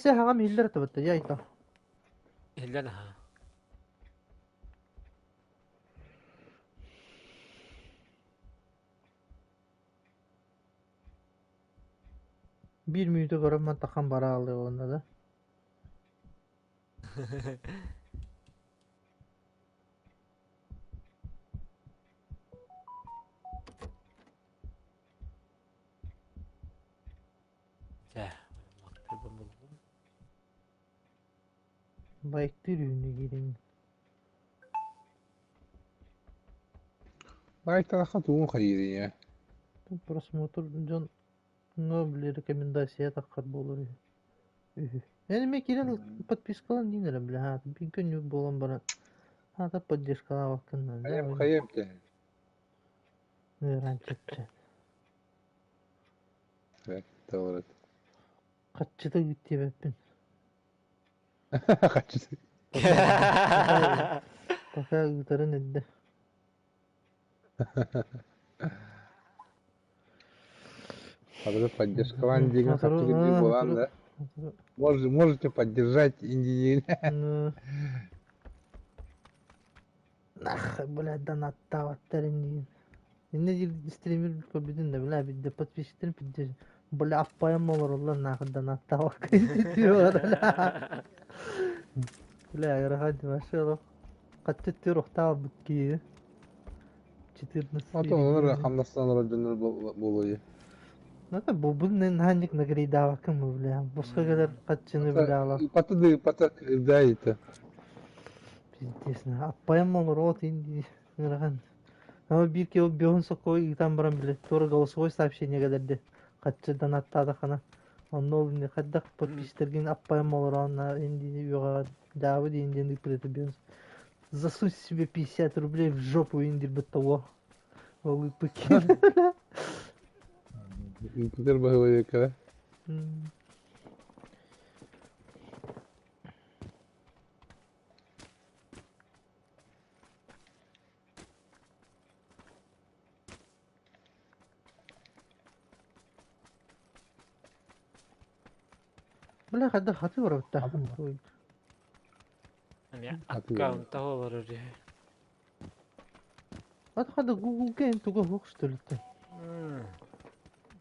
Саҥам иһиллэр этэ я это. Иһиллэн аһаа. Биир мүнүүтэ көрөн мантахан бара аалыы уонна да. Дьэ, мактыыбын буллум. Байктыыр үүнү киирин. Байталаха тугун хайыырый Просмотр дьон били рекомендация таххар буолар үһү. Үһү. Эн эмиэ киирэн подпискалан диин эрэ бile хаата биир күннүк буолан баран хаата поддержкалаабаккын Хайам хайам те. Ыараан чэпчэ. Doğru. Хаччыта ыыт диэбэппин. Хаччыта. Пока ыытарын эрдэ. Хатыры поддержкалаан диэҥҥэ хаччы кирдии буолан да. Можете поддержать индиин. Нах, блядь, донаттаабаттар инниин. Инне диир стример көрбүтүн да бля бидде подписчиктэрин пидде бля аппайан олороллор нахуй донаттаабакка Бля, ыарахан вообще олох хаччы түөр охтаабыт киһи 14 А то олор хамнастан олорор дьоннор буолуо. Ну это бу наханник нагрейдаабаккын бу бля. Босхо кэлэр хаччыны бля Пата да пата да это. Пиздец, аппайан олорот инди ыарахан. Ама биир киһи биоһун соккой ыытан баран бile туора голосовой сообщение кэлэрди хаччы донаттаатахына онно ол инди хайдах подписчиктэргин аппайан олороон индини үөҕэҕэ дьаабы диэн диэн ыыппыт бион засунь себе 50 рублей в жопу индирбит того ол ыыппыт киһи Ыыппытар баһылайыкка. Бля хайдах хаты барабытта. Эмиэ аккаунта олорор үһү. Ат хада Google Game туга суох что ли ты?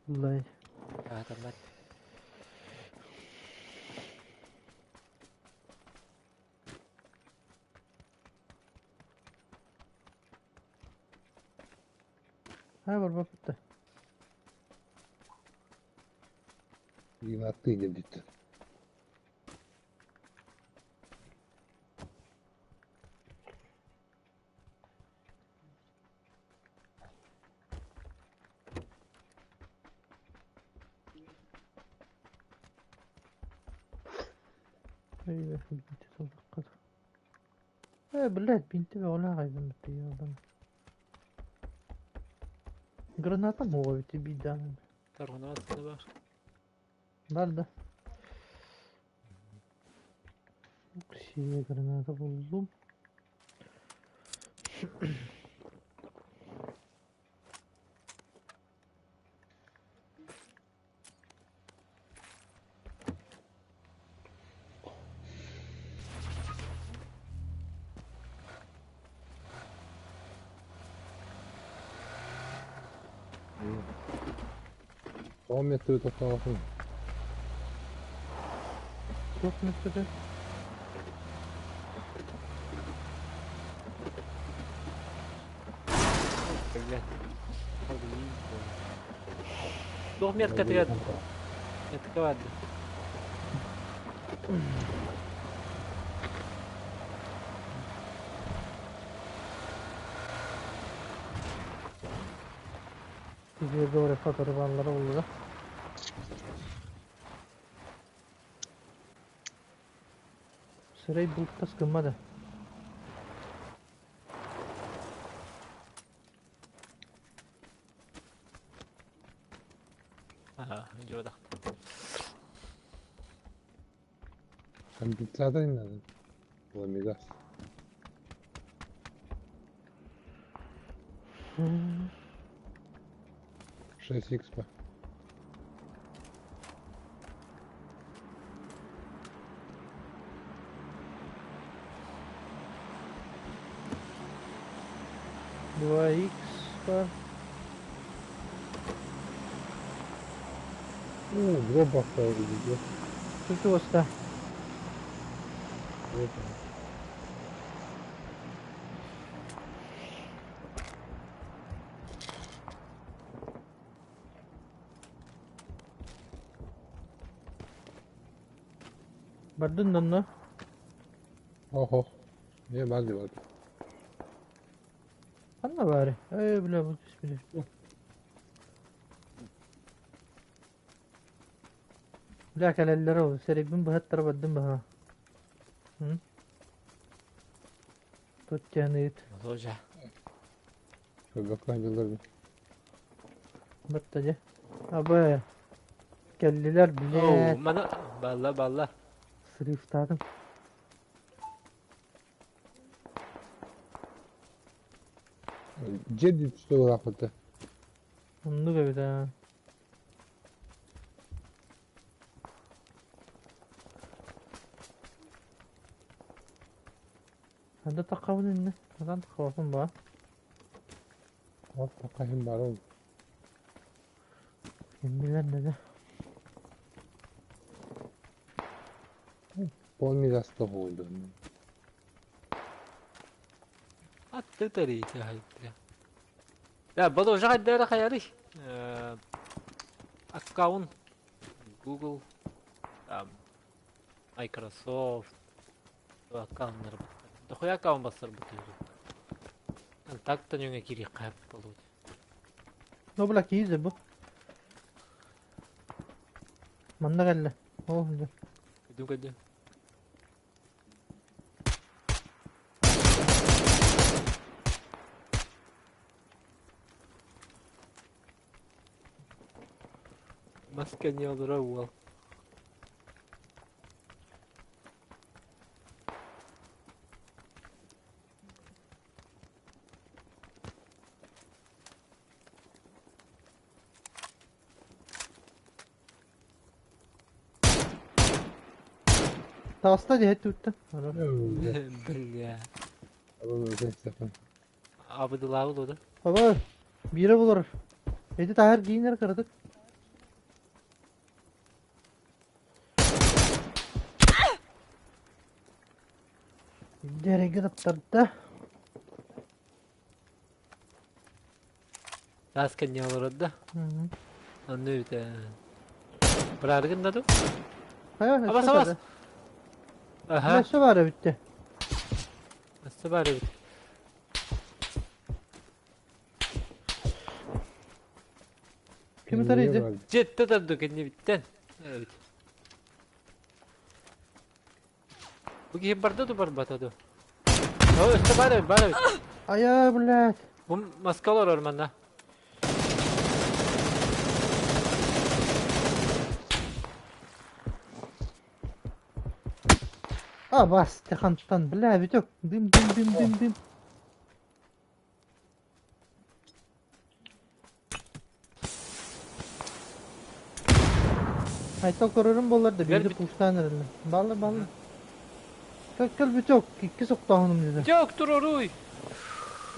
Лай. Аатаммат. Ha барбаппыт Винаты дедит. Э, блядь, бинти ола гайдым Граната мовити біда. Торгунаас бар. Бар да. Синяя граната буллум. 10 метр тоқталатын. Туох метрде? Блядь. Туох меткатыгар метка барды. Bize doğru fotoğrafları oldu da. Sırayı bulup sıkılmadı. Aha, видеода. Компенсатор не надо. Ламигас. 6 икс. 2X бар. Уу, дроп бахтар. Чуть-чуть. Бардын донно. Охо. Не баар бар. Ханна баары? Эй, бля, бу түспүтэ. Бля, кэлэллэр ол. Сэрибин быһаттара бардым баһа. Тут тянет. Тоже. Көрбөккө дьыллар. Батта дьэ. Абы. Кэллилэр, Оу, блядь. мана балла балла. Срывтадым. Дьиэ түсті олақпыты. Оннук эбит аа. Ханна таххабын иннэ? Ханан таххабын баа? Ол тақайын бар ол. Иннилэр да. Пол мигаста болды. Атты тарите хайдра. Да, буду уже хайдара хаяри. Аккаунт Google, там, Microsoft, аккаунт Дохуя аккаунт бассар бутыр. Контакта нөңе кири кап болот. Ну, бля, киизе бу. Манна кэллэ. О, дьэ. Көдүм көдүм. Маска не олора уол. Таста дьэ туттан. Бля. Абыдылаабы да. Аба, бире булар. Эти тахар кийинер кырдык. Дерege таптарда. Таска не олорор да. Онну үтэ. Быраарыгын да ду. Хайа, Абас, абас. Аха. Өссө баар эбитте. Өссө баар эбит. Ким тарыйды? Жетте тарду кенни биттен. Эбит. Бу киһи барда ду барбата ду. О, өссө баар эбит, баар эбит. Ая, блядь. Бу маска олорор манна. А, бас, тахантан, бля, Витек. Дым, дым, дым, дым, дым. Айтал көрөрүм болар да, Бер бири бит- пуштан эрэллэ. Балла, балла. Кэл Витек, икки соқтоһунум диде. Жок, туруруй.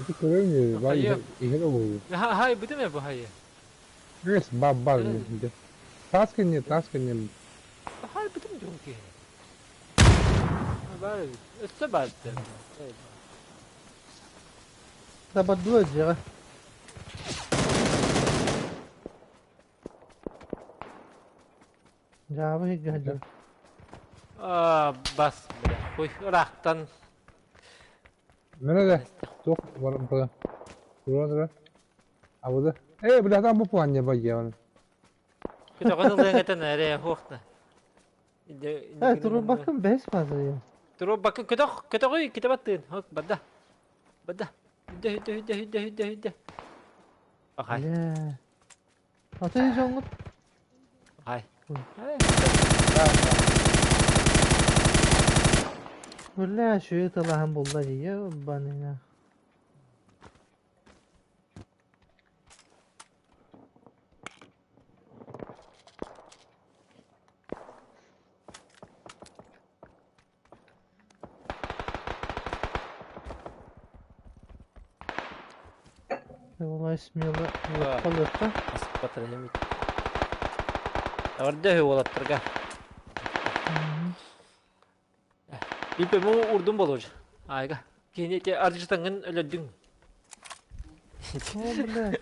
Ити көрөм бар Хайа. ихер болду. Хай, бүтүм бу хайы. Рес баб бар. Таска не, таска не. Хай бүтүм жок ки. Бар эбит. Өссө бар. Табадуа жега. Жабы хиггажа. А, бас, бля. Хуй, ырахтан. Мене де. Тох бар бар. Тура. Абыды. Э, бля, там бу план бар я. Күтөгөн ылыҥытын эре хуохта. Э, туру бакын бес базы я. Туру бакын көтөх көтөгүй китебаттын. Хок бада. Бада. Хүдэ хүдэ хүдэ хүдэ хүдэ хүдэ. Ахай. Бля. Аты жоңгут. Ахай. Бля, шуй талахан булла дия, банына. Давай смело лыахха-лыахха. Аспатар эмит. Эҕэрдэ үһү уолаттарга. Билбэм урдум болур. Айга. Кини те аржытаңын өлөрдүҥ. О, бля.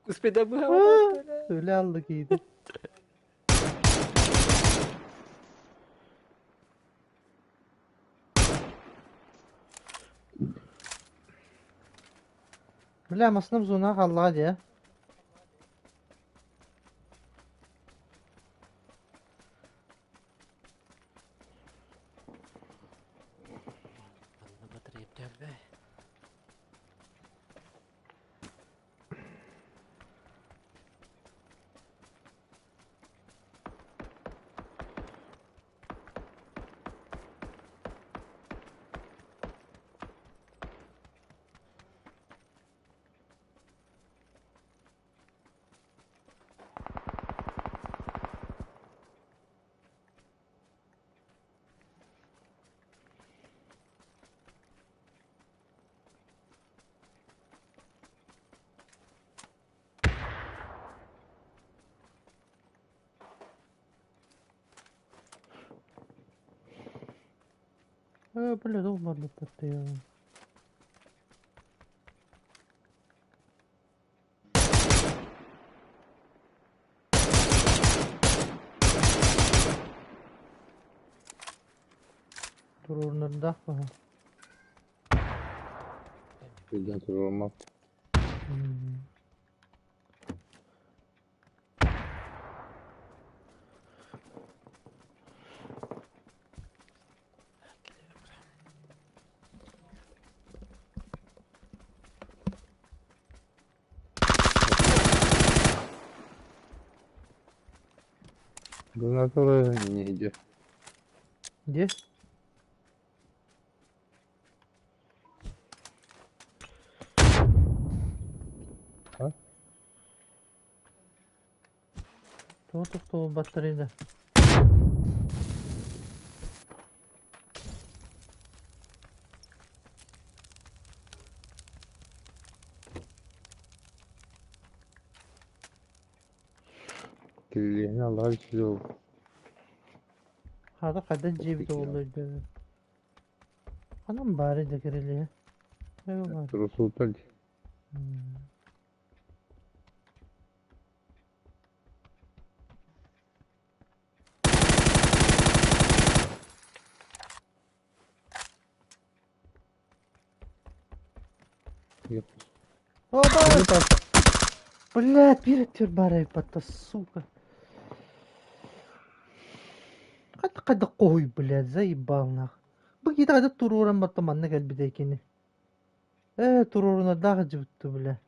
Успеда Өлө алды кииди. Бля, масынам зона қаллаға де. Бля, долбарды я. Турурнардаах баһа. Birden turulmaz. Гранатора не иди. Где? А? Тоқ тоқ батарейда. Kirliliğini Allah'a bir şey oldu. Хата қайдан жебит олды. Анам бары да кирили. Эйва. Турусултан. Опа! Бля, перед бары пата, сука. Қайда қайда қой, бля, заебал нах. Бу кита қайда туруран батта манна кэлбит экини. Э, туруруна дағы жібітті, бля.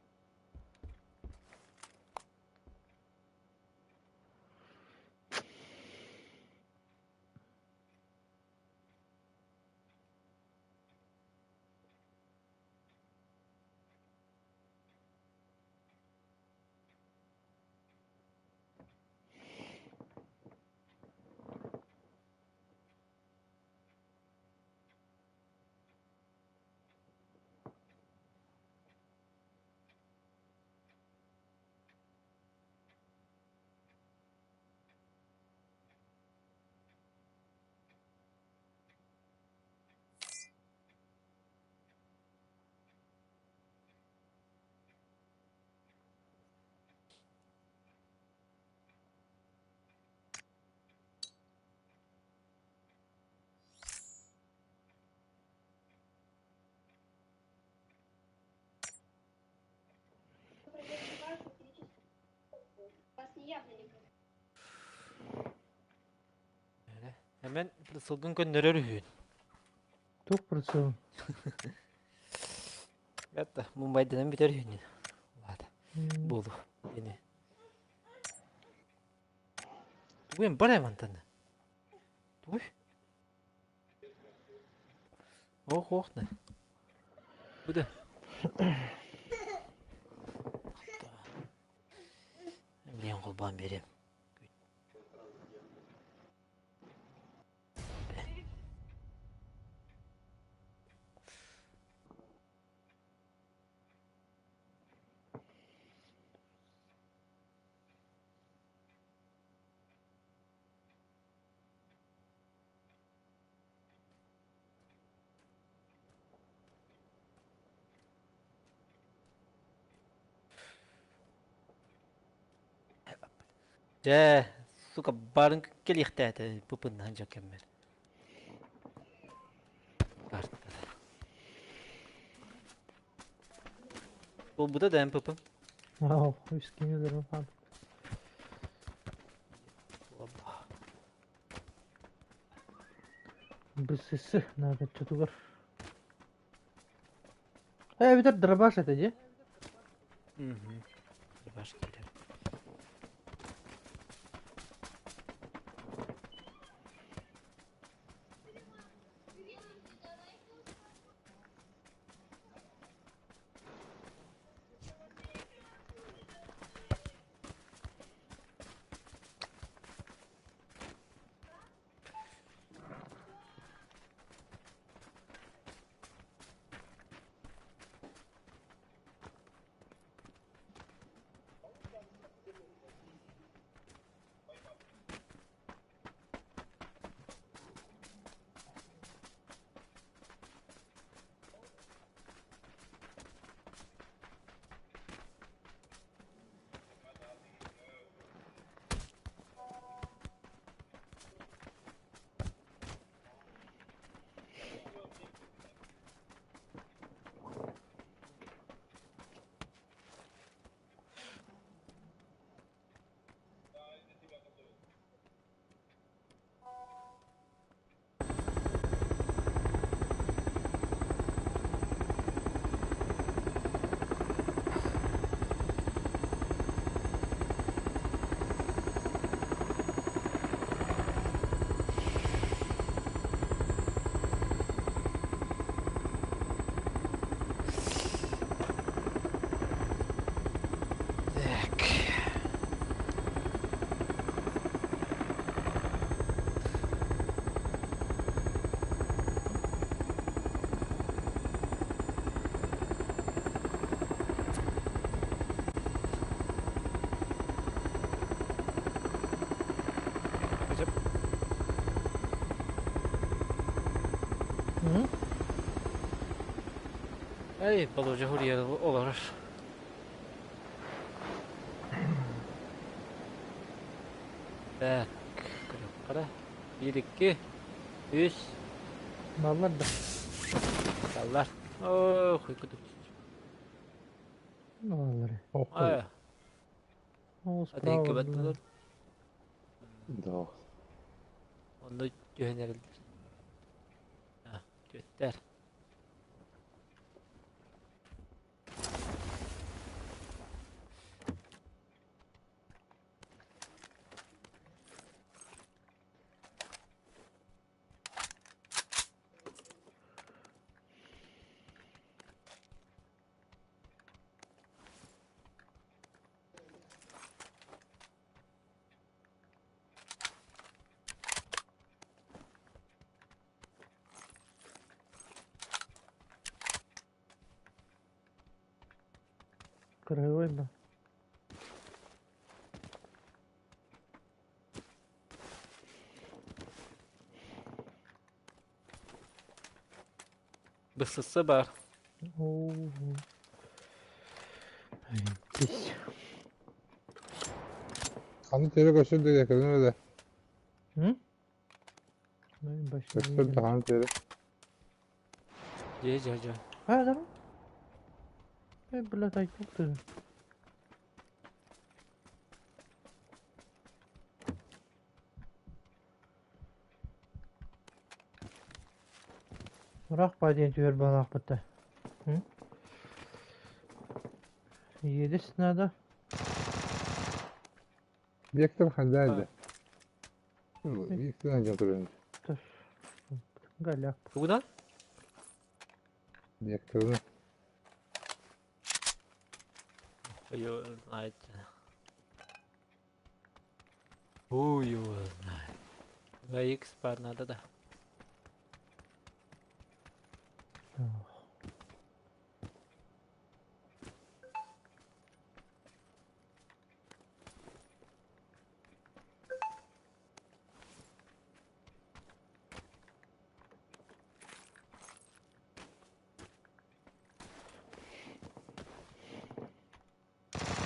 Hemen сылгын көннөрөр үһүн. Туох процесс? Ятта Мумбайдан бүтөр үһүн. Ладно. Болду. Эне. Тугуен бар мантан. Тугуй. Ох, ох, на. Буда. Блин, колбан берем. Дьэ, сука, баарын кэлиэхтээтэ бу-пыннаһан дьон кэммэр. Картата. Буолбута да МПП. Ау, үс кини өлөрөн хаалбыт. БСС надо чутугар. Э, эбэтэр дробаш это дии? Мгм. Дробаш киирэр. Так. М? Эй, Болодья хурьер олорор. Так, көрүөххэ. Биир, икки, үс. Баллар да. Баллар. Оо, хуйкутук. Баллар. Ай, Ол аты икки справа баттылар. Да. Онно түһэн эрэллэр. А, түөттэр. Кыргый да. Бысысы бар. Оо. Пись. Аны тере көстөр да көрүнөр да. М? Ну, башня. Көстөр да ханы тере. Дьэ, дьэ, дьэ. А, да? Э, блядь, ай, ух ты. Ыраах баа диэн түһэр баҕалаахпыт да. Едешь надо. Виктор хандаады. Виктор ханжан туран. Галяк. Тугунан? Викторны. Хуй его знает. Хуй его знает. 2х пар надо, да.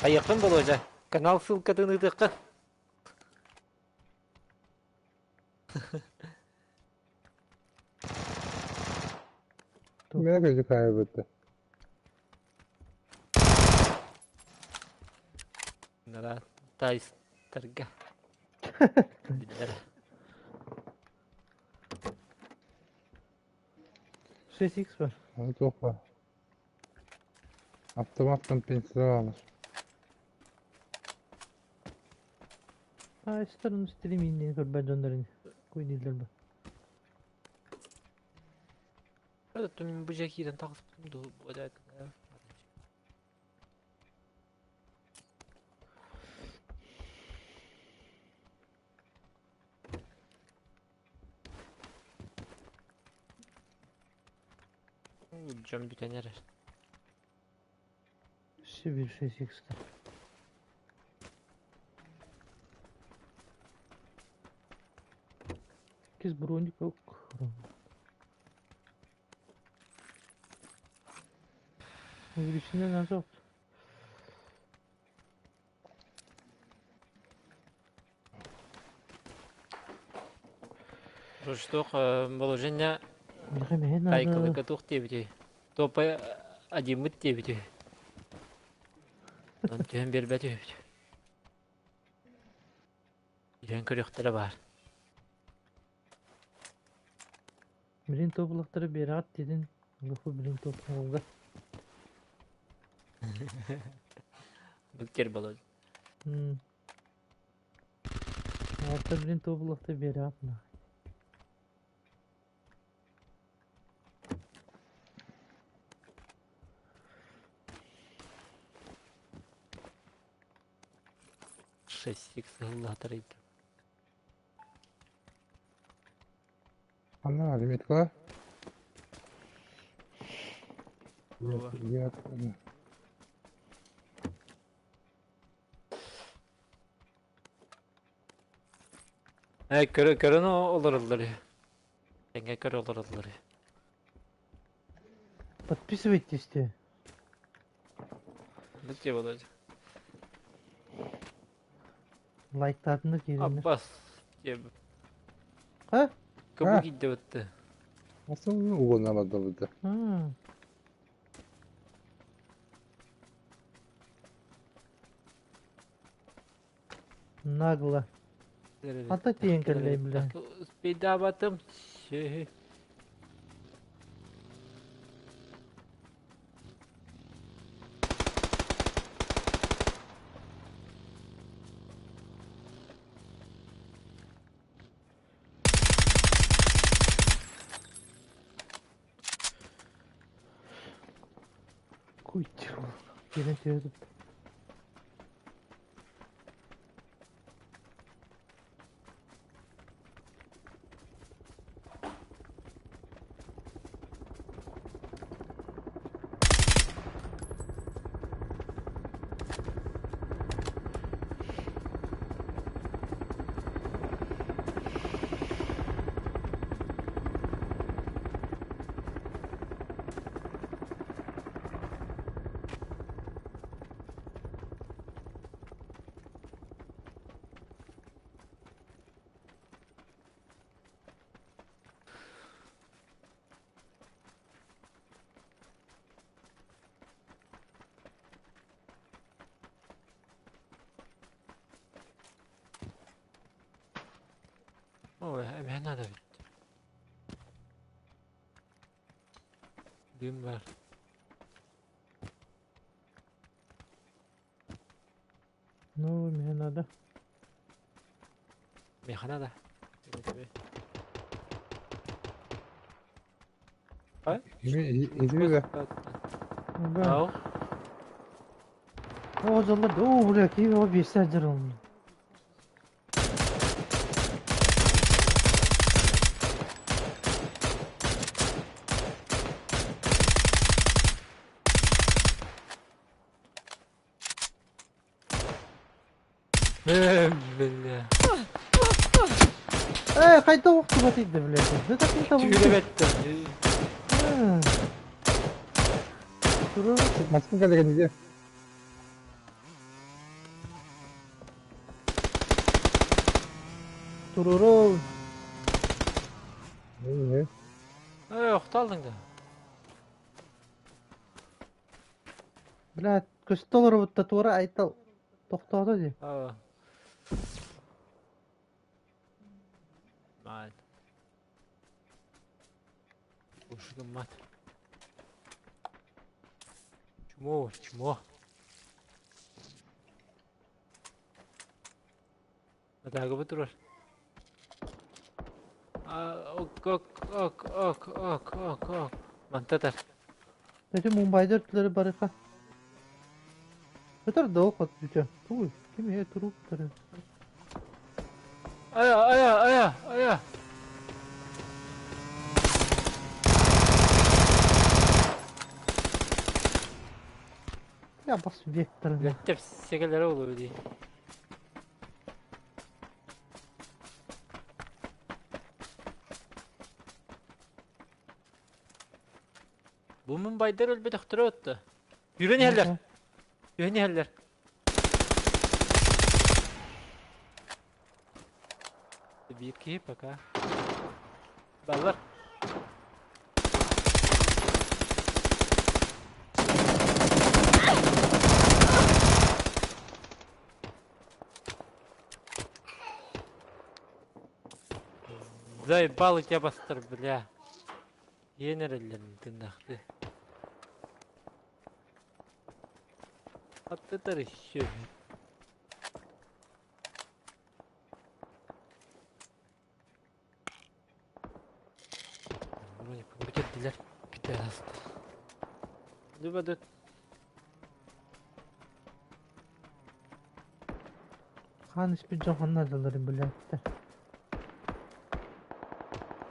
Айыаххын Болуодьа, канал ссылкатын ыытыаххын. Мene көзү кайбытты. Нара тайстарга. Биллэр. 6x бар. Аны туох бар? Автоматтан пенсия алар. Таайстарын стриминнин көрбөт дьоннорун куйдииллэр бу. Оттон бу дьэ киирэн таҕыспытым дуу, Дьон бүтэн эрэр. Сибирь 6x. Кис броник ок. Увеличение назад. Руштух положение Айкалыка туох диэбитий? Туоппай адьыммыт диэбитий? Онон түһэн биэрбэт үһүбүт. Түһэн көрүөхтэрэ баар. Билин туопулахтары биэрэҕит диэтин, луху билин туопулга. Бүктер болот. Алта билин туопулахты биэрэҕит на. Шесть икс ыллатарыйдым. Анна лимитка. Э, көрө көрөн олороллор. Тэҥҥэ көрө олороллор. Подписывайтесь те. Бу Володя. Лайктаатыныр киириннэр. Аббас диэб. А? Кыбы киирдэ Nasıl угонамадабыта? Нагло. Ата тиийэн кэллэй бля. Успейдаабатым. Куйти. Киирэн түһэ Ой, эмиэ надо ведь. Дым бар. Ну, мне надо. Миэхэ надо. Изми да. Да. Ау. О, дьоллор, о, бля, киһи о биэстэ дьарылын. Бля. Э, хайда охтубат идde, блядь. Да так не того. Түүлэбэттэн. Турар. Маскын кэлеген иде. Туруру. Э, охталдың да. Блядь, көстө олоробут да туора Айтал тохтоото дии. Аа. Мат. Ушугуммат. Чмо, чмо. Атаагыбы турар. Ок, ок, ок, ок, ок, ок, ок. Мантатар. Эти Мумбайдар өттүлэрэ барыха. Өтөр да ол бүтэ. Туй, ким ээ турук турар. Ая, ая, ая, ая. Я бас векторын. Вектор секелere oluyor diye. Бу Мумбайдар өлбөтөхтөрө отто. Yürü иһэллэр. Yürü иһэллэр. Биир киһи пока. Баллар. Заебал тебя бастыр, бля. Иэн эрэллэрин тыыннаахтыы. Аттытар еще. Вроде бүтэрдилэр. Пидорастар. Дүбэдүт. Хаан испит дьон ханна дьалларын блядь.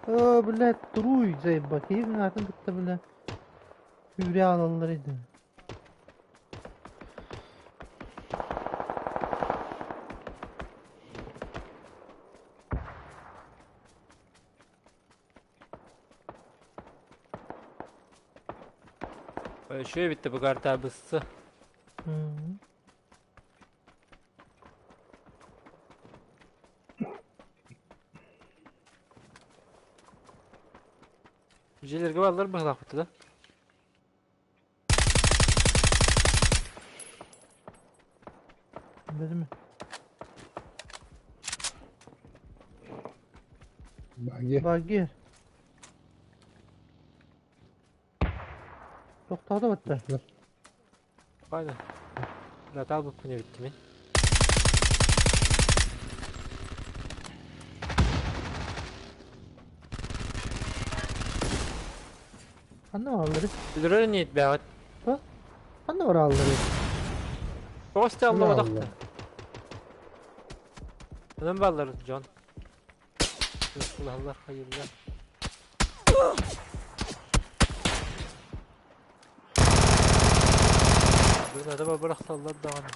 Оо, блядь, туруй, заеба. Киһи аатын кытта, бля, Үүрэ аалаллар ини. Үчүгэй эбит бу карта быссы. Дьиэлэргэ бааллар быһалаахпыт да? Билимэ. Баги. Баги. Тохтоото батта. Хайда. Натал буппун эбиттим мин. Ханна бааллары? Өлөрөр ниет бэҕит. Ханна барааллары? Тоҕус Алла. аллабатахта. Онон бааллар дьон. Кулаһаллар хайыллар. Бүгүн ата бырахсаллар даҕаны.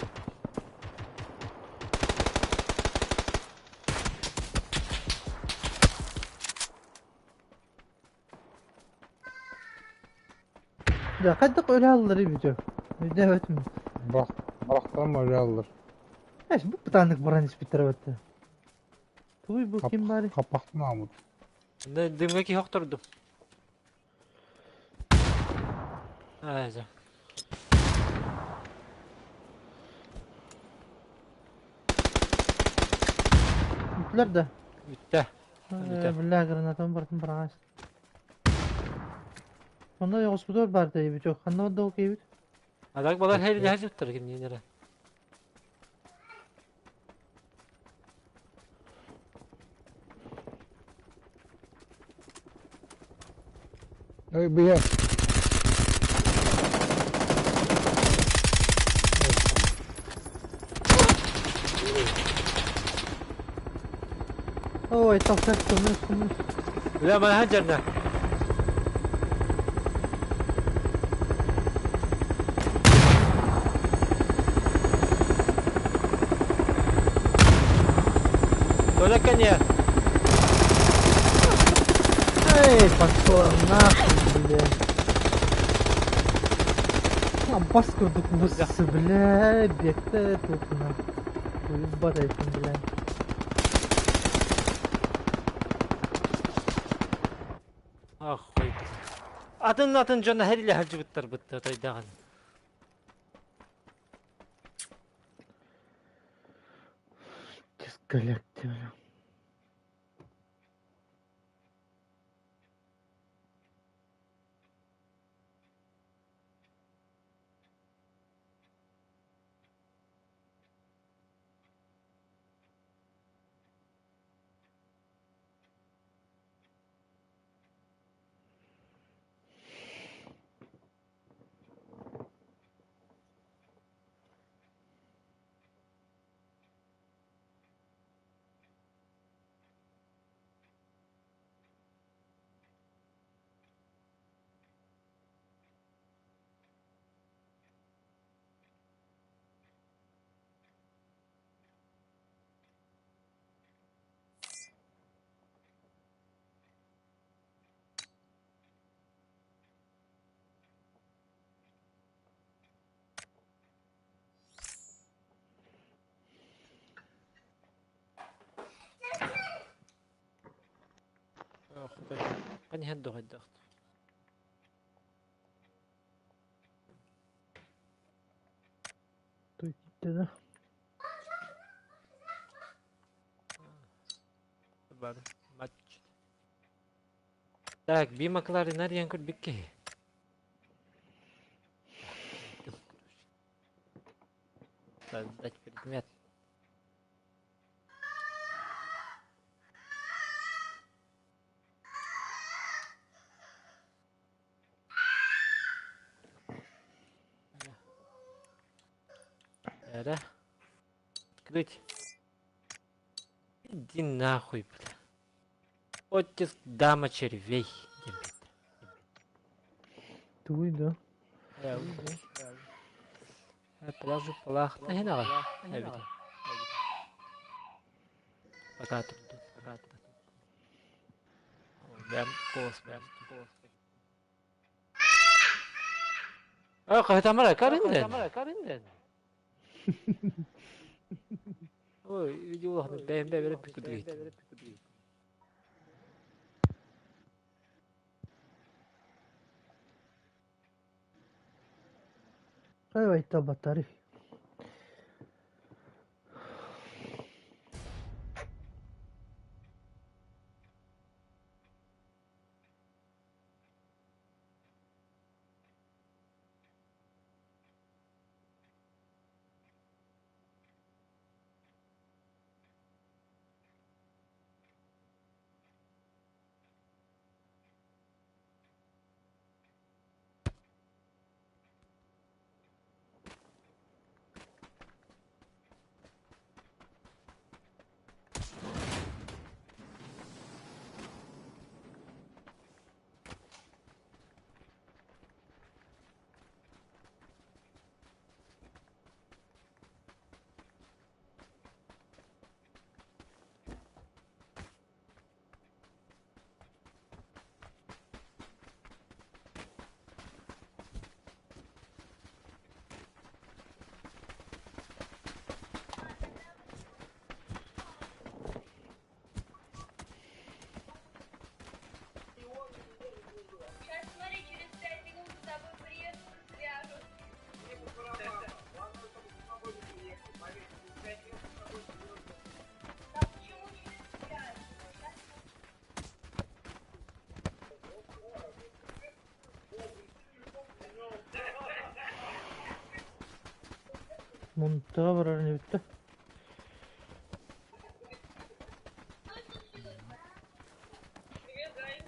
Да, хайдах өлө бүтө. Өйдөөбөтүм. Бырах, бырахтан аллар. Эс бу бытааннык баран испиттэр батта. Туй бу ким баары? Хаппахтан аамыт. Дымга киһи охтордум. Айза. Бүттүлэр да. Бүттэ. Бүтэ. Бля, гранатам бартын бараҕас. Онно оҕуспутугар баар бүтө. Ханна барда ол киһибит? Адак балар хәйрилэһэ сыттар кимниин эрэ. Эй, бия. Ой, тохтор көмүс көмүс. Бля, манаһа дьарна. Толя коня. Эй, пошла нахуй, бля. Аббас курдук быссы, бля, бекте тут нахуй. Уебать этим, бля. Атын атын дьон эһэрилэ сылдьыбыттар бытта тойдаҕын. Дисколлектив. Ханьыһан доҕойдоох. Да. Бар матч. Так, би Макларенар диэн көрбүт киһи. Создать предмет. Эрэ. Открыть. Иди нахуй, бля. Оттиск дама червей. Тугуй да? Пляжу палах. Эбит. Пока тут. Пока тут. Бэм голос, бэм голос. А, кайтамара, каринден. Ой, видео бэм бэм бэм пикудуит. Хайвайта батарей. Сейчас смотри, через 5 минут с тобой приедут и свяжут. Да почему через 5? Сейчас. Монтага барар не битте. Что случилось? Привет, Гай.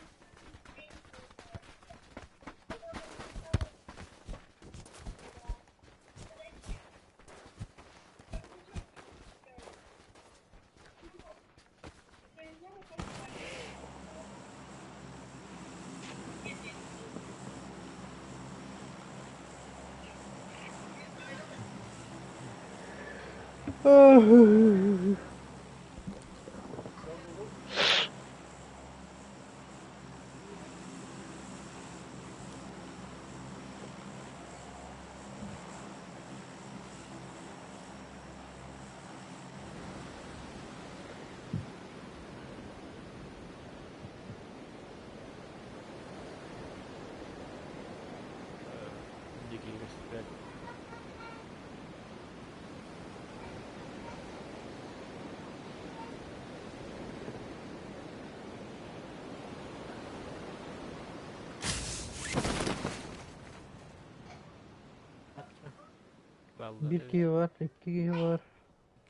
Баллар Биир эбит. киһи бар, икки киһи бар.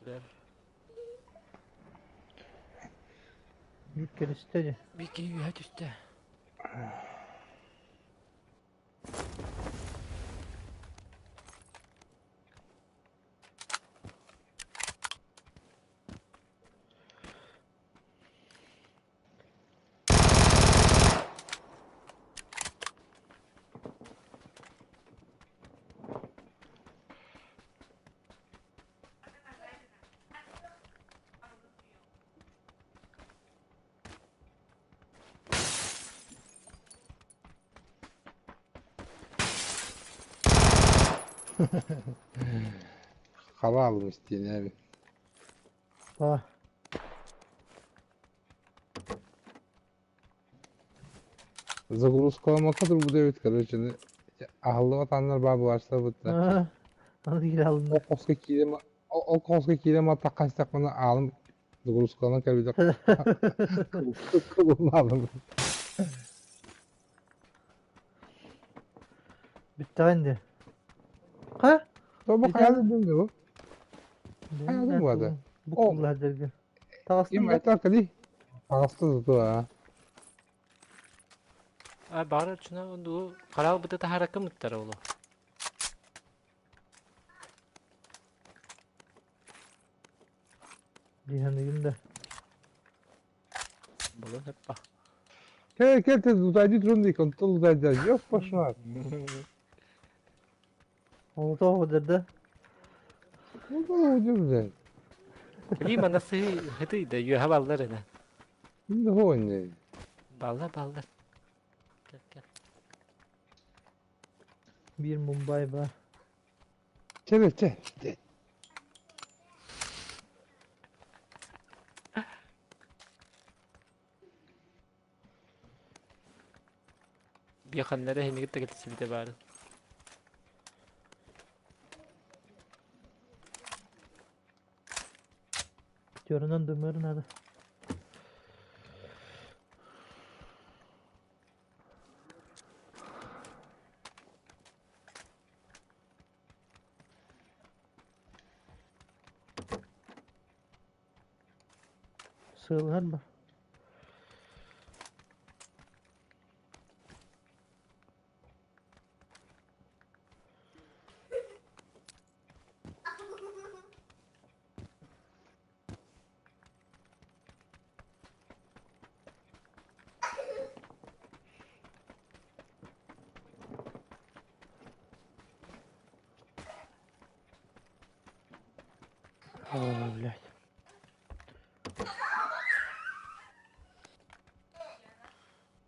Иккилэр. Биир кэлистэ дьэ. Биир киһи үөһэ түстэ. Хала албыс диэн эбит. Ба. Загрузкаламакка турбут эбит, короче, аһыллыбат ааннар баа булаарсабыт да. Аа, Аны киирэ алынна. Ол хоско киирэн ол хоско киирэн маттахха истэхпинэ аалым загрузкаланан кэлбитэ кылыннаалым. Бүттэҕин дии. Ха? Бу хайа дым бу? Хайа дым бу Бу О. куллаһдырга. Таҕыстым Им да. айта кали. Таҕыста туту а. А баҕар чуна онду хараал быта таһаракка мыттара оло. Диһаныгын да. Болон хаппа. Кел кел те лутайди трунди контол лутайди. Ёп пошла. Ол тоҕо да. Ну да удивляет. Кали манасы хыты да үөһэ баллар эне. Не хонne. Баллар баллар. Кел кел. Биир Мумбай бар. Чэ чэ. Биэханнара хинигит тагытсибите баарын. Тёрынан дымыр надо. Сыалыһар бар. О, блядь.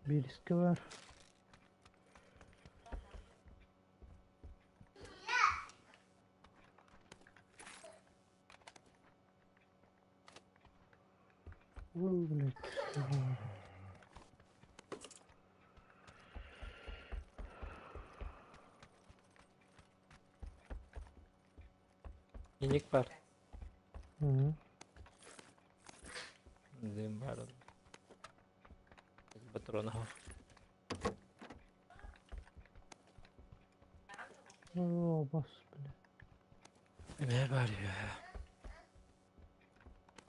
Бириска бар. Ой, блядь. Иник бар. Мгм. Дым бар. Патрона. О, бас, блядь. Эме бар үөһэ.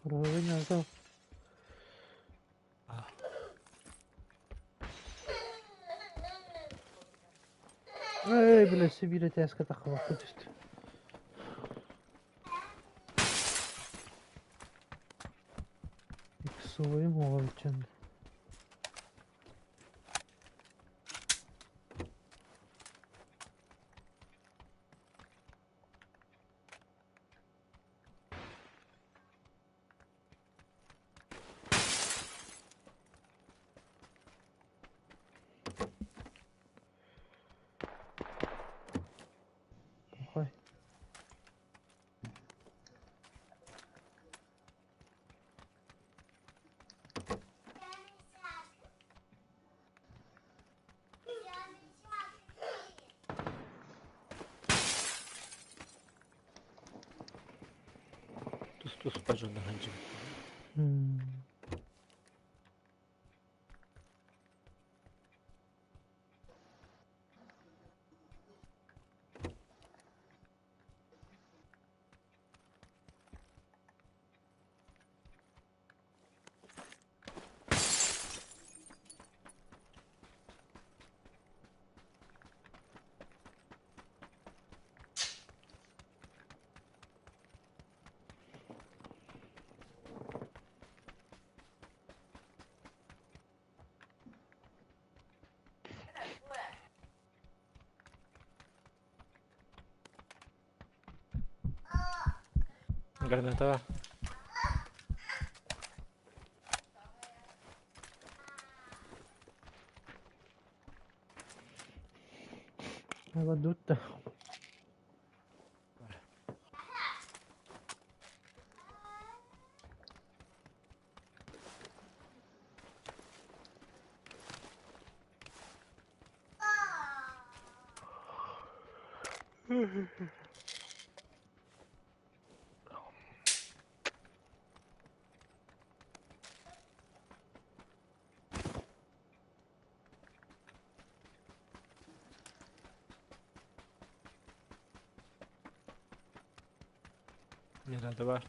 Правильно, да. А. Эй, блядь, Сибирь тяжко так хватит. Иксовым оҕолчун. Ой. Тус-туспа дьонно сылдьыбыт. М. Граната бар. Ободут да. Граната бар.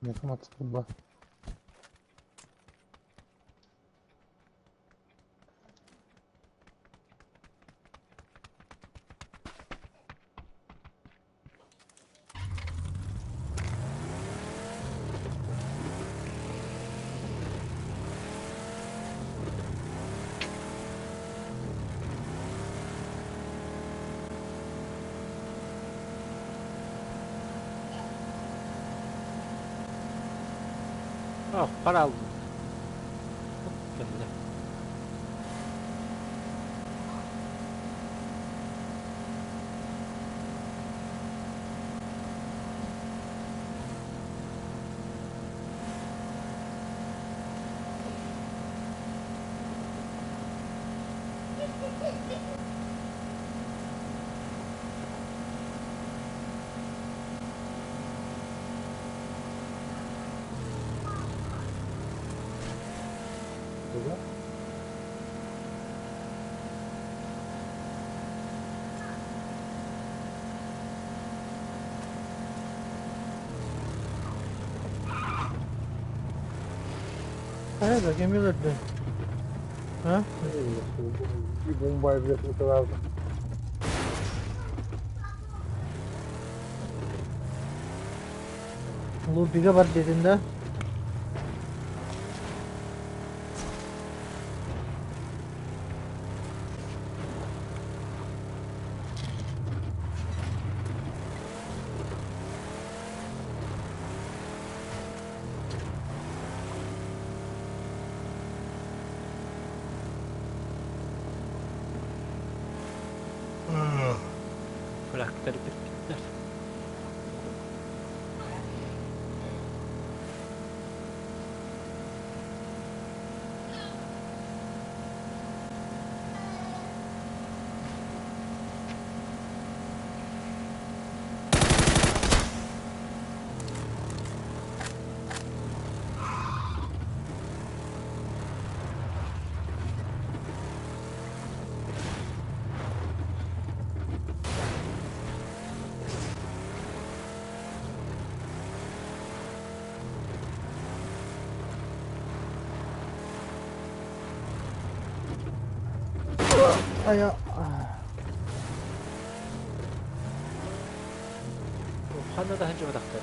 Миэхэ матсыппа. Oh, para aldım. Hop, geldi. Burada. Hayır da gemi öldü. Ha? Bir bombayı bile bu kadar. Лупига бар дедин да? Bıraktılar bir bittiler. Ая. Ханна да ханжы батақтар.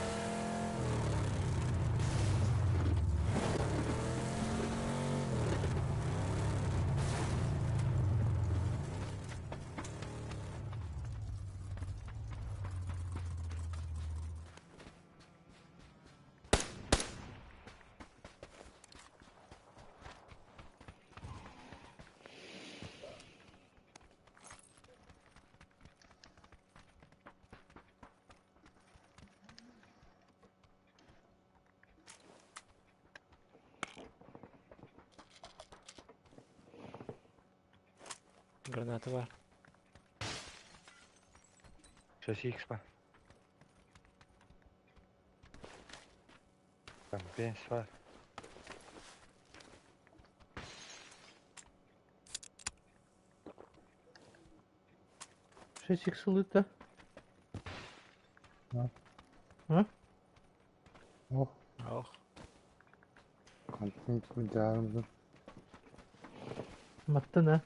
Граната бар. Сейчас X var. Компенс var. 6 ылыыта. А? Ох. Ох. Хантан кудаарым. Маттын а?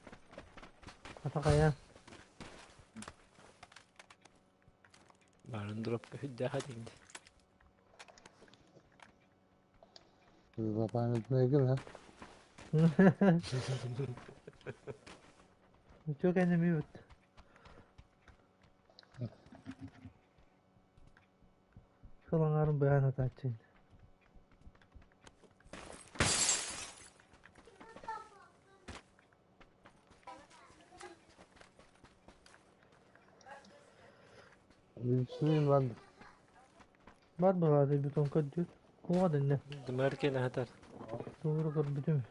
Ата хайа? Барын дропка хүддээх этиҥ. Запамятный ha. Үтүө кэннэ мүбүт. Сол аҥаарын быһаан атааччы. Билсин бар. Бар быһаады бетон көрдүр. Куға дэннэ. Дымар кene хатар. Тугуру көрбүтүм.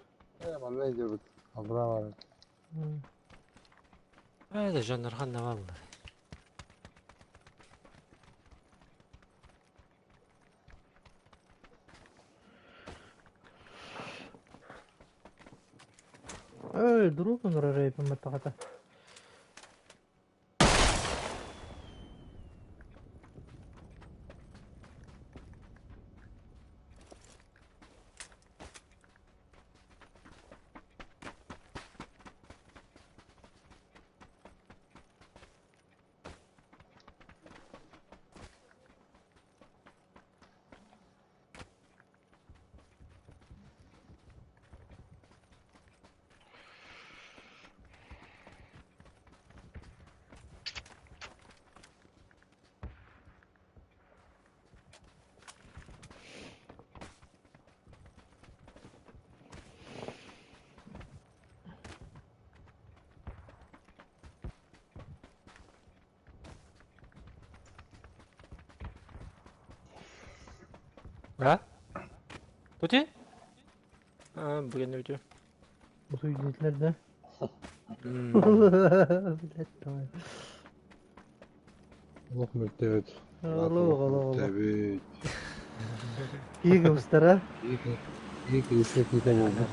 Э, манна идет. Абра бар. Э, дьоннор ханна бааллар. Эй, друг ыҥырар эйпин баттахата. А? Тути? А, бүгін өте. Утуйдилер да. Блядь, давай. Олох мөлтөбүт. Олох, олох, олох. Мөлтөбүт. Киһи устара. Екі есек ете болды.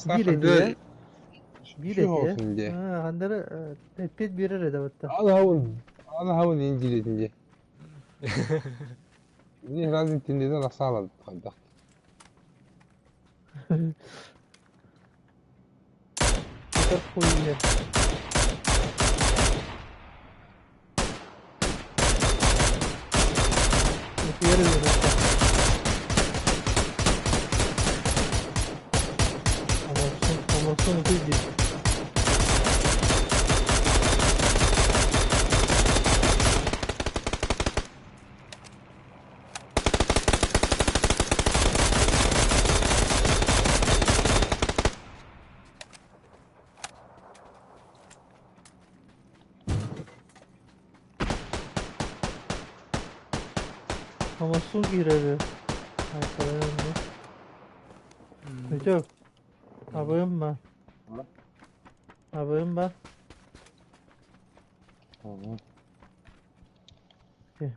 Биир этэ. Биир Биир этэ. этэ. Хандары эппиэт биэрэр этэ батта. Аны хауын. Аны хауын инжилетинде. Не разын тиндеден асалады қайдақ. Көтөр хуйня. Утуйар үөрэтэ. Оморсун, оморсун утуй диир. Оморсун киирэр. Айкалайын Өтөк. Абыйым ба. Абыйым ба.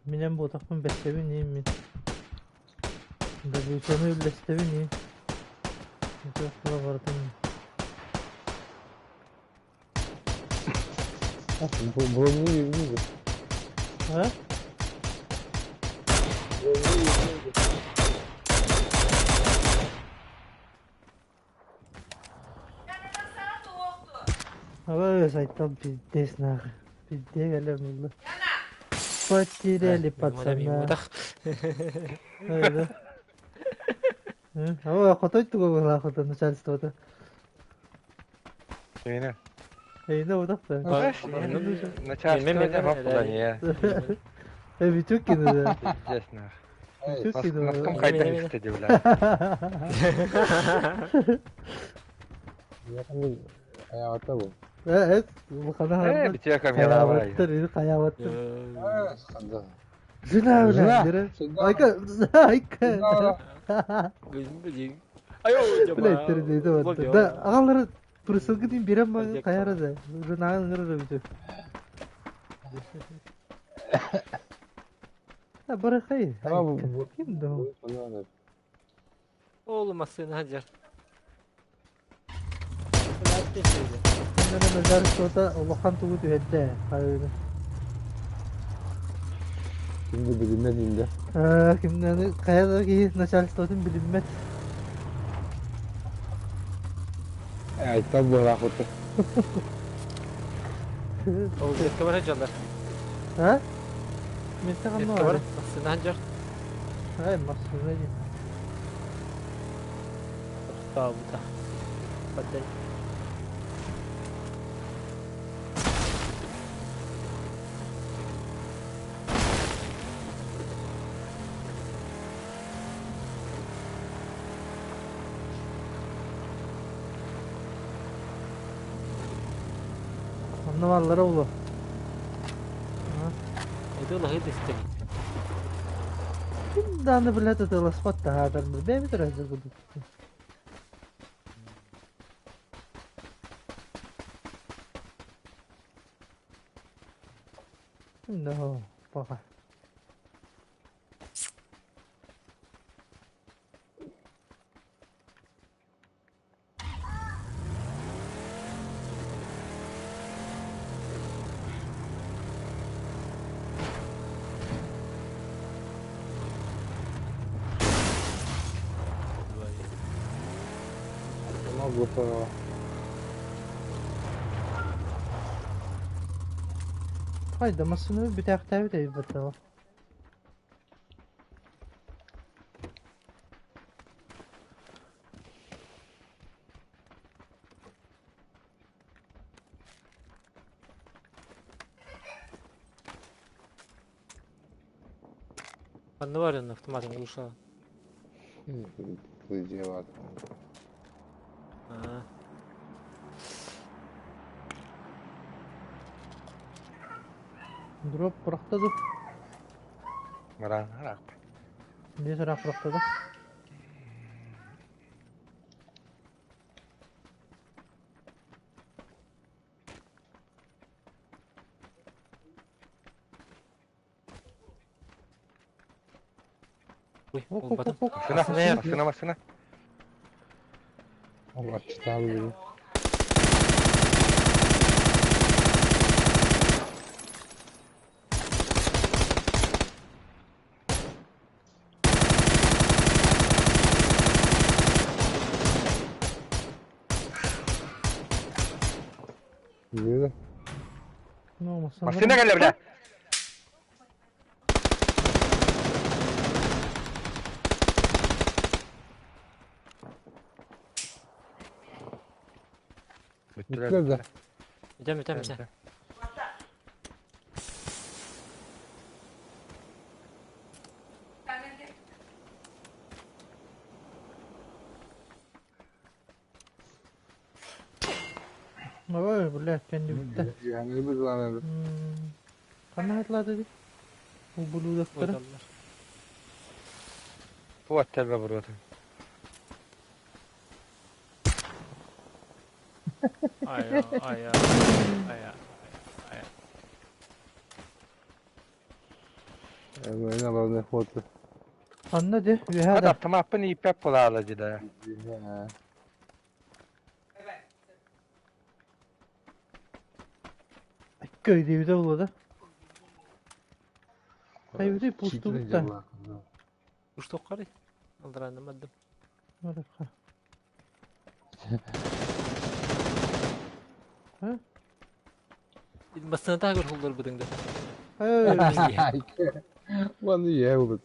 Минем буотахпын бэссэбин иин мин. Добычаны үллэстэбин иин. Өтөк тула барытын. Броню үйренеді. А? Абы сайтан пиздец нахуй. Пиздец кэлэр булла. Потеряли пацана. Ой, да. Ава хотой туга була хото начальствота. Эйне. Эйне утахта. Начальство не воплоне. Э, Витюкин да. Пиздец нах. Витюкин. Носком хайдан истеди, бля. Аята бу. Э, улахана Э, битекам я давай. Хаябаттыр, хаябаттыр. Ханда. Жена, бля. Айка, айка. Айо, Блядь, тердейді Да, ағалары прысылгы дейін берем ба қайырады. Уже нағын ырыр бүйтіп. А, барахай. Ким да ол? Ол масына хажар. Тестерде. Ким эрэ начальствота улахан тугу түһэрдэ ээ, хайыыны. Ким да билиммэт инде. Э, кимнээни хайа да киһи начальствотын билиммэт. Айтал быһалаах бутта. Ол метка бар дьоннор. А? Метка ханна Метка бар. бар? Массыына дьор. Ай, массыына дии. Тохтообута. Баддай. Онно бааллара буолуо. Это лаһы дистен. Ким дааны билэ тытыласпат таһаатар бэйэбит эрэ курдук. No, пока. Могу по... Хайда массыына бүтээхтээбит эбит баттаҕа. Ханна бар энэ автоматын глуша. Выделать. Аа. Дроп бырахта ду. Маран, арак. Биэс ыраах бырахта да. Ой, Оп, оп, болбатым. оп, оп. Машина, Машина. машина, машина. Ол ачтаалы били. Биле. Ну, массыына. Машина кэллэ, бля. Бүттүлэр да. Үтем, үтем, үтем. Ой, блядь, кэнни бүттэ. Yani bir lan Ханна хатылаата дии? Ублюдоктары. Ойдаллар. Бу аттарба буруотун. Ая, ая, ая, ая. Эми алар фото. Ханна дии? Үөһээ Хат да. автомаппын ииппэт буолаала дии. Көйдүүтэ буолуо да. Хайбыты пустубут да. Уштук карый. Алдыранным аддым. Барыха. Массыына таһыгар хуллар бытыңды. Эй, Ваны я болот.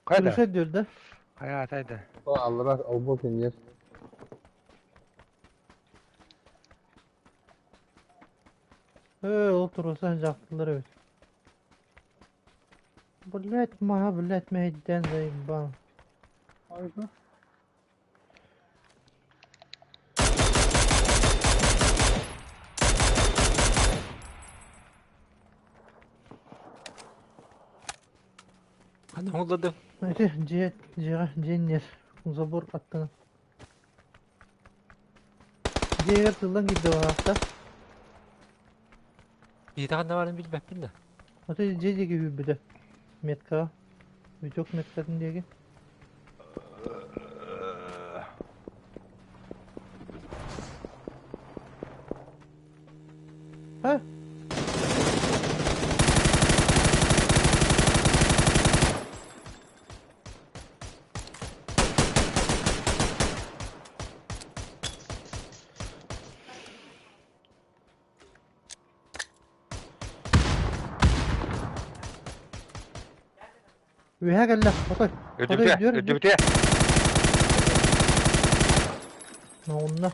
Кайда? Күрүшэ диир да. Кая атайда. Аллара албо кенер. Эй, ол турусан жактылар эбит. Блять, маха, блять, мэйден заебал. Ханна хулладым. Эти, дьиэ, дьиэҕэ, дьиэннэр, забор аттына. Дьиэгэр тыллан киирдэ баҕаахта. Биһиги ханна барын билбэппин да. Ото дьиэ диэки үүрбүтэ. Меткаҕа. Үтүк меткатын диэки. Ha? Үөһэ кэллэ, отой. Отой Үрдүбүтэ, үрдүөр, үрдүөр. үрдүбүтэ. Онно.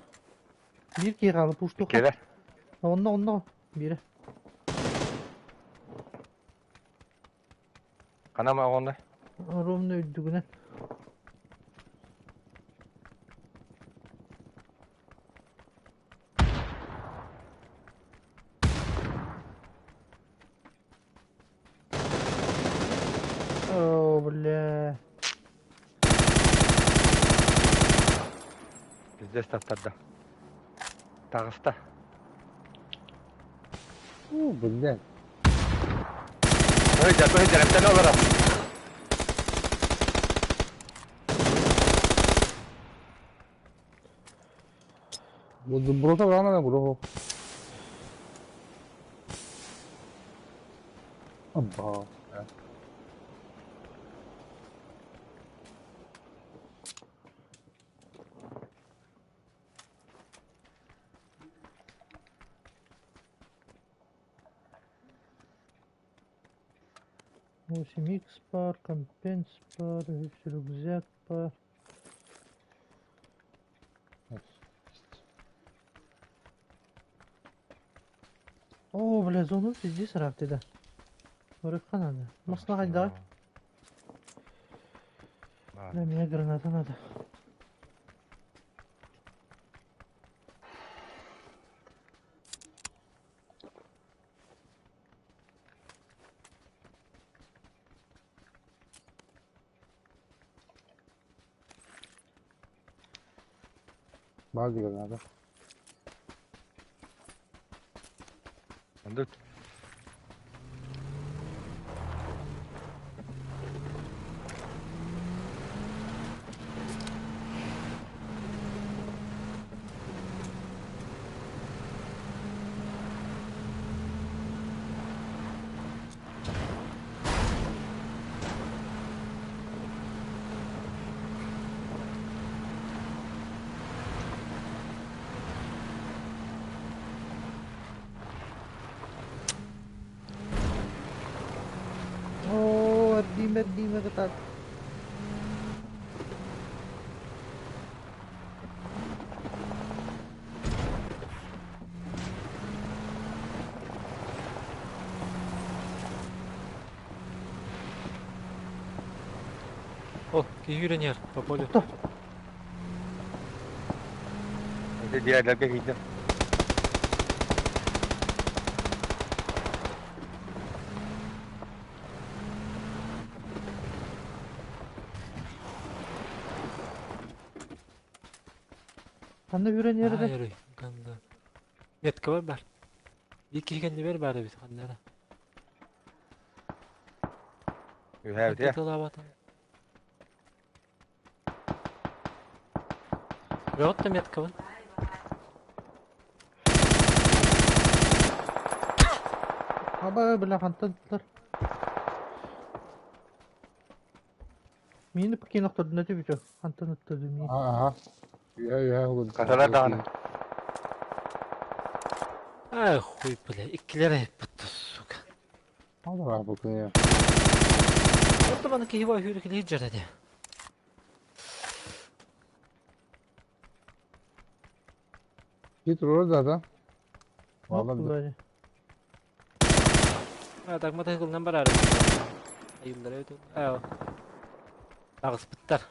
Биир киһи хаалла, пуштуохха. Иккилэр. Онно, онно. Биирэ. Ханама оҕонно. Ровно үрдүгүнэн. О, бля. Пиздец таптарда. Таҕыста. Уу, блядь. Быһыйдар, быһыйдар, эмтэн олорор. Брота рано бро. Абба. 8 икс бар, компенс бар, үс рюкзак бар. О, бля, зону пиздец ыраах да. Барыахха надо. Массыына хайдаҕай? Бля, мне граната надо. Баар дии граната. Ондук. Оо, эрдиимэ, эрдиимэ кытаат. О, киһи үүрэн иһэр по полю. Тохто. Ити диэрлэргэ киирдим. Ханна үүрэн иһэр Ай, эрэй, ганда. Метка бар бар. Биир киһи кэннибэр баар эбит ханна эрэ. Үһээбитэ. Тылаабатым. Бөҕөт да меткабын. Аба, бля, хантан тутар. Миини пакин охтордун этэ бүтө. Хантан ыттады миин. Аха. Үһэ үһэ угун. Хаталар даҕаны. Ай, хуй, бля, иккилэр айыппыт, сука. Алла бу күнэ. Отто маны киһи бай хүрү кили дьара де. Git orada da. Оп, Valla вроде. А, так мотоциклынан барар. Айыллар өтө. Аа. Таҕыспыттар.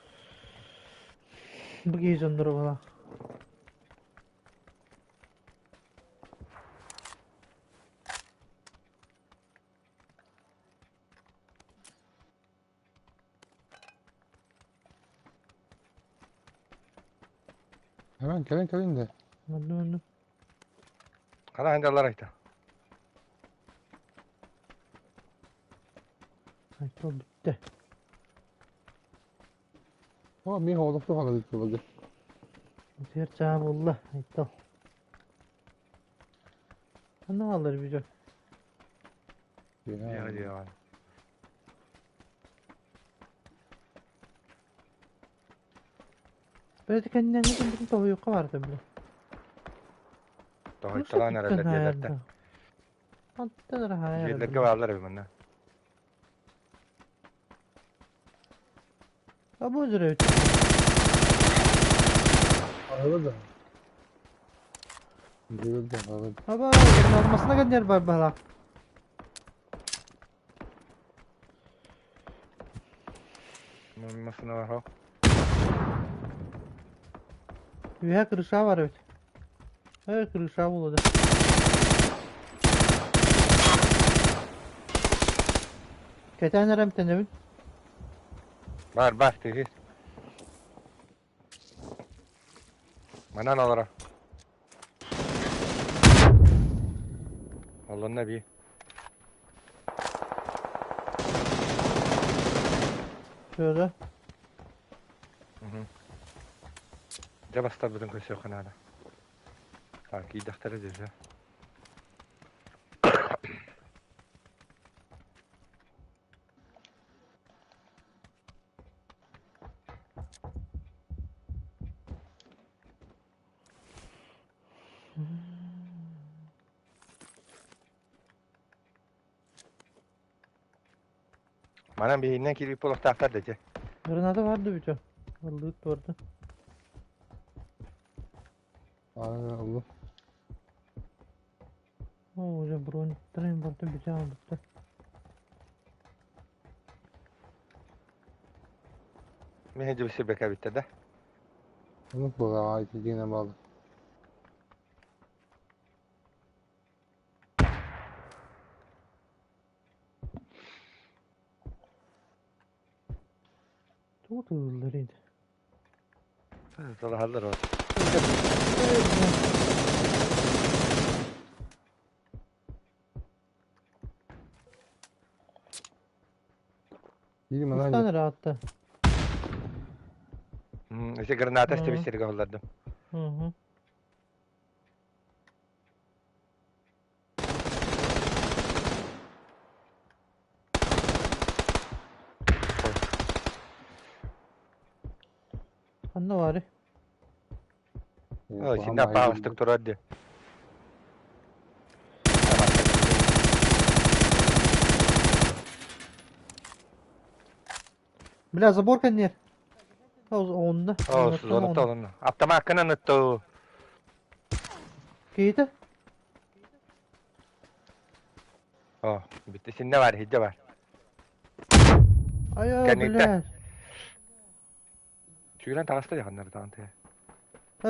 Бу киһи дьонноро буолла. Hemen gelin gelin de. Онну онну. Хана хандалар айта. Айтол бүттэ. О, ми холофту хана дип булды. Утуйар чаа буолла. Айтол. Ханна хааллар видео? Дьиэҕэ дьиэҕэ. Бэйэтэ кэннинэн бүтүн тоһуйукка барда бile. Тоһуйталаан эрэллэр дьиэлэртэн. Аттан эрэ хаайар Дьиэлэргэ бааллар эбит манна. А бу дьөрөйт. Арaba да. Дьиэлэр да арaba. Аба, масына кэннер бар баһалаах. Масына бар хо. Үһэ крыша бар эбит. Э, крыша буолуо да. Кэтээн эрэ эмтэнэбин. Бар бар тыһы. Манан олоро. Олонно би. Şöyle. Дьэ бастарбытын көрсүөххэ наада. Так, киирдэхтэрэ дьэ. Манан биһиннэн киирбит буолуохтаахтар да дьэ. Граната бар да бүтө. Ыллыыт туорда. Алла. О, уже бронь. Трен барда бүтө албыттар. Мин дьэ бэкэ да. Onu буолаҕа итигинэ баалы. Тугу тыыллар ини. Талаһаллар ол. Биир манан Устан эрэ аатта. Ити граната истибит оллардым. Hı Ханна баарый? Ой, синна паастык турар ди. Бля, забор кэнниэр. Онно. О, зонutta олонно. Автомаккынан ытту. Киһитэ? О, битти синне бар, хидде бар. Айа, Кэнниттэн. бля. Сүүрэн таҕыста дьаханнар таҕан тыа.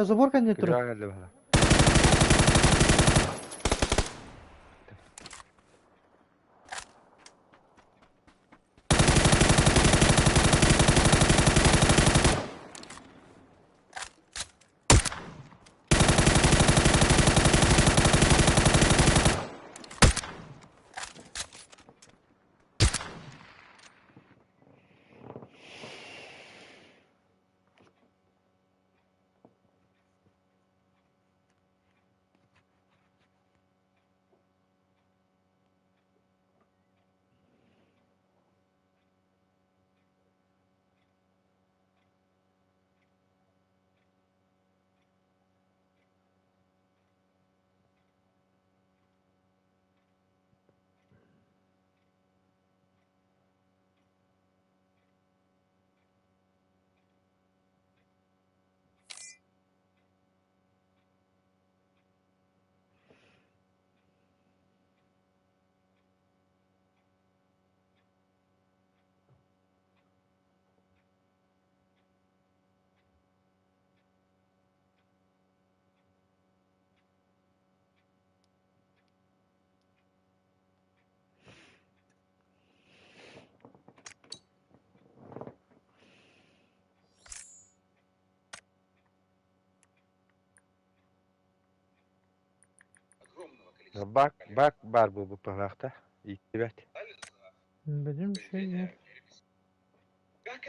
Забор кэнниэр турар. Күлүгэ кэллэ баһа. Бак, бак бар бу бу пахта. Иттибет. Benim şey yok.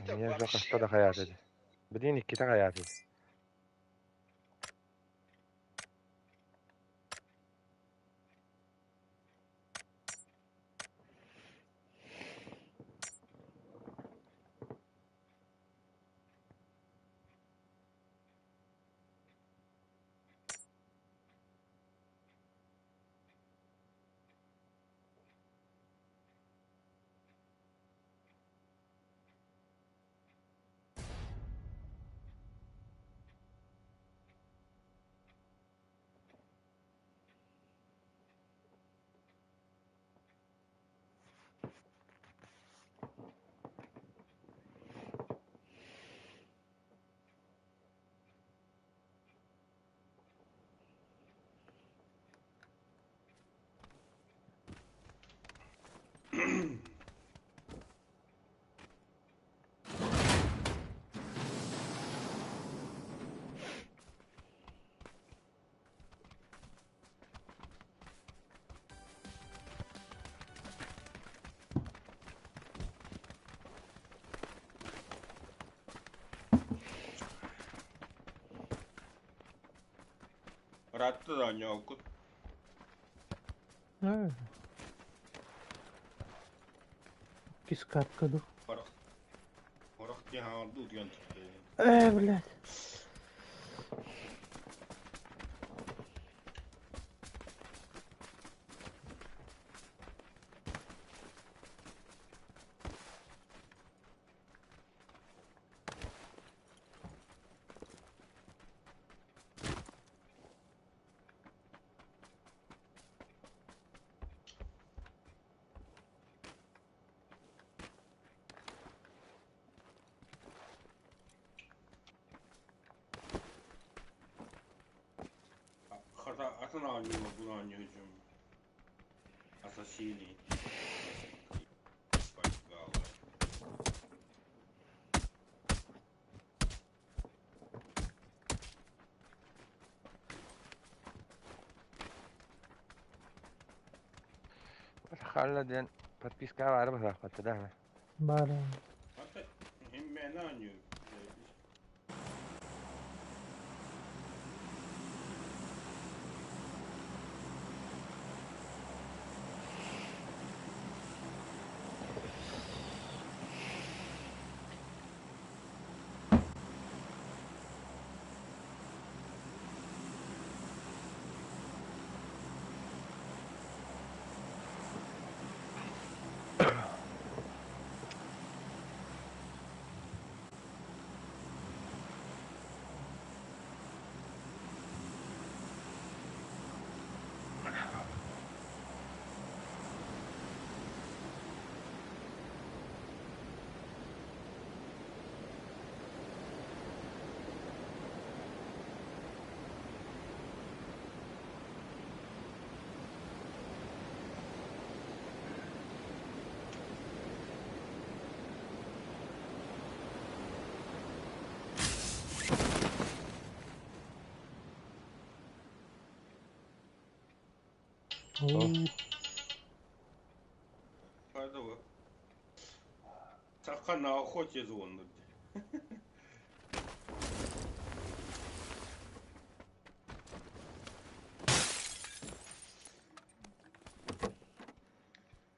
Мне же хаста да хаят эди. Билин икките хаят эди. Ыраатта да оонньообуккут. Кискатка ду. Орох орох диэн хаҥардыы утуйан түстэ. Э, блядь. Хата атын оонньууга бу оонньуучум Ассасини Хаалла диэн подпискаҕа баара быһаахпатта да. Баара. Мин оонньуур. Оо. Саха на охоте звонут.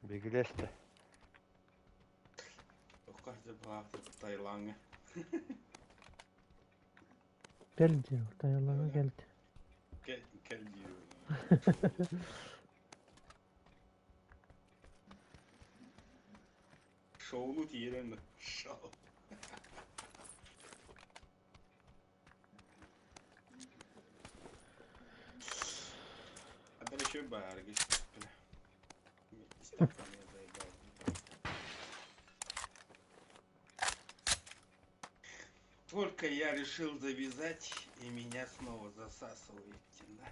Бигилэстэ. Таиланга. Кэл диyor. Таиланга geldi. Кэл кэл диир. Шоуну тиэрэн шоу. А еще барги. Только я решил завязать, и меня снова засасываете, да?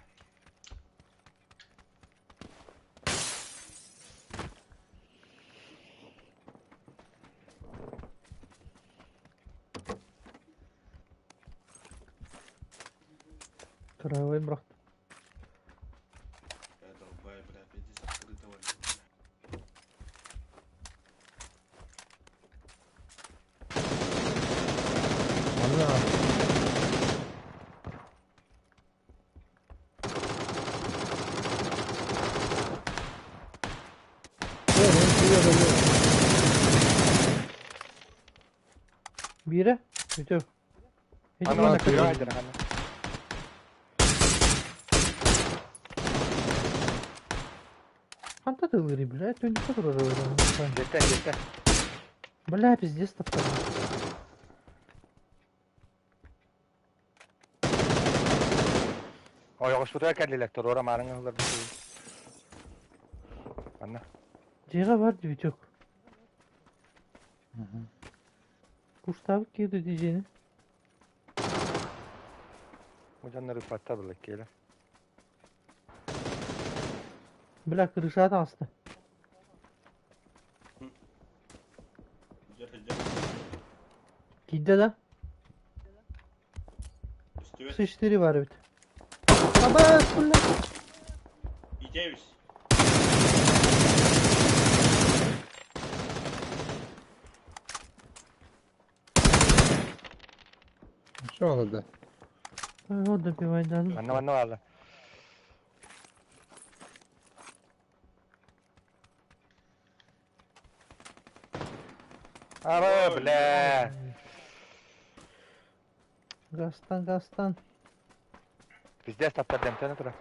Каравай брат. Я долбаю, бля, опять здесь открытого нет, бля. Манна Биирэ. Бүтү. Ити Ана манна тыа кытыы. айдара хана. Ханта тылырый, бля, түннүккэ турар өлөрөн. Деттен деттен. Бля, пиздец таптадым. Ойоҕоспутугар кэллилэр туруора маарыҥа ылар Анна. Дьиэҕэ бар Витек. Курстаабыт киһи дьиэни. Бу дьоннор ыппаттар былыр киэлэ. Бля, крыша таҕыста. Дьэ, дьэ. Киирдэ да? Үстүбэт. С4 бар эбит. Абас, бля. Итэбис. Что надо? Вот допивай, да. Манна манна баалла. Аба, бля. Газтан, газтан. Пиздец таптар демтene тура.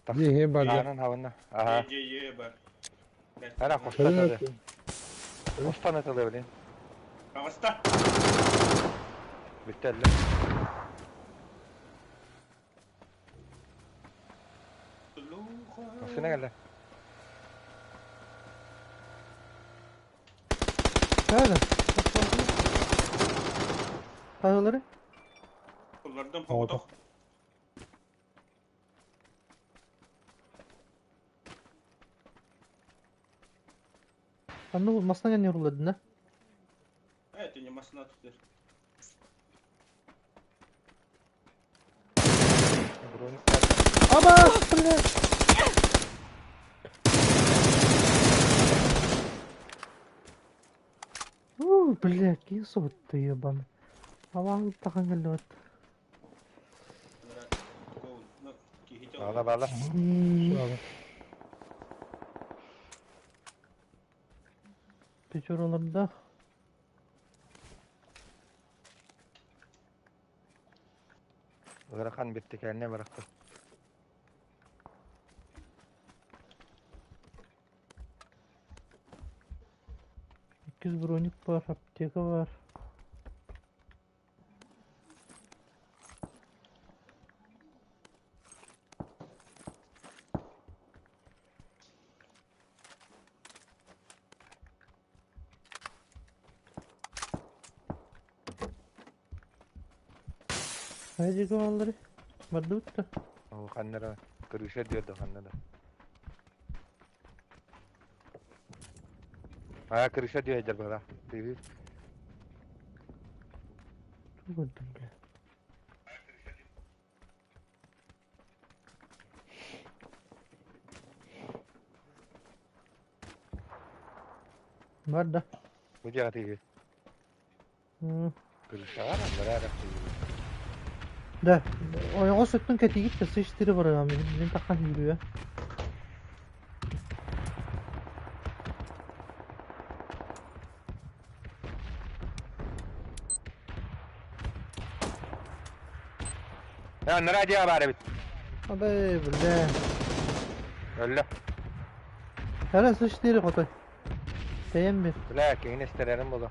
Дьиэ бар. Анан хаванна. Ага. Е, бар. Ара костан Костан атылы блин. Аваста. Бүттелле. Машина келді. Nerede? Paraları? Kullardan pamuk. Anne masına yanıyorlar да? Это не масна тут. Аба, бля! У, бля, кисот ты ебаный. Аван тахан келет. Бала бала. Печораларда. Ырахан биттикәлне баракты. Иккис броник бар, аптека бар. Haydi kovalları. Барды бутта. Ол ханнара крыша дерді ханнара. А крыша дерді бала. Ты Көрдüm бля. Бар да. Бу жага тиги. Крыша бар, бара Да. Ойоҕо сөттүн кэтигит да сыштыры барагам. Мен таккан yürüyor. Я нара дия бар бит. Абай, бля. Өллө. Хара сыштыры хотой. Тэйэн бир. Бля, кеңин эстерерим болду.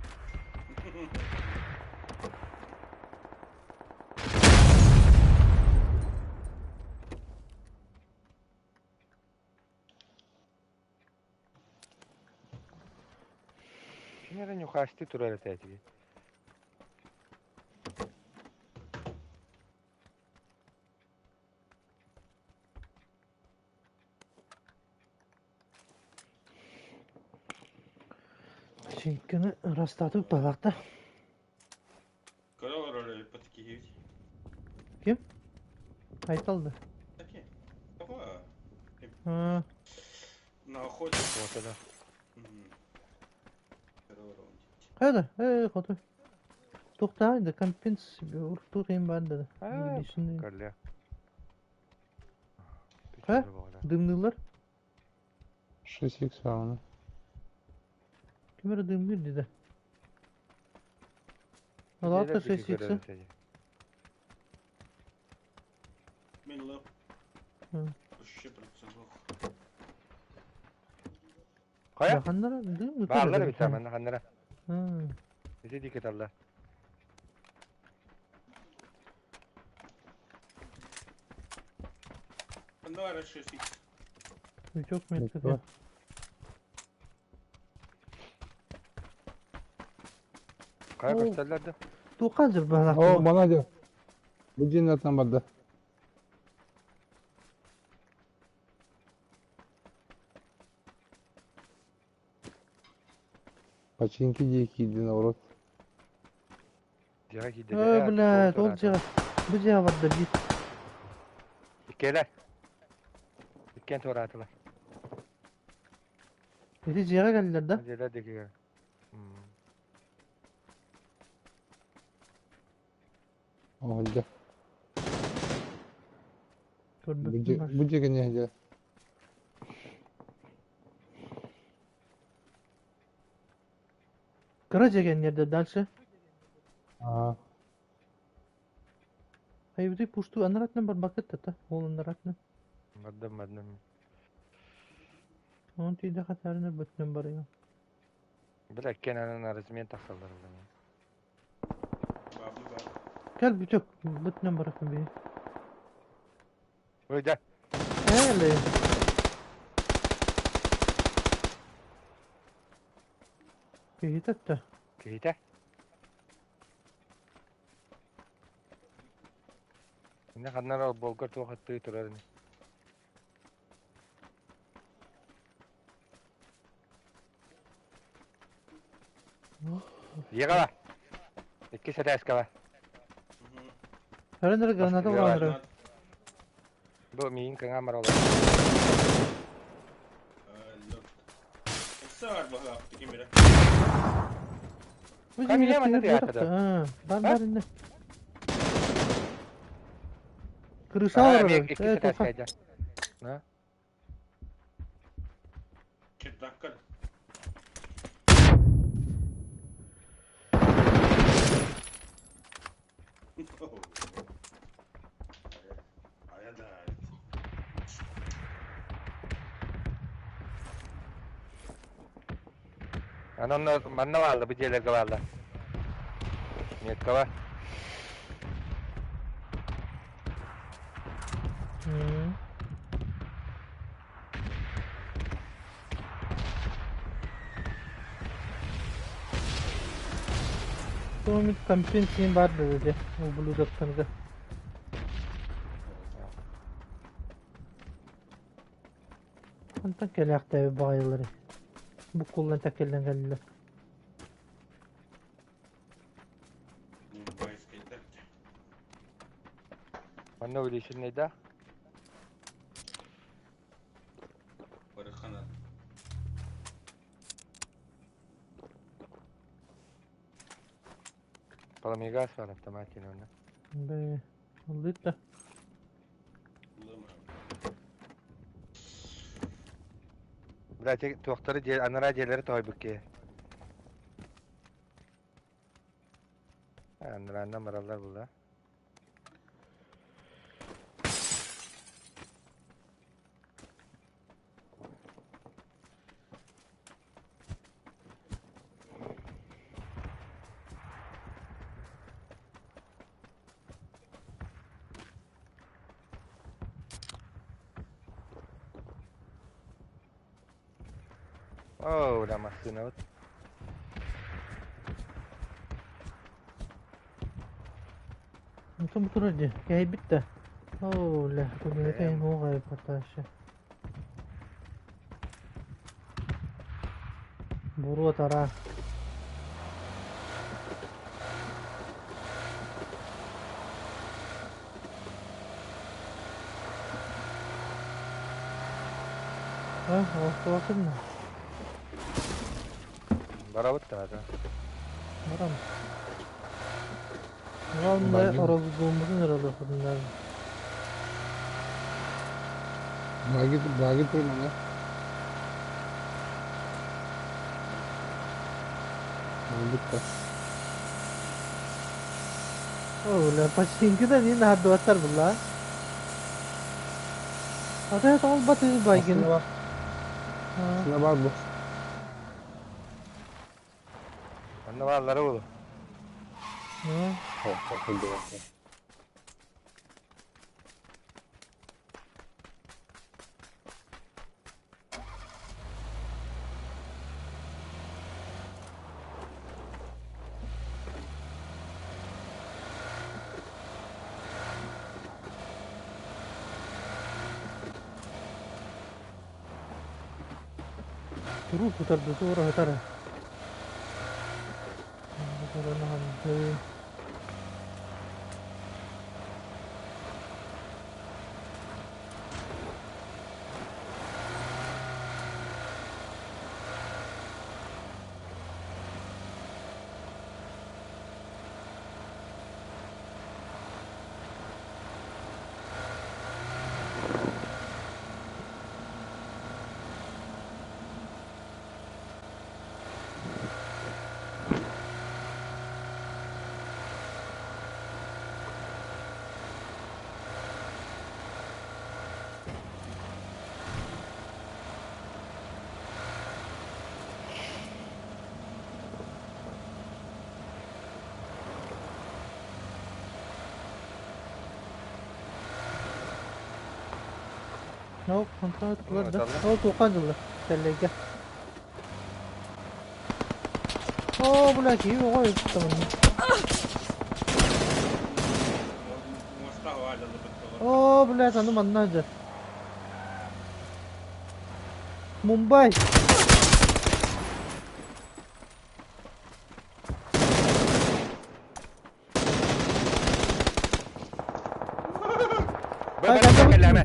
Кинere нюхасты турар этети. Чинкini rastlatıp balakta. Көрө патки. Ким? Айталды. Таки. Ага. А, На охоте. Вот это. Кайда? Э, хотой. Тоқта, да компенс урту кыйын бар да. А, Калля. Ха? Дымнылар. 6х сауна. Ким эре дымныр деди. Алата 6х. Мен лап. Hı. Вообще процент. Кая? Ханнара дым Баалар бит аман ханнара. Hı. Бизи дикет алла. Давай 6 Çok метр. Кая О. көстөллөрдү? Туқазыр балак. О, бана дия. Бу дьиэн барды. Починки дии киирди наоборот. Жага кийди. Ой, бля, ол жага. Бу жага бар да бит. Иккелер. Иккен туратылар. Эти жага келдилер да. Желер дикиге. О, дьэ. Көрбөттүм бар. Бу дьиэ не дьэ. Кыра дьэгэннэрдэ дальше. Аа. Хайбытый пушту анаратынан барбаккыт тата. Ол анаратынан. Бардым, бардым. Онон тиийдэ хатаарына бөттөн барыйым. Бля, кенанан размен тахсаллар була. Бабы бар. Кэл бүтөк бөттөн баракын бии. Ой, да. Эле. Киһитэтте. Киһитэ. Инне ханнар ол болгар туох аттыы турар ини. Егала. Икки сэтээскэҕэ. Көрөн эрэ граната Бастыгыга урааннара. Бу миин кыҥаан бараллар. Саар баһаапты кимирэ. Бу Камия дьиҥэр манна тыгыр тыйаатыда. А, бар А? бар инне. Крыша Аа, олорор. эмиэ икки Э, сэтээскэ туха. айда. На. Чердаккар. А я да. Анан манна баалла, бу дьиэлэргэ баалла. Меткаба. М. Томит компенсиин бар dedi. Ублюдоктарга. Онтон кэлээхтээби баҕайылары. Бу куллан тэккэллэн кэллилэр. Манна увеличенный да? Барыхана. Паламигас бар автоматин онно. Бэ, ыллыт да. Лыма. Бля, туохтары дьиэ, анараа дьиэлэри тоһуйбут киһи. Анарааннан бараллар була. Оо, la массыына вот. Онтон бу турар дии. Кэһэйбит да. Оо, ля, кумиэта Эм. оҕай поташа. Буруо тараа. А, оттоотун на. Барабыт да да. Барам. Главное, Багин. оролдууммутун эрэлэххитинээр. Баги баги турмана. Болбут да. Оо, ля, почти да не наһардыбаттар булла. Ата ол баты байгин. Массыына бар. А, Массыына бар бу. Манна бааллара буолу. а. Хо, Туру тутарды тура тара. Ол онтон ыттылар да. Ол туохха дьыллар? Тэллэйгэ. Оо, бля, киһи оҕо өлбүт манна. Оо, блядь, аны манна дьэ. Мумбай! Кэллээмэ.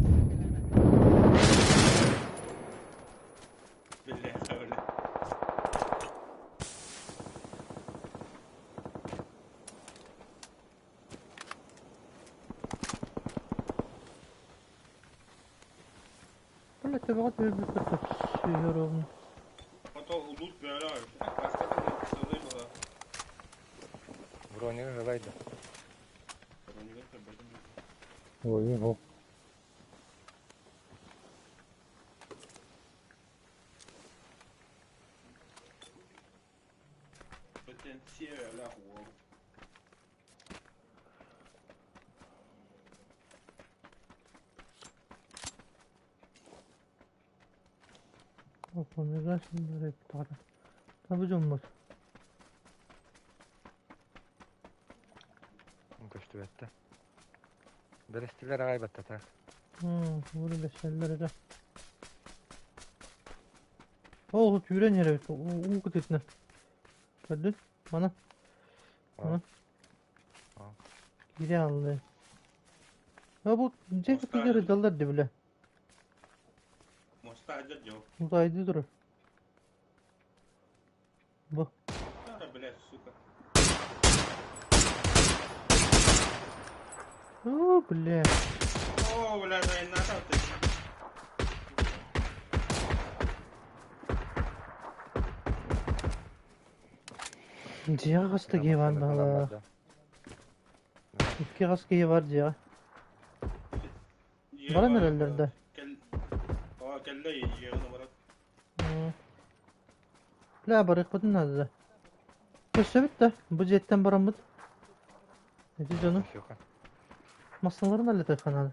Бля, төбөҕө түһэрбит сүһүрүм. Бронига ылайда. Ой, о. Табы дьоммут. Көстүбэттэ. Бэрэстилэр аҕай баттата. Бу бэсэллэр этэ. Ол түүрэн иһэр эбит. Уу кытыытынан. Көрдүн? Мана. Мана. Киирэ аллы. А бу дьэ кытыгар ыдаллар дии бile. Утайды турар. Бу. О, бля. О, бля, Дьиэҕэ хас да киһи баар баһылаах. Икки хас киһи бар дьиэҕэ. Баран эрэллэр да. Бля, барыахпытын наада да. Көрсөбүт да, бу дьиэттэн бараммыт. Эти дьону массаларын аллатыахха наада.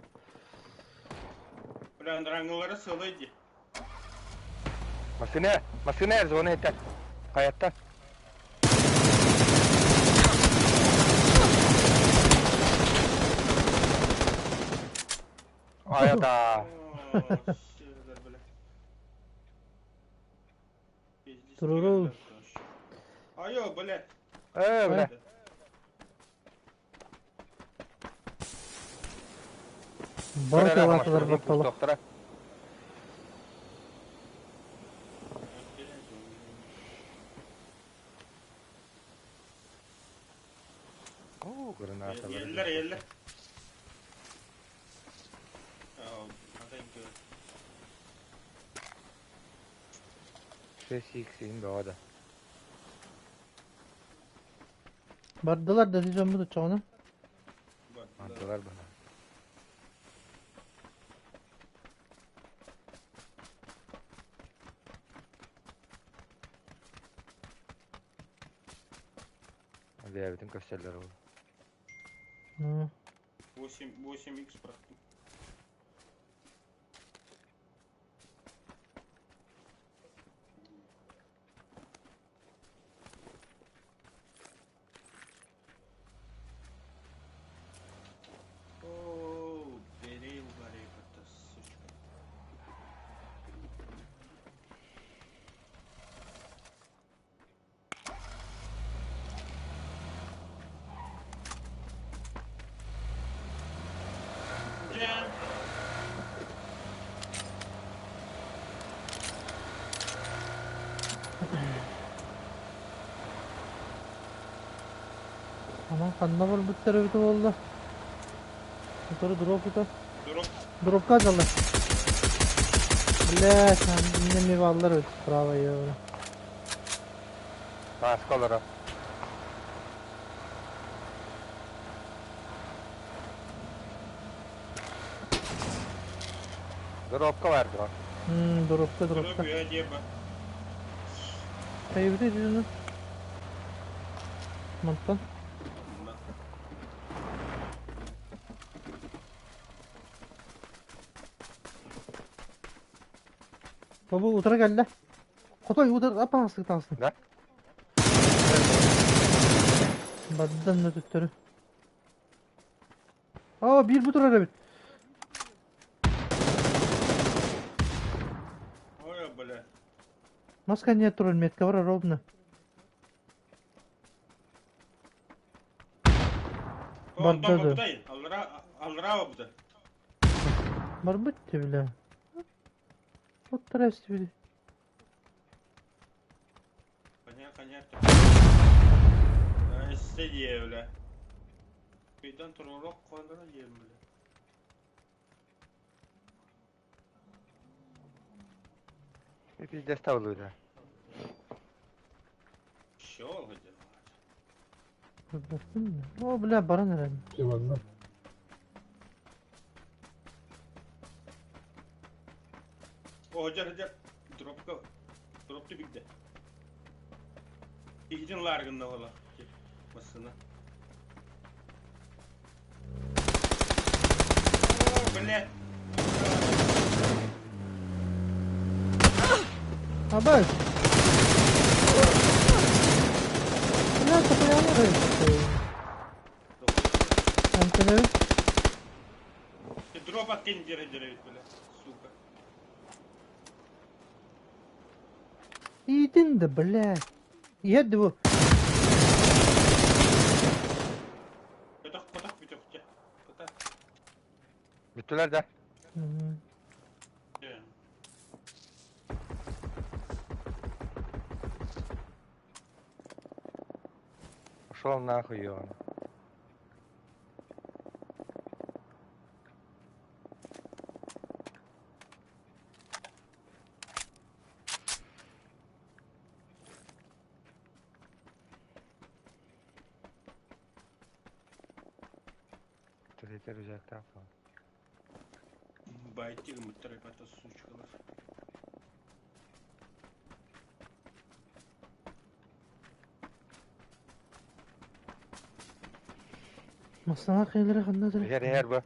Бля, андыраңылары сылай ди. Массыына, массыына зона этэ. Хайаттан. Айата. Туруру. Айо, блядь. Э, бля. Бары кылаатылар баттала. Еллер, еллер. Шесть икс бөҕө да. Бардылар да дьоммут оччоҕуна. Бардылар бана. Бэйэбитин көрсөллөр ол. 8, 8 х прохту. О, бери, угори, это сучка. Дьэ. Аман ханна барбыттар эбитэ буолла? Сотору дроп ыта. Дроп. Дропка дала. Блядь, инне баллар эбит справа её. Тааска олорор. Дропка бар дроп. Дропка, Дроп дропка. я деба. Хайбыты дьону. Мантан. Бу утары кэллэ. Хотой утары апаҕастык таҕыстын. Да? Бардан да төттөрү. Aa биир бу турар эбит. Ой, бля. Маска не турар, метка бар ровно. Онтон Барда да. бабытай, аллара, аллара бабыта. Барбыт бля. Вот тарас били. Коня, коня. Эссе дие, бля. Кыйдан турурок кондора дием, бля. Пиздец тавлыда. Щел где. О, бля, баран эрэн. Иванна. О, жар, жар. Дропка. Дропты бигде. Игитин ларгынна ола. Масына. О, бля. Абай! Бля, топояны Антеневи. Дроп откинь дерет, дерет, бля. Сука. Иитин да, бля. Иһэр бу. Котах, котах, бүтөх, Котах. Бүттүлэр да. Ушел нахуй он. Третий рюкзак там. Байтик мыттырып сучкалар. Масана кыйлары ханна Эр эр бу.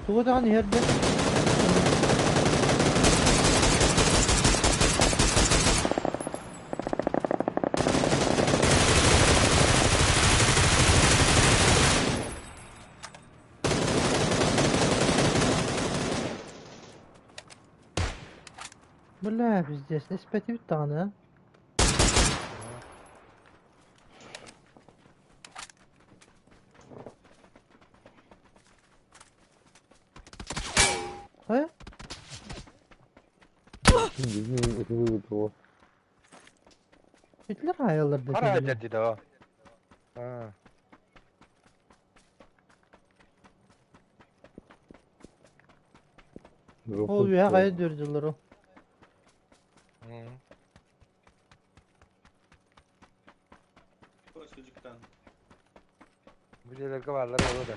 Тугу даҕаны иһэрдэ. Бля, пиздец, эспэти бүт даҕаны, а? Хайа? Итлер аялар да. Хара деді да. А. Ол үйә кая дөрдүлөр о. Сыжыктан. Бу жерлерге барлар олу да.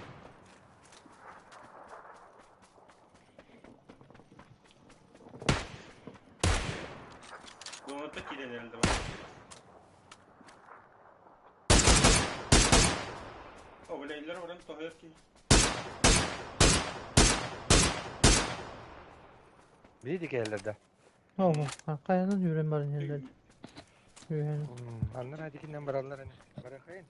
Donata кирен herhalde bak. О, бля, иллер оран тохер ки. Бийди келлер да. Ого, каянан үрен бар нерлер. Үйән. Аннар адикинен бараллар аны. Барахайын.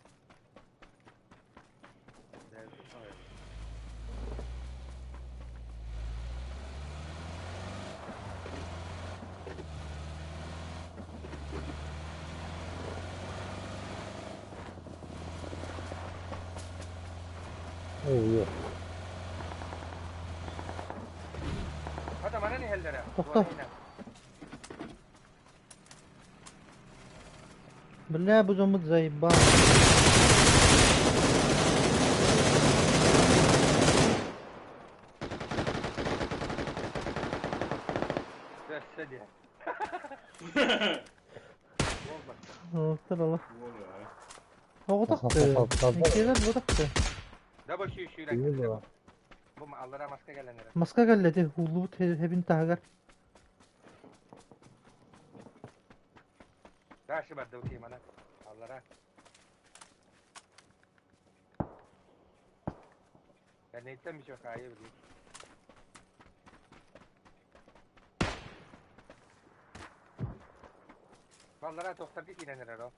Hadi bana ne hellere? Тохто. Бля, бу зомут заебал. Söyle. Оттар Вола. Оҕотохты. Иккилэр ботохты. Да бу şu şu. Бу аллара маска келенер. Маска кэллэти хуллубут хэбин таһыгар. Дальше бар да окей мана. Аллара. Кэнниттэн Мичокаайы билии. Баллара тохтарга киирэн эрэр ол.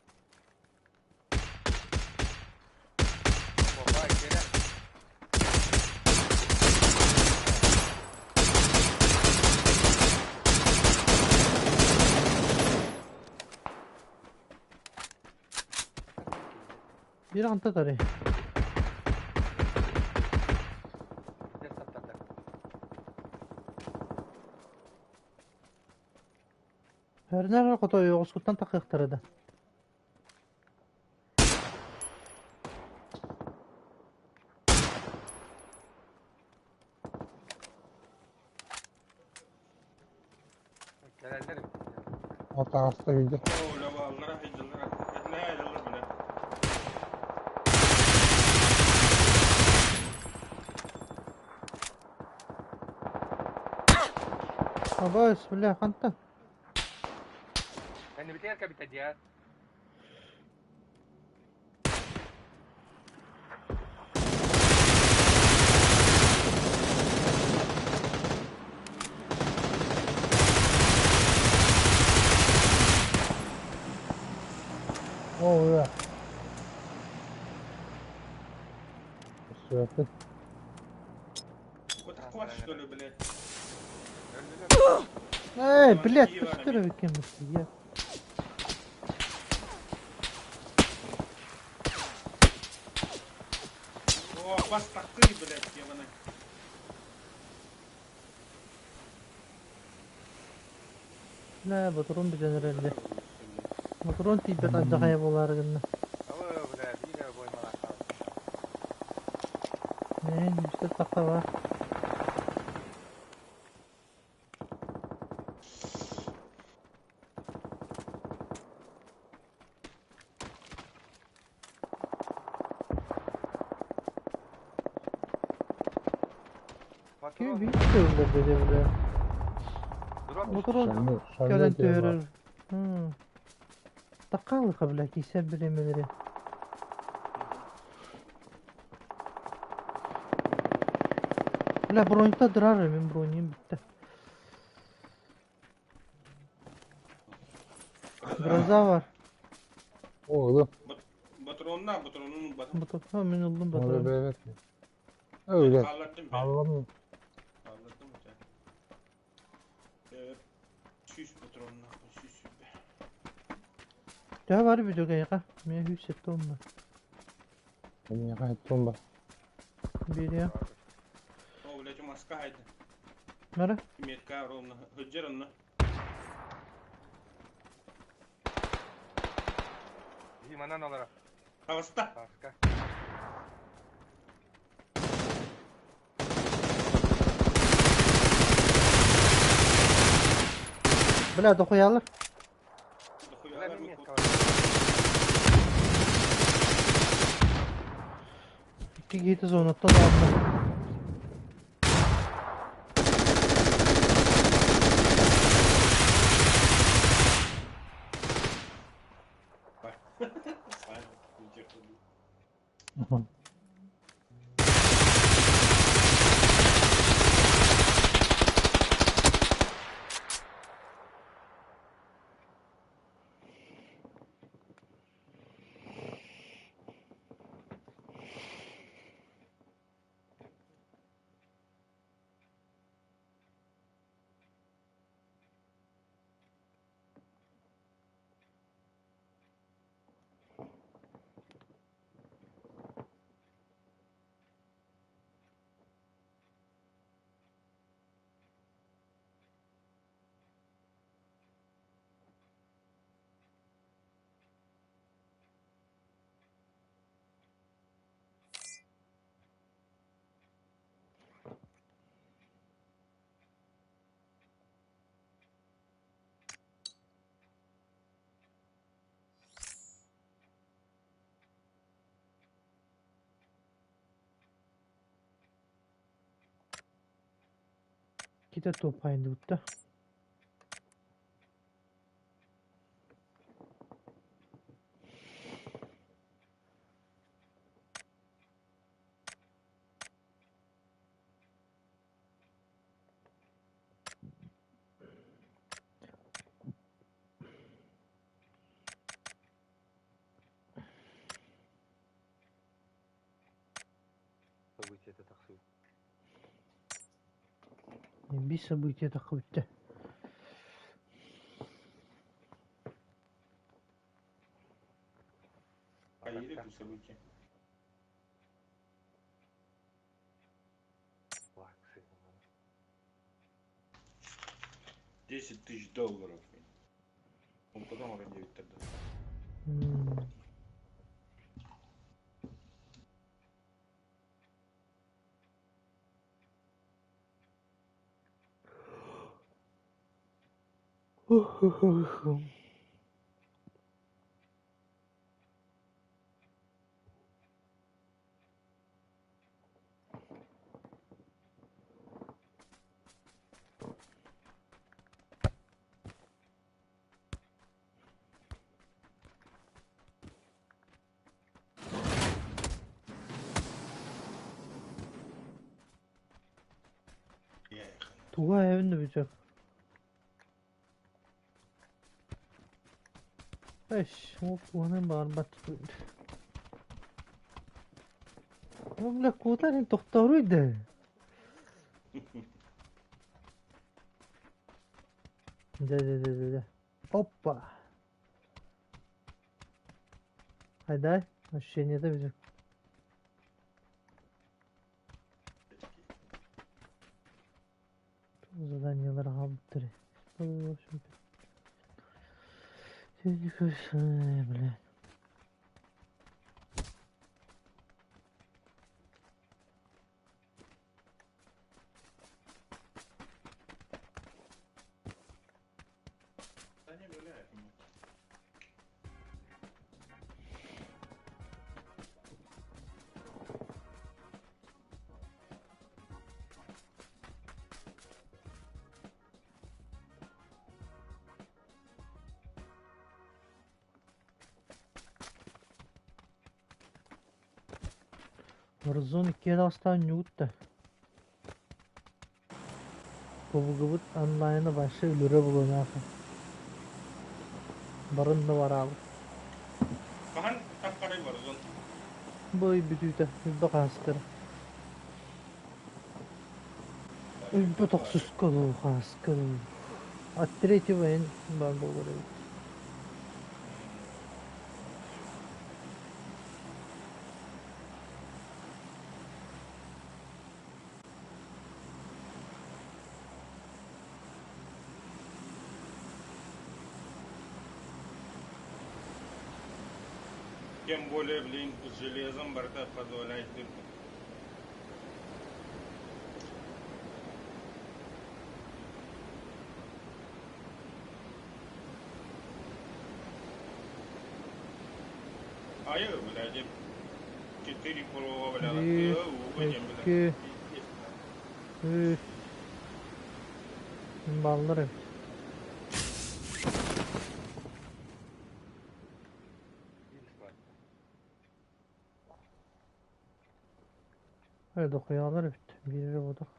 Бопа, кэлэ. Bir anta tarı. Өрнөр хотойоҕускуттан тахыахтара да. Кэлэллэр эбит. Ол таҕыста киирдэ. О, лаваллара хайдаллара. Этнэ айдаллар бile. Абаас, бля, хантан? Кэннибитигэр кэбитэ диэ. Оо, бля. Сөппүт. Вот такой, что ли, блядь? Өлдүлэр. Эй, блядь, көстөр эбиккин я. О, бас такой, блядь, ебаный. Бля, батурун бүтэн эрэллэ. Батурун тиийбэт алдьархайа буолаары гынна. Алы, бля, биир боймалаах хаалла. Ээ, үстэ тахса баар. Патрон. Ким биир төгүллэр дии бля. Дроп. Батурун Шарны, шарны кэлэн диэн баар. түһэрэр. Такаалыха бля, киисэр бириэмэлэри. Бля, броньта дырар мин броньум бүттэ. Гроза бар. Оо, ылым. Батронна, батронун батон. Батурун мин ыллым Оны батурун. бэйэбэт. Өлөр. Хааллардым бе. Аллам. Хааллардым это. Сүүс патронна, сүүс бе. Төһө бар бүдүгэйҕэ? Мин 107 онно. Эйиэхэ эттим ба. Бириэ. О, блядь, маска хайда. Мара? Метка ровно. Хыджер онно. Биһи манан олоро. Хаҕыста. Таска. Бля, дохуялар. Бля, мин метка бар. Икки киһитэ зонаттан аҕалла. Кита туоппайдыбыт да. Биир событие тахха бүттэ. Поедет у события. 10 000 долларов. Он потом уже 9 тогда. Туга эбин да бүтүөх. Эш, ол туһанан баҕарбат. Ол бля куотар тохтооруй да. Дьэ дьэ дьэ дьэ дьэ. Оппа. Айдай, ощущение да бүтүөх. Заданиелар хаалбыттар. Бля. Да не, бля, Warzone 2 астаан ньуутта. Тобугубут онлайна вообще өлөрө булунаха. Барын да бараабыт. Хаһан таххарай Warzone? Бу ый бүтүүтэ үбэ хаастара. Үбэ тохсуска дуу, хааска дуу. От третьего эн баар буолар эбит. Тем более, блин, с железом барыта позволяет дырку. А я, блядь, 4 полова, бля, Биир, икки, үс. Баллар эбит. Ээ, дохуйалар эбит. Биир эрэ буолуох.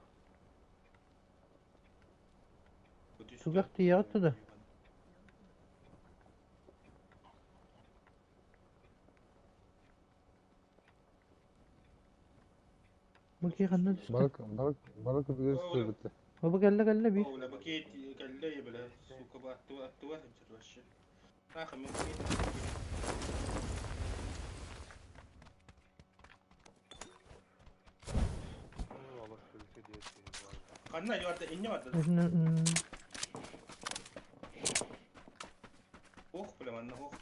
Түгэх тиийэҕит да? Бу киһи ханна түстэ? Балык, балык, балык үтүгэр сытыарбыта. Бу кэллэ кэллэ биир. Бля, бакет кэллэ, бля, сука, аттыва, аттыва сылдьар вообще. Нахуй, мен Ханна барда, инне барда. Ох, бля, манна ох.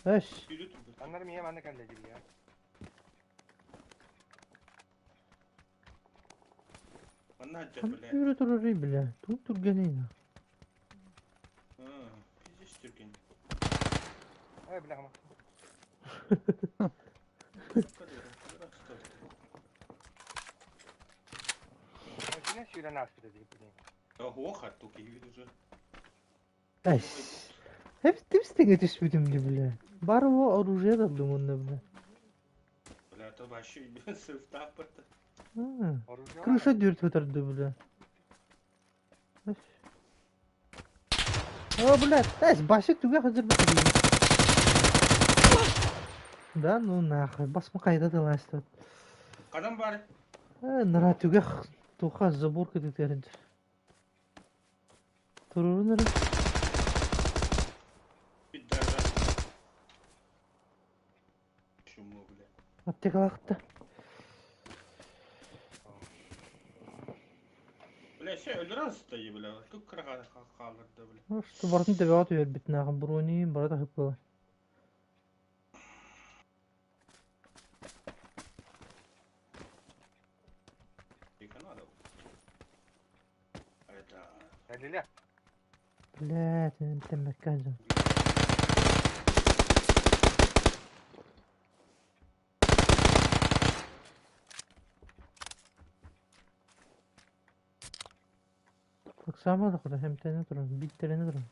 Эш. Сүүрэ турбут. Аннары миэ манна кэллэ дии. Манна сылдьар, Ханна бля. сүүрэ турарый бля? Тугу түргэнэй на? А, пиздец түргэн. Ой, бля, хама. Машина сүүрэн ааспыта дии, блин. Ох, а туки уже. Эш. Hep типстиге түспүтүм дии бля. Бары бу оружие да ыллым онно бля. Бля, это вообще срыв барда. А, Оружие Крыша дүрт көтөрдү бля. Эш. О, бля, эш, башы түгэх өтөрбүт. Да, ну нахуй, басма кайда тылаастыбыт. Хадан бар. Э, нара түгэх туха забор кытытеринчер. Турурун эрэ. Пидорас. Чмо, бля. Аптекалаахта. Бля, все, өлөрөн сытайы, бля. Тук кыраха хаалларда, бля. Что бартын төбөҕө түһэрбитинээҕин броньуйун барыта хыппылар. Тихо надо. Это... Кэллилэ. Блядь, эмтэммэккэ дьон. Ыксаама да куда эмтэнэ туран, биттэринэ туран.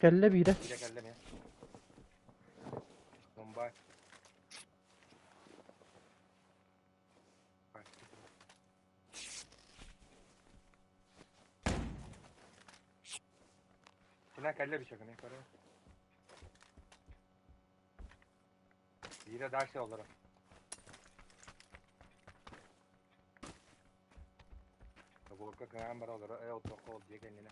Кэллэ биирэ. Биирэ кэллэ эмиэ. Мумбай. Кина кэллэ бичэгини көрө. Биирэ дальше олоро. Заборка кыҥаан бара олоро, э отуохха ол дьиэ кэннинэ.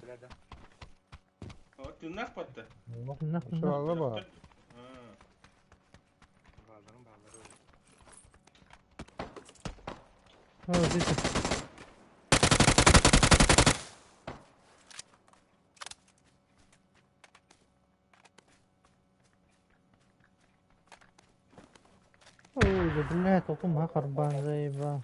Бля да. О, тыыннаах батта. Тыыннаах, тыыннаах. Шалла ба. А, Бааларын баалары. О, здесь. Ой, да, блядь, отум харбан заеба.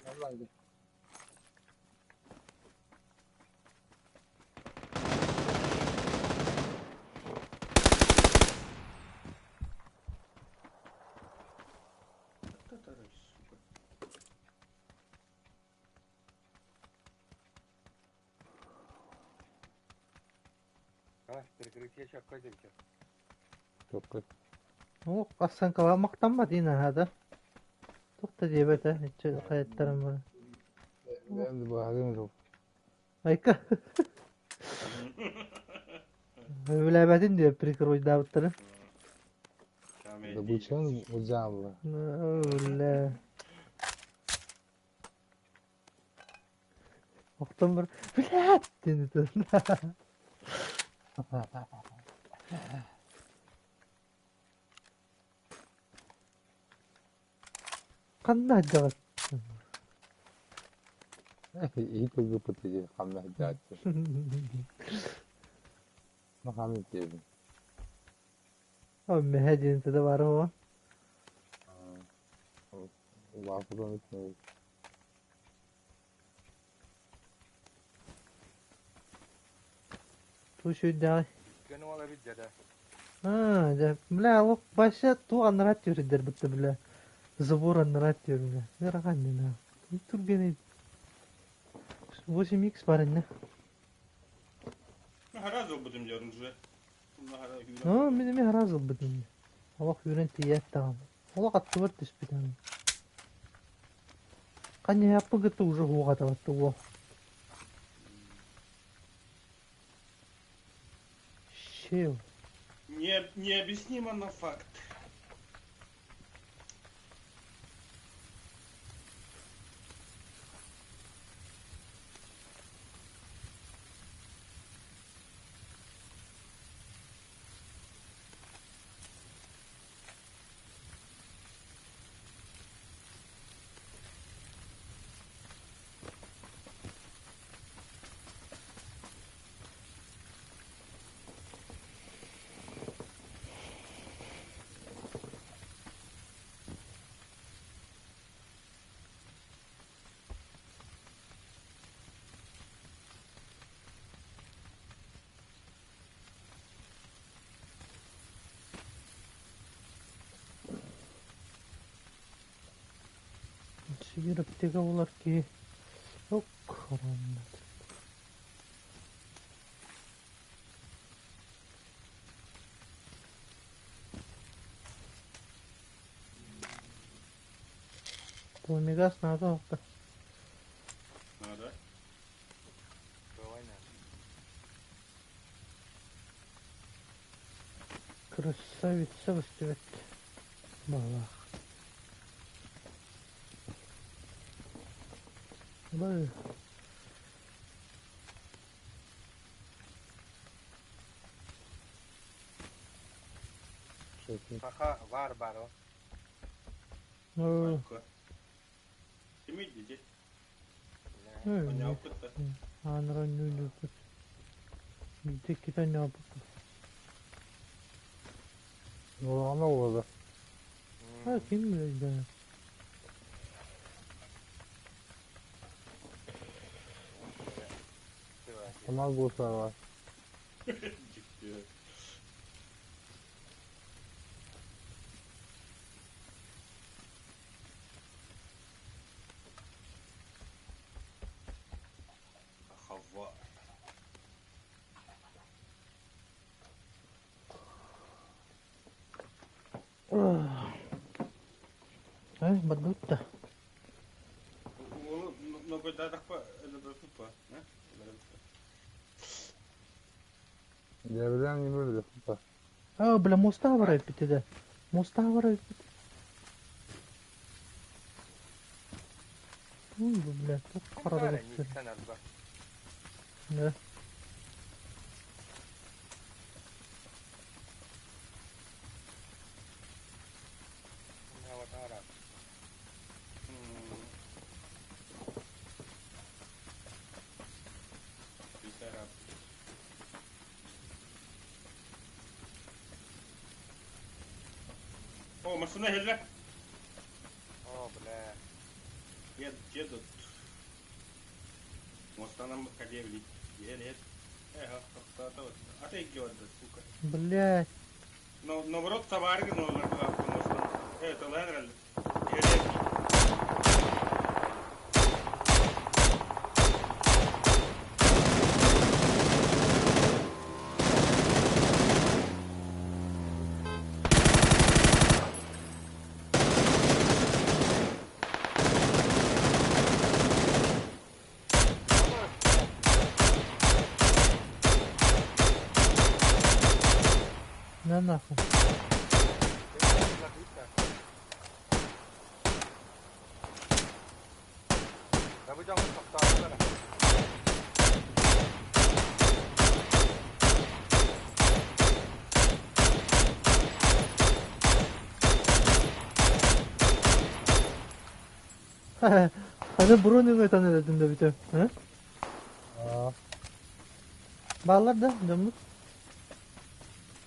Татары, сука. А, перекрытие чакка дебите. Чокка. О, ассанкала мактанма дейін ада. Тоқта деп это, қаяттарым бар. Бэм баһагын жоқ. Айка. Билэбэтин деп прикройдаабыттары. Добычан удзаалла. Бля. Охтон бір блядь деді. Қандай жағат? Иһит ылгыппыт дии хамна сылдьааччы. Маханы диэбин. Мөһэ диэн тыда бары о. Улааппытын үтүнэ. Ту сүйдәҕи. Көн уола эбит дьэ да. А, дьэ, бля, ол вообще ту аннараа түөрдэр бытта, бля. Забор аннараа түөр, бля. Ыарахан дии, Түргэн 8x бар инне. Харазы будем делать уже. Оо, мин эмиэ хараас ылбытым. Олох үүрэн тиийээт даҕаны. Олох аттыбар түспүтүм. Ханньыһааппын кытта уже уоҕатабатты уол. Щел. Не, необъяснимо, но факт. Сибир аптека булар киһи. Ок, хороммут. Помигас наада оһто. Красавица көстүбэт баҕалаах. Бай. Саха бар бар о. Өө, Ким идите? өө, Оньооппут да. Аанара ньуунньуйбут. Биирдэ иккитэ онньообуппут. Улаҕана уола. А ким өйдөөн. Канал буолсаҕа. Дьикти. Хава. Э, барбыт да. Уолу ногойдаатахпа өлөбөппүт ба? Дьээбэлээн ньымы билэхпит. А, бля, моста барар эппит да. Моста барар эппит. Ой, бля, туох харада көстөр. Ниттен арба. Да. Аватара. О, машина хелле. О, бля. Дед, дедут. Мостанам кадевли. Ел, Эх, а ты идиот, сука. Блядь. Но, наоборот, товары, но мостан. Это лэнрель. Ел, На нахуй. Да бу дьоҥҥо тохтоотулар. Ханы бронь өтөн эретин да бүтө. Э? Аа. Баалар да, дьоммут.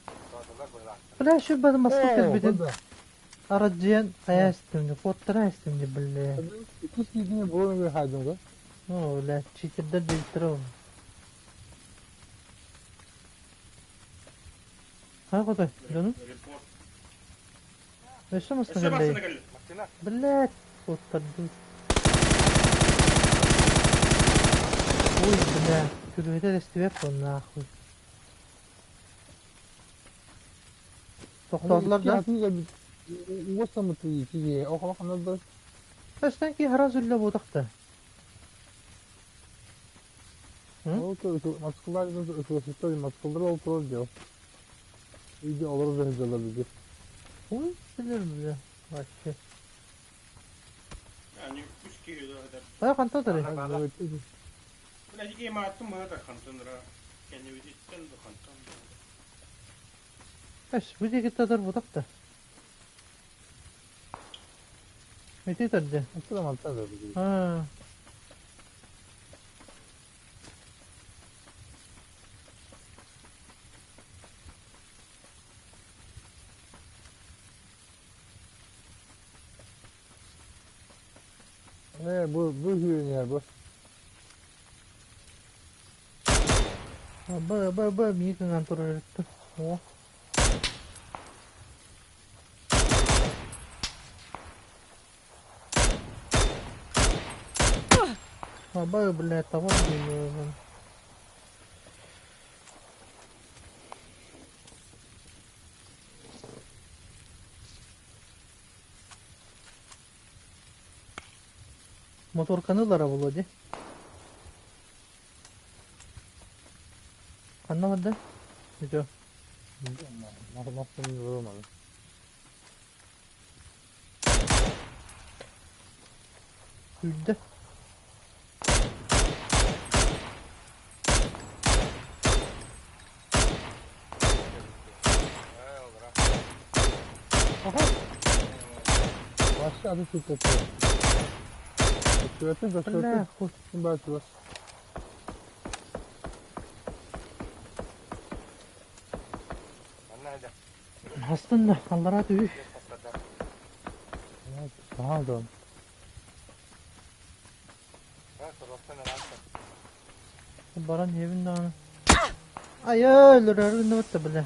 Тохтоотулар быһыылаах. Бля, şu бары маска кэлбитин. Оо, Арадьыйан хайа истим, куоттара истим, бля. Иккис киһини буолан хаайдым да. Ну, бля, читердер диэбиттэрэ ол. Хайа хотой, дьону? Репорт. Өссө маска Өссө кэллэй. машина кэллэ. Машина. Блядь, куоттардыы. Ой, бля, күрүөтэ эстибэт нахуй. Тохтоотулар да? Уоссамыт киһи охоло ханна Өстөн ки харас үллэ буотахта. Ол маскалар маскалар ол турар дьол. Үйде олорор дьоллор биги. Ой, билер бля. Вообще. Они үс киһи да. Бая ханта тары? Бля, дикий мааттым быһа хантынра. Кеннебититтен да хантан. Эс, бу диэки татар буотахта. Ити тарды. Аттыда мантан да биги. Аа. Э, бу бу хүйүнер бу. Ба ба ба миигин турар эбит. О. Ба, блядь, того блин. Моторканы ылара буолуо дии. Ханна барда? Бүтүө. Nasıl vuramadım. Сүүрдэ. Аха. Вообще аты сүртөттө. Сүртөттө, Бля, сүртөттө. хуй. Ким бар чугас. Манна да. Астын да, аллараа түһүү. Саха дон. Баран иһэбин даҕаны. Айа, өлөрөөрү гынныбыт да бля.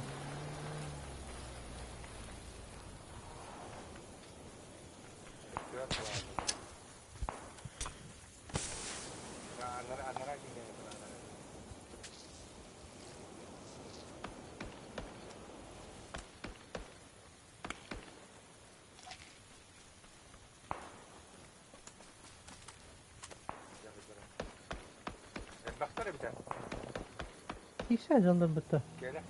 Элбэхтэр эбитэ. Киирсэ дьалларбыта. Кэлэ.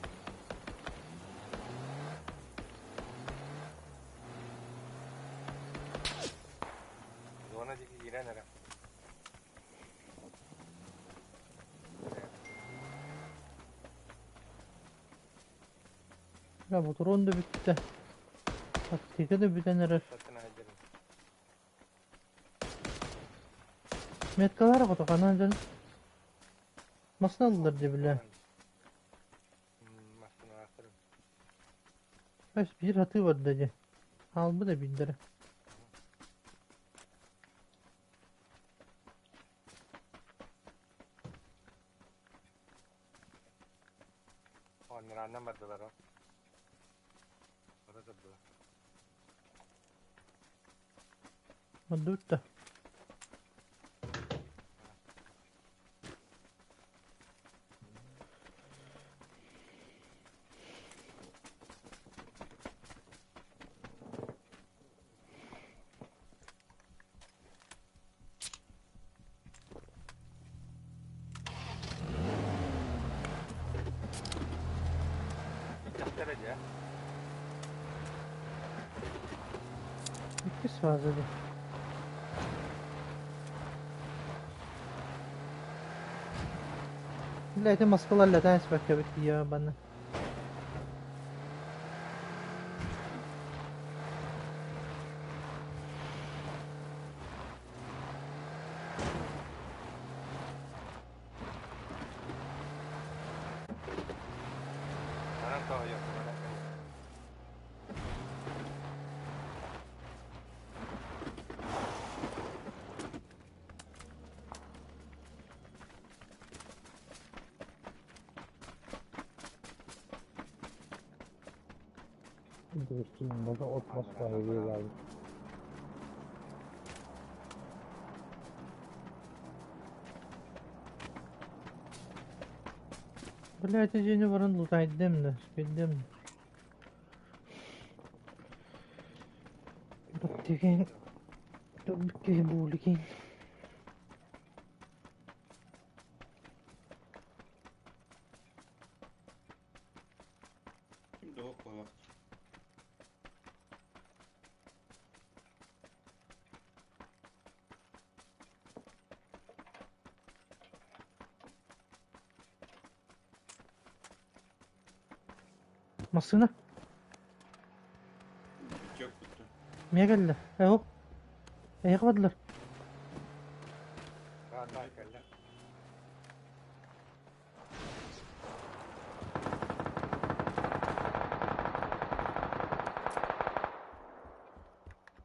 Зона диэки киирэн эрэ. Бля, ботуруон да бүттэ. Тактика да бүтэн эрэр. Саттан сылдьабын. Меткалара хотоханан дьон. Масына ыллар дии бля. Массыыналаахтар. Бэс биир атыы барда дии. Хаалбыт да биирдэрэ. Оннурааннан бардылар ол. Ора турдулар. Барда да. Иккэхтэрэ дьэ. Иккис фаза дии. Бля, ити маскалар лэтэн испэккэбит тиийэ банна. Манан тоһуйуох, манан кэлиэ. База от Москва hediye Бля, ити дьиэни баран лутайдым да, спиддим. Баттыгын, турбуккиһи бууликин. Ким да буолар. Массыына. Битек бүттэ. Миэ кэллэ. Ээ, эһиэхэ бардылар. Баар кэллэ.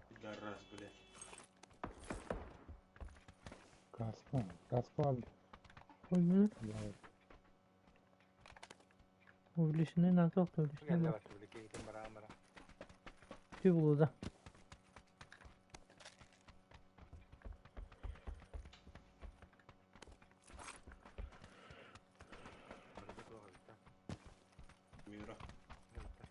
Пидорас, блядь. Каска. Каска алды. Ой, бля. Увеличенный на то, увеличенный Кэллэ на. бар, били киһитин бараан бара. Ты булуда. Барыта туох эбит да. Мира. Эбит да.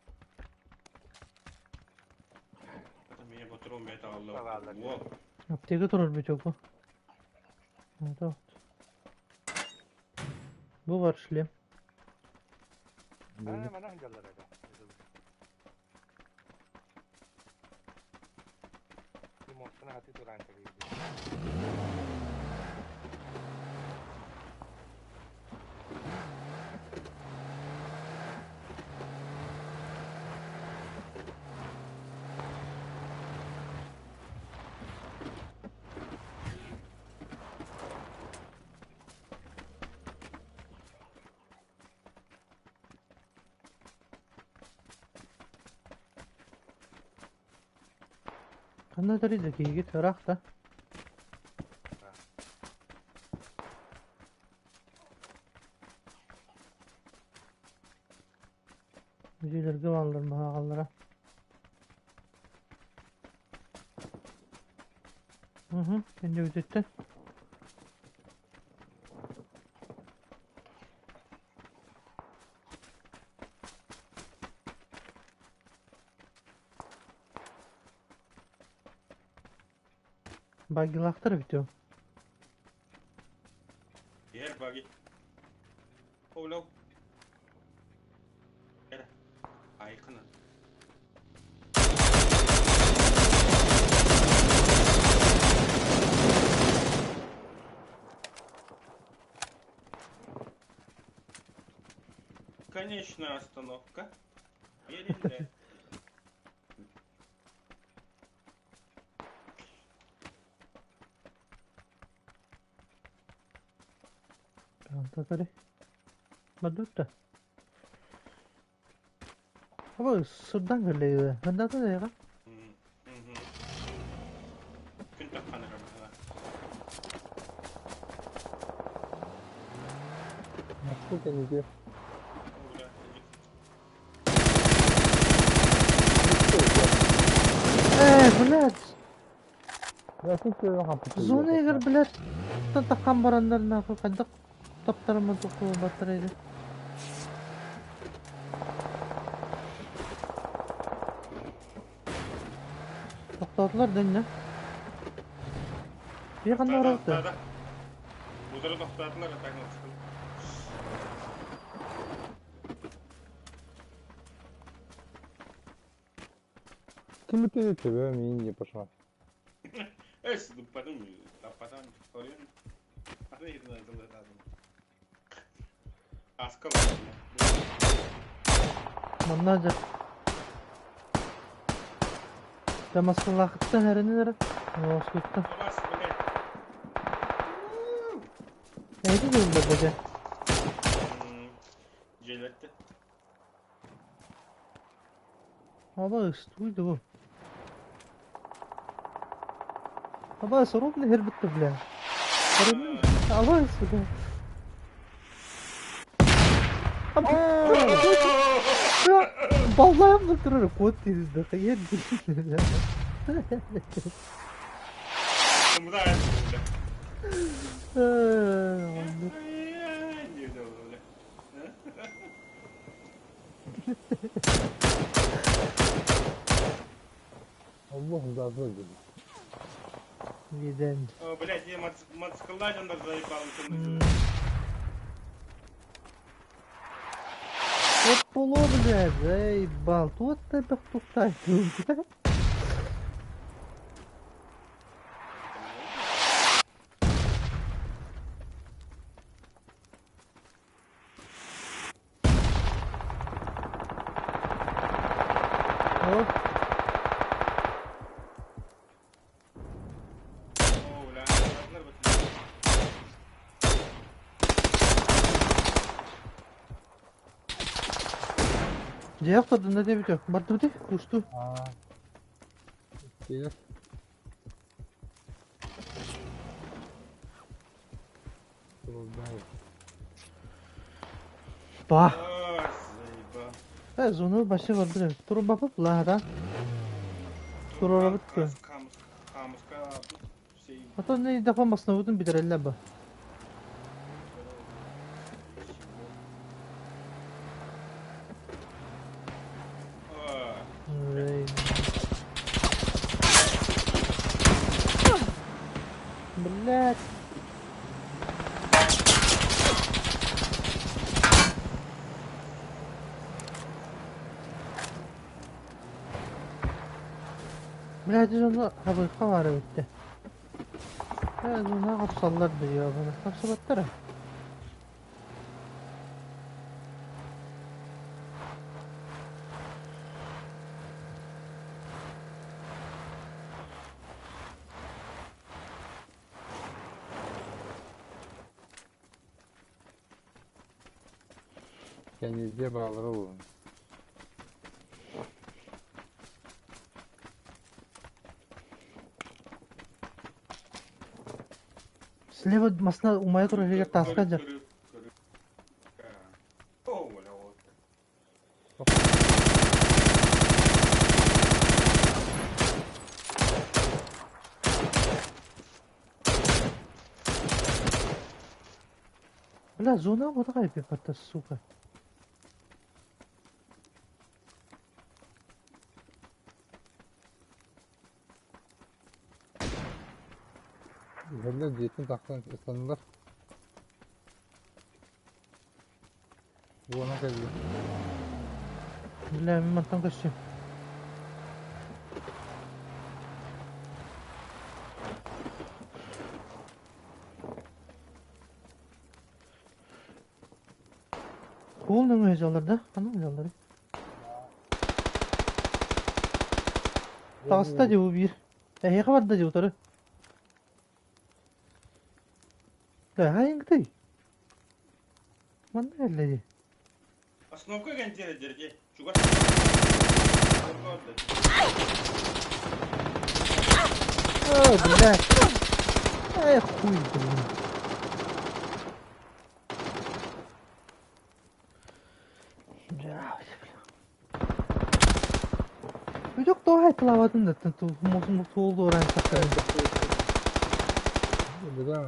Это меня патрон бэйт аҕалла. Аҕалла. Уол. Аптека турар битек бу. Это вот. Бу бар шлем. Аа, манан сылдьаллар этэ. Муостаны хатыы тураан кэбиһдим. Ханна тарыйда киһигит ыраах да? Дьиэлэргэ бааллар баһааҕаллара. Уһу, кэннибититтэн. Багилаахтар эбит ол. Иһэр баги. Олох. Эрэ. Айкына. Конечная остановка. Берилде. Татары. Бадутта. Абы сырдан кэллэ. Хандата да Күн таххан эрэ быһыылаах. Москва кэнники. Э, блядь. Я тут Зона игр, блядь. Таххан бараннар нахуй хайдах таптарыммын тохтуу баттар эди. Тохтоотулар дэннэ. Bir ханна барабыт? Утары тохтоотулар, так Ким ты тебе мин не пошла. Эс, дуппатым, таппатам, соруйан. Аты ирден айтылды. Аскал. Манна жа. Дамаскалаахыттан эрэнин эрэ. Оскуттан. Бас, блядь. Эйди дылла бэдэ. Желетти. Аба ыстуйду бу. Аба сорубны хербитти бля. Аба сюда. Баллаем турар кот тизди. Ер Кымда айтты, Allah'ım da gibi. Neden? Блядь, я мотоциклдан да заебал. Ополо, блядь, заебал. Тут ты тухтай. Оп. О, бля, Дьэ, охтордун да дебит Бардыбыты, кусту. Аа. Келер. Ба. Заебал. Э, зону башы барды. Турун бапып лаһара. Турора битти. Камуска, все. Ото не дафа маснабытын битерелле ба. Эй. Блять. Блядь, дьону хабыахха баар эбит дии. Ээ, дьоно хапсаллар да ёбана. Хапсыбаттара. Кэннизде баалара буолун. Слева масына умайа турар иһигэр тааска дьар. Бля, зона вот такая пепата, сука. Иһэллэр дьиэттэн тахсан ыстаннылар. Уона кэллэ. Бля, мин мантан көстүм. Уол нөҥүө дьаллар да? Ханна дьалларый? Таҕыста дии бу биир. Эһиэхэ барда дии утары. Хаайыҥкытый? Манна кэллэ дии. Основка кэнтиэрэ дии. Чугас. О, блядь. Эх, хуй, блин. Блядь, бля. Бүдүк тоҕо айтылаабатын да туолду оран сахтарын. Да.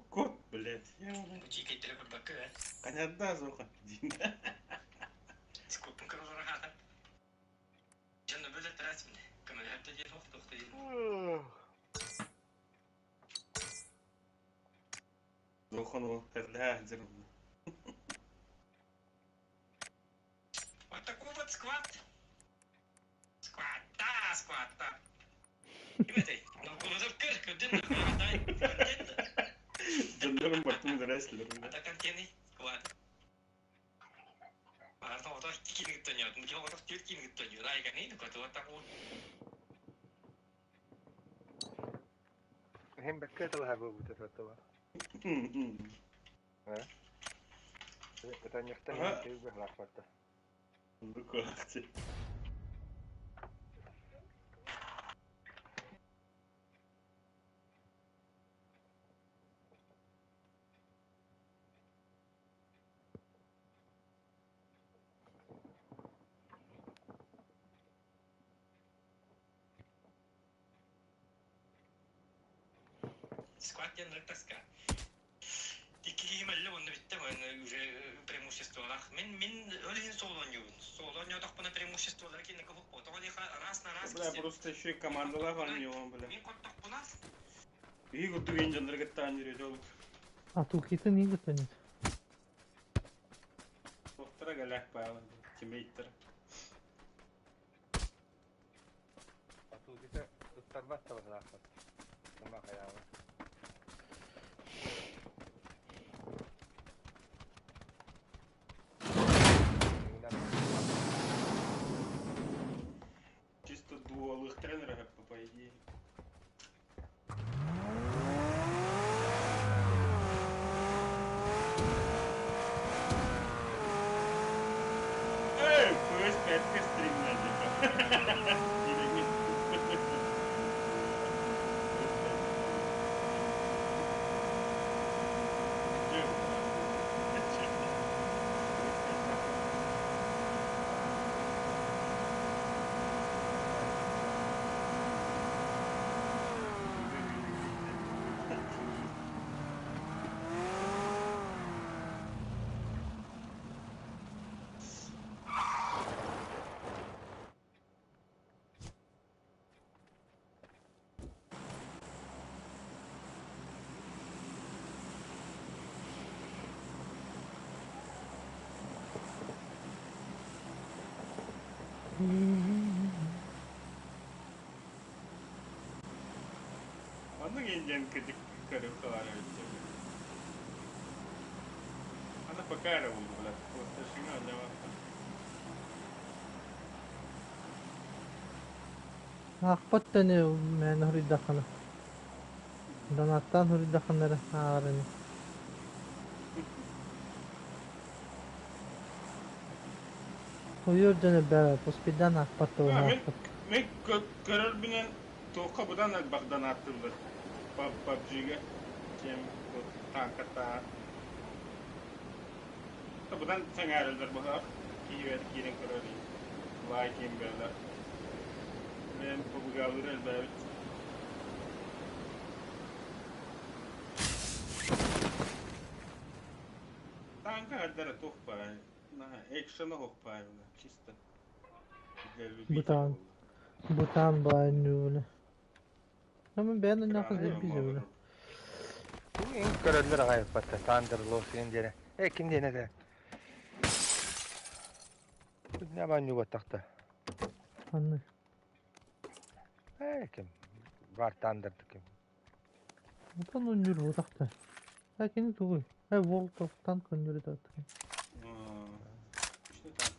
Кот, блядь. Понятно, сука. Зохану терля Вот такой вот сквад. Сквата, сквата. Дьоннорум бартын дәрәслер. Hem бэккэ тылаһа буолбут этэ Ытанньахтан быһалаахпатта. Буквально. Сквад диэн ырытаска. Икки мэлле онно бүттэ уже преимуществолах. Мин ол иһин солоньюбун. Солоньотохпуна преимуществолар кинники хоппо. Тоҕо диэхэ раз на раз Бля, просто еще и командалар у него, бля. Мин коттохпуна. Биһи курдук иин дьоннору кытта анньыр өтө олук. А тукитын иин кытта нет. Туохтара гэлээх баалар, тиммейттэр. Атуукита ыттарбат да быһылаахпыт. Ума хайаабат. Чисто дуолуохтарын эрэ сөп по идее. Эй, PS5 стримнэ типа. Оннук индиан кырдьык көрүөххэ баар эбит Аны пока эрэ булдулар. Пласташиҥа оонньообокко. Аахпат да ини мээнэ суруйдаххына. Донаттаан суруйдаххына эрэ ааҕар ини. Ойуур дьон элбээбэт, успейдаан аахпат да А, мин, аахпат. мин көрөрбүнэн туохха быдан элбэх донаттыыллар. PUBG-га, чем вот танкаттааҕар. Быдан сэҥээрэллэр быһаах. Киһи киирэн көрөр лайк иҥэрэллэр. Бэйэм побугаалыыр элбээбит. Танка эрдэрэ туох баарай? Наһаа экшена суох баай чисто. Для любителей Бытаан. буолла. Бытаан баай ньуулэ. Ama ben de ne Экраны kadar bize böyle. Көрөллөр аҕай батта Тандер Лосин диэни. Э ким диэн этэ? Не банньугаттахта. Anlı. Э ким? Бар Тандер ким? Отан өнүр утахта. Ләкин тугуй. Э World of Tank өнүрү да. Что там?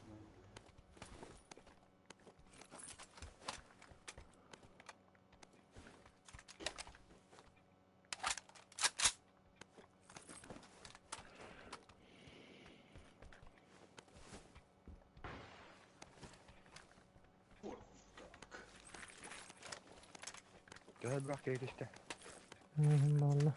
Төһө элбэх киһи түстэ? Valla.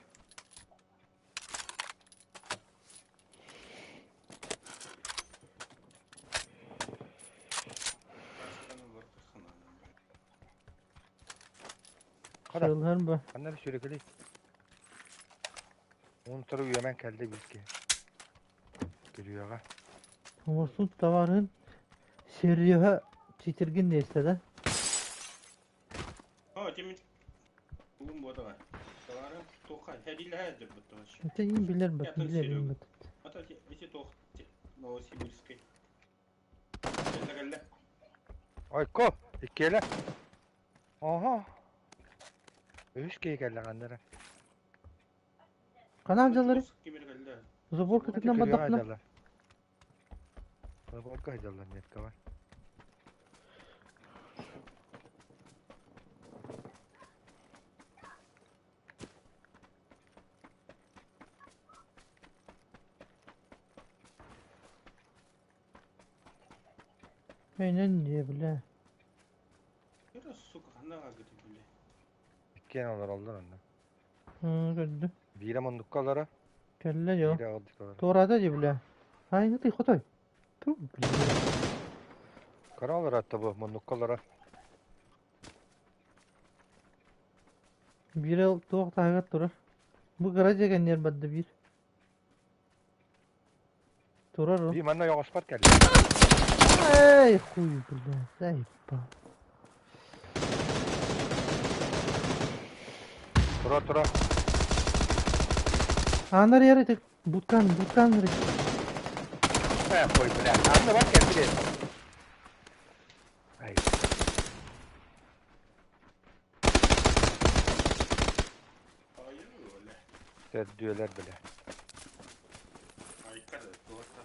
Хара, Сылһар ба. ханна эрэ сүрэкэлий. Уон утары үөмэн кэллэ биир киһи. Күрүөҕэ. Оҥорсун товарын Серега читиргин диэстэ да? О, тимит тугум буотаҕа. Товары туохха хэдилэһэ дьарбыттаҕач. Это им билэр бат, Ятын билэр Серега. им бат. Ата ити туох Новосибирскай. Кэллэ кэллэ. Ойко, иккиэлэ. Оһо. Үһүс киһи кэллэ ханна эрэ. Канал дьаллары Ким эрэ кэллэ. забор Ити кытытынан күрүөҕэ бардахпына. дьаллар. Заборга дьаллар метка бар. Менен не бля. Кира, сука, ханна хаалбыт бile. Иккиэн олороллор онно. Hı, gördüm. Биирэ муннукка олоро, Кэллэ дьо. биирэ ыалдьыт олоро. Туораата дии бля. Айгытый хотой. Ту, бля. Кыра олоро тобу муннукка олоро. Биирэ туох таһыгар турар. Бу кыра дьиэ барда биир. Турар ол. Бии манна ойоҕоспор кэллэ. Эй, хуй, бля, заебал. Тура тура. Анар яр ити буткан буткан ры. Э, хуй, бля. Анна бар кэлбит. Ай. Айыы, бля. Төрдүөлэр, бля. Айка да, туох бля.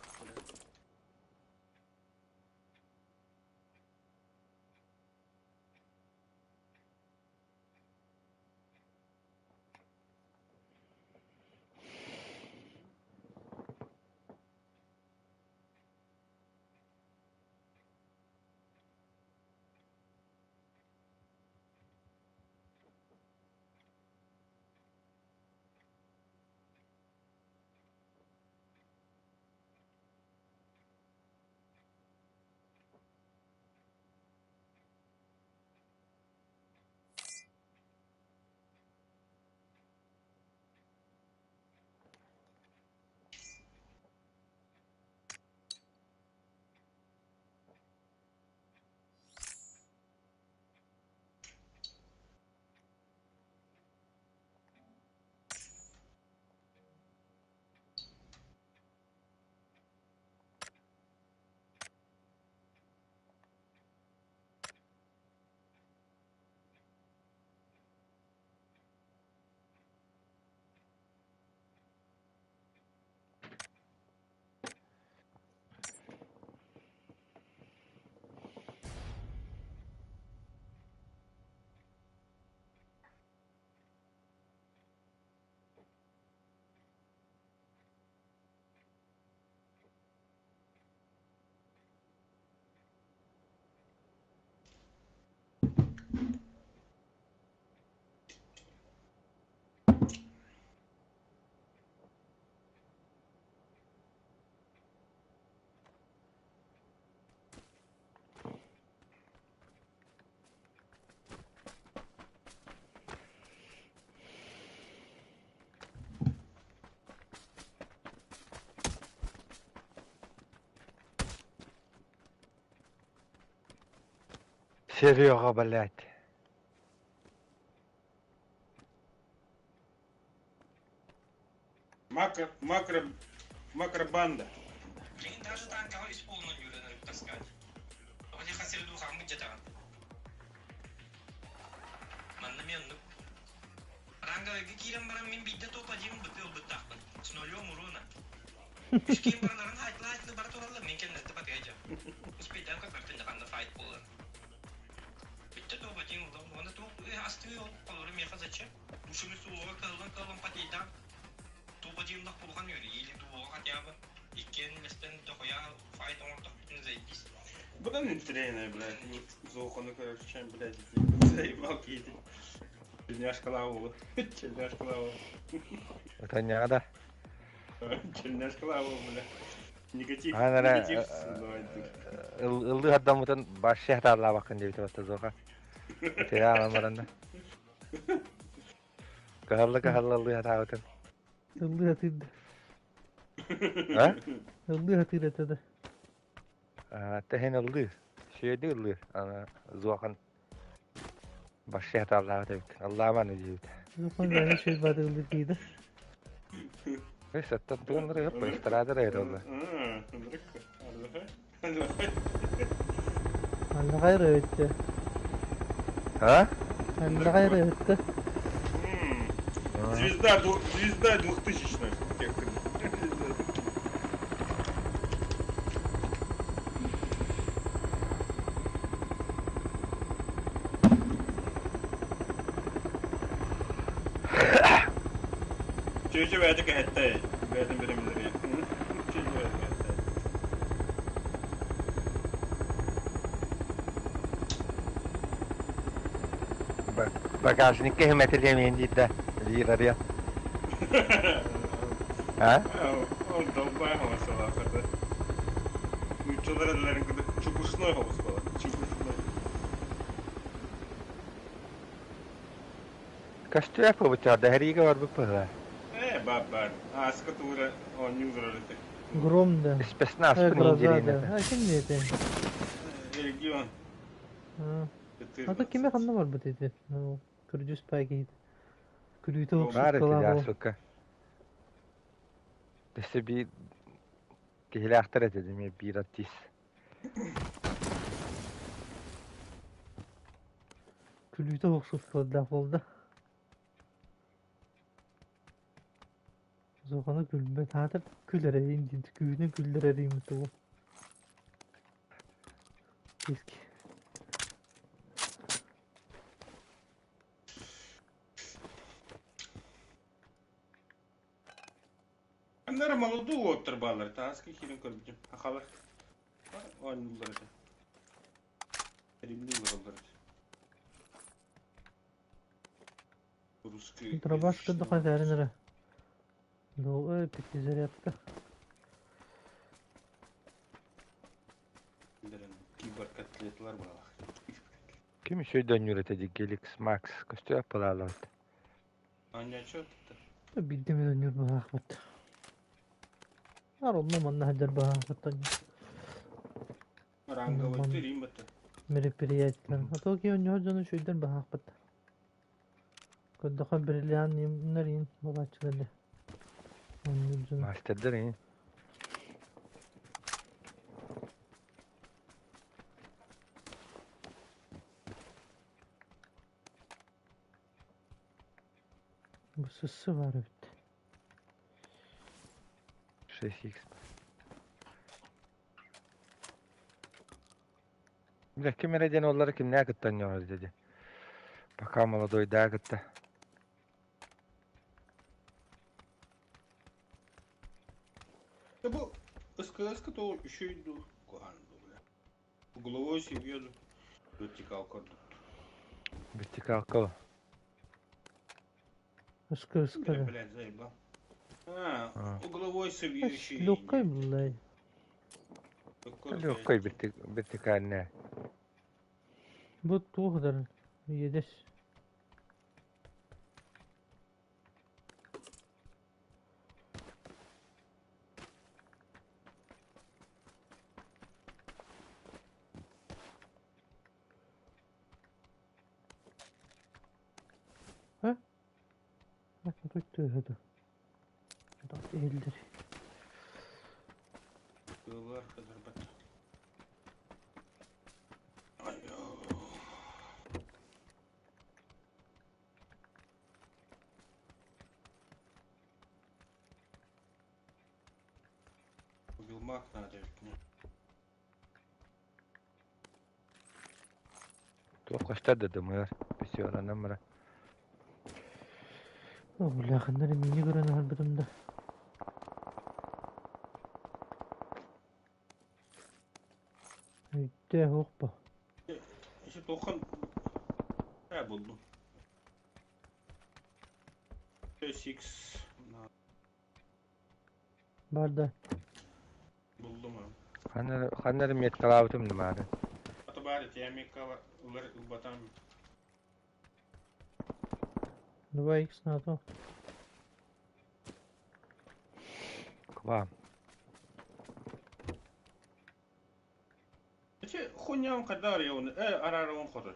Серега, блядь. Макро, макро, макробанда. Блин, даже танково исполнен юрен таскать. Они хотели духа, мы где-то. Манна мен ранга киирэн баран мин биирдэ топ один быты ылбыттаахпын. С нулем урона. Үс киһим барыларын хайтла-хайтла бара тураллар, мин кэннэттэ батыйа Успейдаан көрбөппүн да ханна файт буолар. Бүттэ топ один ыллам. Уонна туох астыы ол холору миэхэ зачем? Душаны суоҕа кыһыллан-кыһыллан потейдаан топ один улахан үөрүү или дуоҕа хотя бы иккиэн үлэстэн дохуя файт оҥордохпутуна заебись. Будан интересная, блядь. Зоуханы, короче, чем, блядь, заебал какие-то. Чельняшка лаву. Чельняшка лаву. Утаньяҕа да. Чельняшка лаву, бля. Негатив, Аан эрэ негатив, давай ыллыы хардаммытын вообще хатааллаабаккын диэбитэ батта Зоха. Итигэ аҕан баран да. Кыһалла кыһалла ыллыы хатаабытын. Ыллыы хатыыр А? Ыллыы хатыыр этэ да. Тэһин ыллыы. Сүөдү ыллыы. Ана Зохан вообще хатааллаабат эбит. Аллааман диэбит. Зохан бэйэ шөй бады ыллыы киида. Өс оттон тугун эрэ эстрада эрэ олла. Аллаҕай ырыа А? Аллаҕай ырыаһытта. Звезда, звезда двухтысячных. Чүчү бэйэтэ кэһэттэй. Бэйэтин биримнери. Чүчү бэйэтэ кэһэттэй. Багажникка химетилиэмиин диир диир арыйа. А? Ол долбай хомосолаахата. Нууччалар эллэрин кытта чубушной хомус буолар. Чубушной. Көстүөх буолбут дэһэриигэ барбыт быһыылаах. Ээ, баар баар. Ааска туура оонньуу турар этэ. Гром да. Спецназпын Гроза индириин да. этэ. А ким диэтэ? Регион. Ата кимэ ханна барбыт ити? Күрдьүс пай киһитэ. Күлүүтэ Баар этэ охсуккалаах даа ол. сука. Өссө биир киһилээхтэр этэ эмиэ биир артист. Күлүүтэ охсуккалаах буолда. Зоханы күлбэт, аатыр күлэр эриин диэн, күүһүнэн күллэр эриин тугу. Киски. Аннары молодой уоттар бааллар, тааска киирэн көрбүтүм. Ахалар. Оонньууллар этэ. Римли олороллор этэ. Русский. Дробаш кырдыка кэрин эрэ. Долгай пятизарядка. Кибер котлетлар баалар. Ким үчүгэй этэ дии Геликс Макс көстүө аппалаалаат. Аанньааччы Биирдэ эмэ өнүр быһаахпыт. Ар онно манна сылдьар быһаахпыт Ранговый рим бата. мероприятиелар. А то ки онньоһор дьону үчүгэйдэр быһаахпыт. Көрдөхө бриллиант нарын буолааччылар дии. Онньуур дьону. Мастердар ини. Бу сыссы баар эбит. 6x. Бля, ким эрэ диэн оллары кимнээх кытта оонньоһор дии. Пока молодойдаа кытта. Бу СКС то еще иду. Кухан бля. Угловой семью вертикал кордук. Вертикалка. Ыска ыска Бля, да. блядь, заебал. А, угловой совьющий. Легкай блядь. Легкой вертикальная. Бу туох дар едес. А? Тут это. Элдер. Билмак надо ведь мне. Туох көстөр да дымыар. Песиоранан мара. О, бля, ханнары мини көрөн аһарбытым да. Өйдөө хуохпа. Еще тохан. Я буду. 6 Бар да. Булдум. Ханнары ханнары меткалаабытым дымаары. Ата баар темикала ылар ылбатам. 2х на то. Ква. Эти хуйня кадар я он арара он ходу.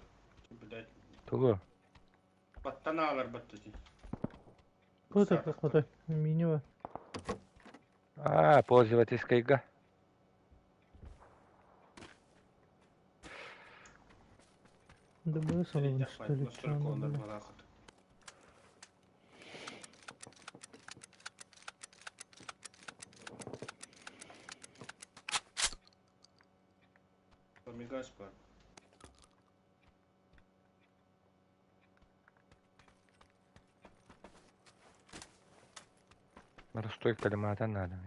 Блядь. Тугу. Баттаналар баттати. Котой котой. Мини бар. А, пользовательскайга. Да было салон, что ли, чё оно, бля. Мигас бар. Простой коллиматор надо.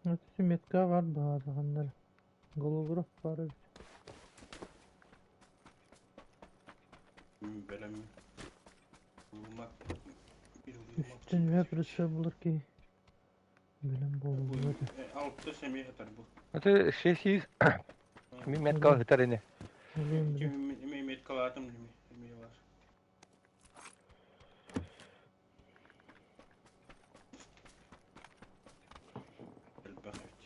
Вот эти метка бар баар ханнары. Голограф бар эбит. Бэлэм. Үстэн үһэ прицеп булар киһи. Билэн буолуллар. Алты семья хатар бу. Это 6x. Мин меткал хытар ини. Билэн билэн. Эме меткалаатым дими. Эме бар. Элбэх эбит.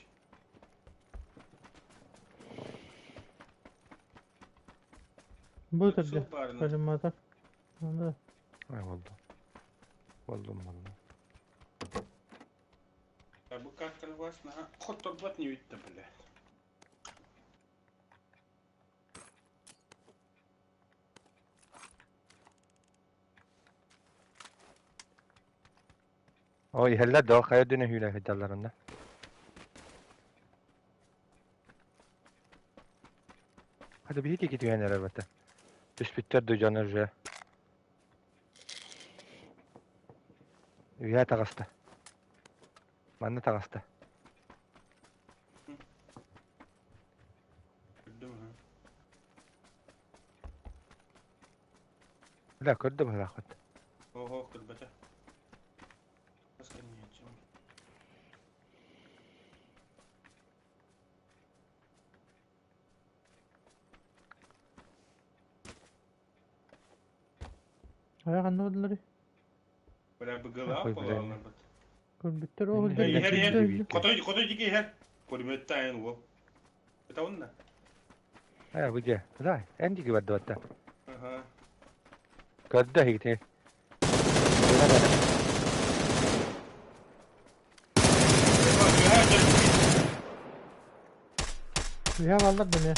Бу төрдө. Сыл баарына. Коллиматор. Анда. А. Буллум манна. Бу карталабас наһаа хотторбот не видно, бля. О иһэллэр да хайа дүнэ hүүлэ сылдьалларында. Хата биһи тики түһэн эрэр бата. Түспүттэр да дьон уже. Үйэ таҕыста. Манна таҕыста. Көрдүм ha. Бля, көрдө быһылаахпыт. Ого, көрбөтө. Бас кэнниэччим. Ая ханна бардылар? Бля, быгылаах Ой, бля. буолаллар бат. Көрбүттэр ол Иһэр, Иһэр, иһэр. иһэр. Хотой, хотой дики иһэр. Пулеметтаайын уол. Это он да? Э, бу дьэ. Куда? Эн диги барды батта. Ага. Көрдө хигити. Үйэ баллар да не.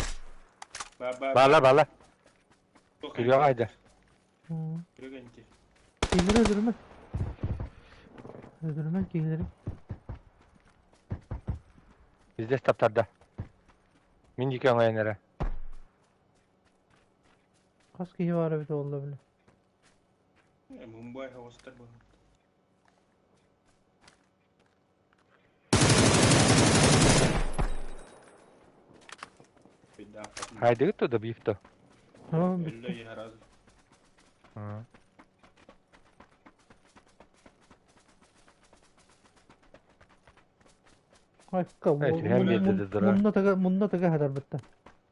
Ба-ба. Баала баала. Күрүөҕэ айда. Күрүгэнти. Киһилери öldürme. Öldürme киһилери. Bizde таптарда. Мин дики оҥойон эрэ. Хас киһи баар эбит буолла били. Мумбай хавастар был. Хайдыгыт то да биифто. Aa, Өллө иһэр аз. Айка, Эй, түһэн биэрдэ дыра. мунна тага, мунна тага хатар бытта.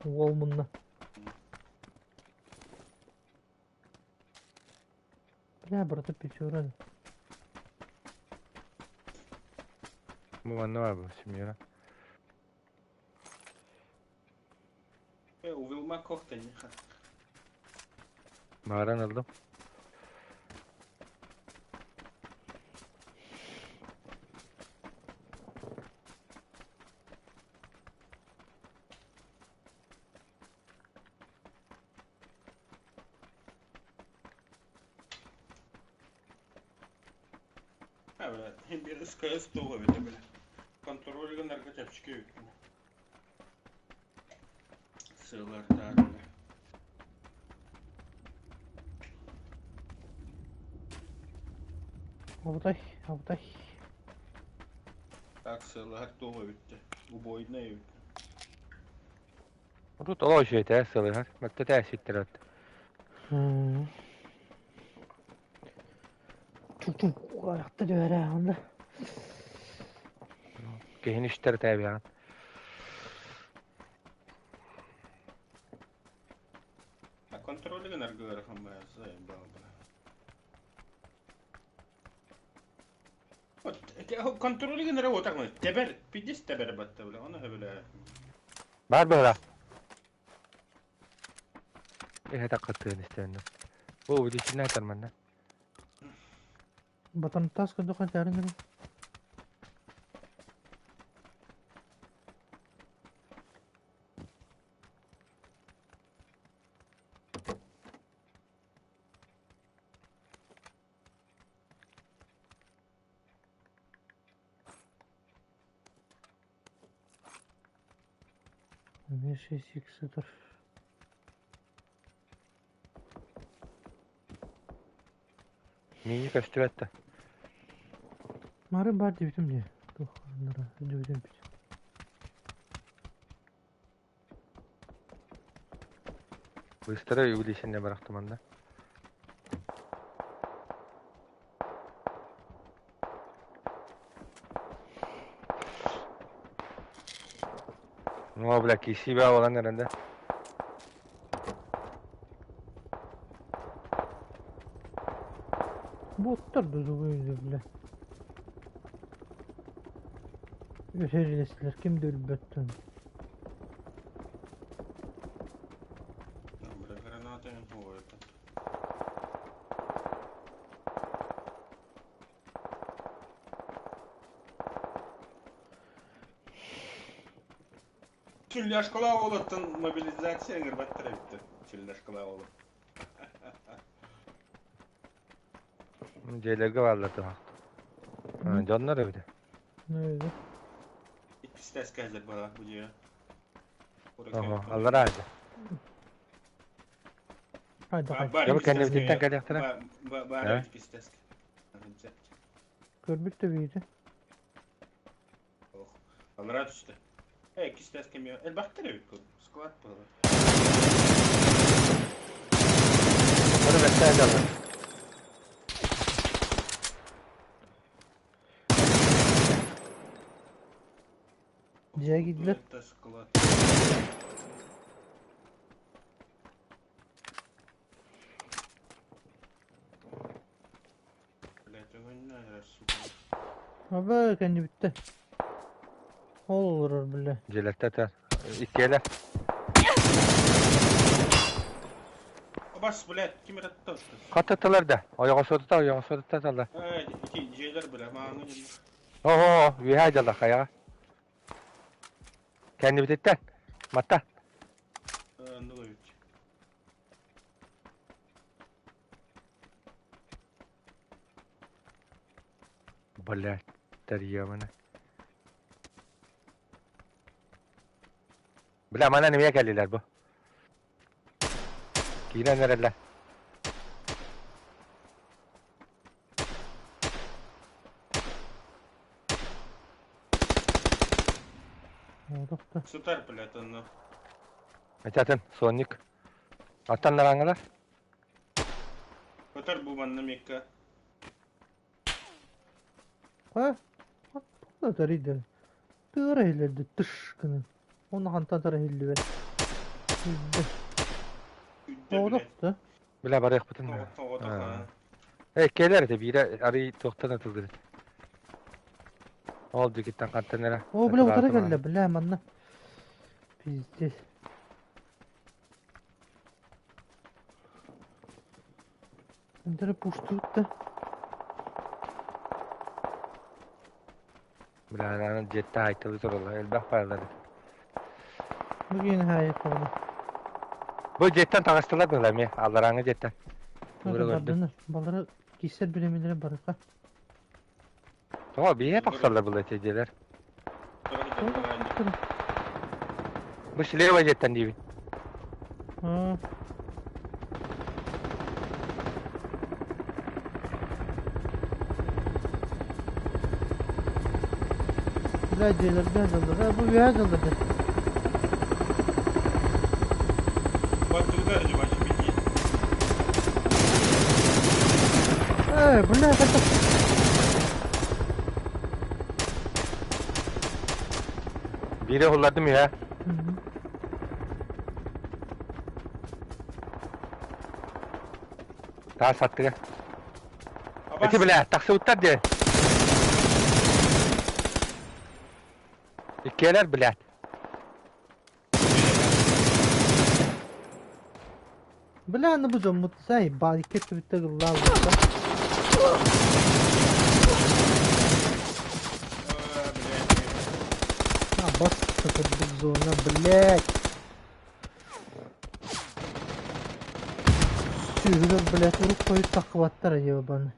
Уол мунна. Бля, брата печора. Бу манна бар бу семья. Э, увилма кохта не ха. Мааран ыллым. А, бля, бир СКС туга бит, бля. Контрольга наркотяпчики бит. Сылар тар, бля. Абытай, абытай. Так, сылар туга бит. Убойная бит. Тут олоо үчүгэй сылыһар. Мөттө тээситтер өттө. Чук-чук ayakta döver ha onda. Киһини үстэр тээбиэҕин. А контрольга наркотяпчики бля, заебал, бля. Вот, контрольга наркотяпчики, вот так, тебер, пиздец тебер батта, бля, он бля. Бар быһыла. Эһэ таккытыан истэннэ. Бу билисинэ айтар манна. Батан тас көндө хантарын гына. Эмиэ 6 сытар. Мини көстүбэт да. Марын бар дебитим не? Тух, нара, дебитим бит. Быстро билисинэ барахты манна. Ну, бля, киси баа болан эрэнде. Боттар да зугуйду бля. Өсерлеслер ким дөлбөттөн. Бля, граната не это. Тюлляшкалаах уолаттан мобилизация ыҥырбаттар эбиттэр. Тюлляшкалаах уола. Дьиэлэргэ бааллар туһах. Дьоннор эбит. Иккис кэллэр бара бу дьиэ. Аллараа айды. Дьэ кэннибититтэн кэлиэхтэрэ. Баар иккис Көрбүт да биирэ. Аллараа түстэ. Э, иккис кэмиэ элбэхтэр эбит склад буолар. Onu бэттээ дьаллар. Дьиэ киирдилэр. Это склад. Блять, огонь сука. Аба кэннибиттэн. Ол олорор бile. Дьиэлэртэ этэр. Иккиэлэр. Бас, блядь, ким это тоже? Хаттаттылар да. Ойоҕосуотута, ойоҕосуотута талла. Эй, ити дьиэлэр, бля, мааҥы дьоннор. Оһо, үөһээ дьалла хайаҕа. Кэннибититтэн. Матта. Оннук эбит. Блядь, тарьявана. Бля, манан эмиэ кэллилэр бу. Киирэн эрэллэр. Оҕотохто. Сытар, блядь, онно. Атын, сонник. Аттан нараҥалар. Көтөр бу манна мекка. Ха? Ханна тарыйды? Тыара иһиллэрди тыш гынан. Оны хантан тара иһиллибэт. Үрдэ. Үрдэ, блядь. Оҕотохто. Бля, барыахпытын. Оҕотох, а. Э, кэлэр этэ биирэ арый туохтан атылдыр. Ол дикиттэн хантан эрэ. О, бля, утары кэллэ, бля, манна. Пиздец. Эндere пуштуут да. Бля, анан дьиэтте айтылы тураллар, элбэх файлар. Бу киһини хаайыттаҕына. Бу дьиэттэн таҕыстылар быһыла эмиэ, алларааҥы дьиэттэн. Тугура көрдүм. Бардынар. Балары киссер биремилere барыка. Тоҕо биһиэ тахсаллар была эти дьиэлэр. Бу слева дьиэттэн диибин. Аа. Бля, дьиэлэргэ дьаллар. Бу үөһэ дьаллар. Баттыгдар дьыбачы бити. Э, бля, это... Биири уһуллардым үһэ. Таас аттыга. Эти бля, тахсыбыттар дии. Иккиэлэр, блядь. Бля, аны бу дьоммут сай, баайка түбүттэ гыллааллар. А, бас кырдык зона, блядь. Сүһүлэр, блядь, урук хойут таххыбаттар ебаны.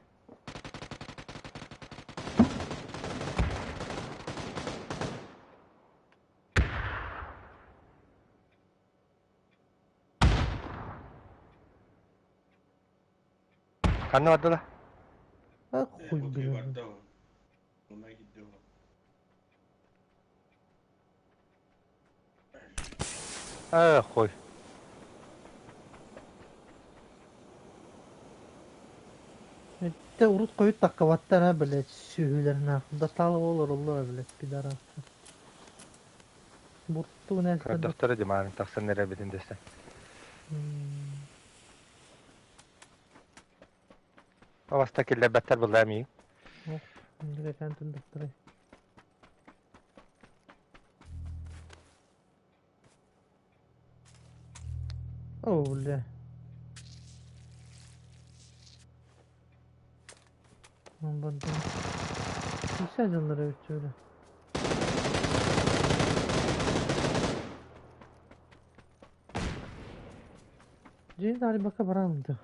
Ханна бардылар? А хуй, блядь. А, хуй. Это урут хойут таххыбаттар, а, блядь, сүһүлэр нахуй. Да тал олороллор, блядь, пидорасы. Бурту нэлтэн. Көрдөхтөрө димаан тахсан эрэ битин дэстэ. Абаста киллэрбэттэр булла мии. Индикэтэн тундахтарай. О, бля. Бардым. Кисе дьоннор эбит söyle. Дьиэ таарыйбакка баран да.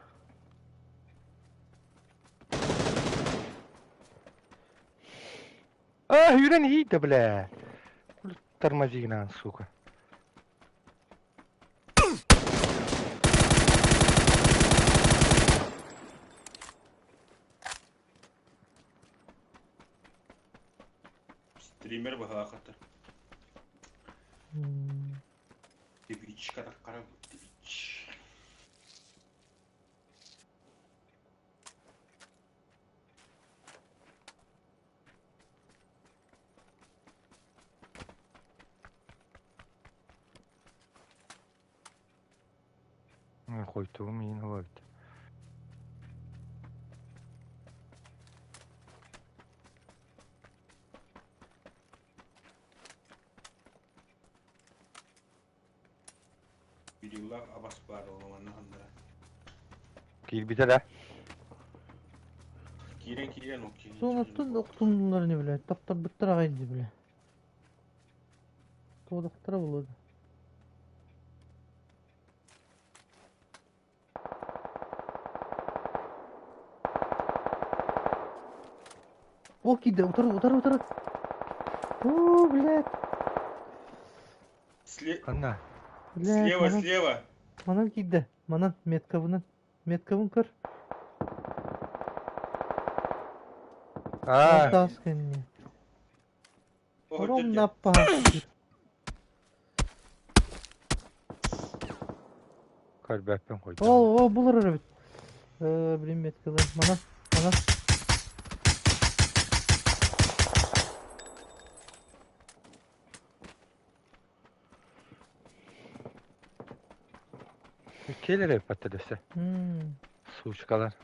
А, үүрэн иһийдэ, бля. Тормозигнаан, сука. Стример быһаахата. Твич караккара Твич. Хойтугум иин олорбут. Видеолаах абас баар олоҥонно ханнара. Киирбитэ да? Киирэн киирэн ол киирэн. Суолаттан охтуннулар не бля, таптарбыттар аҕай дии бля. Туодахтара буолуо да. О, киирдэ, утары, утары, утары. О, блядь. Ханна? Блядь, Слева, манан, слева. манан киирдэ. Манан, меткабынан. Меткабын көр. Аа, Таас кэннэ. О, Ром дьэ, наппаһа. көрбөппүн хойдум. О, о, булар эбит. Э, блин, меткалар. Манан, манан. Келер эбит дөсө. Сучкалар.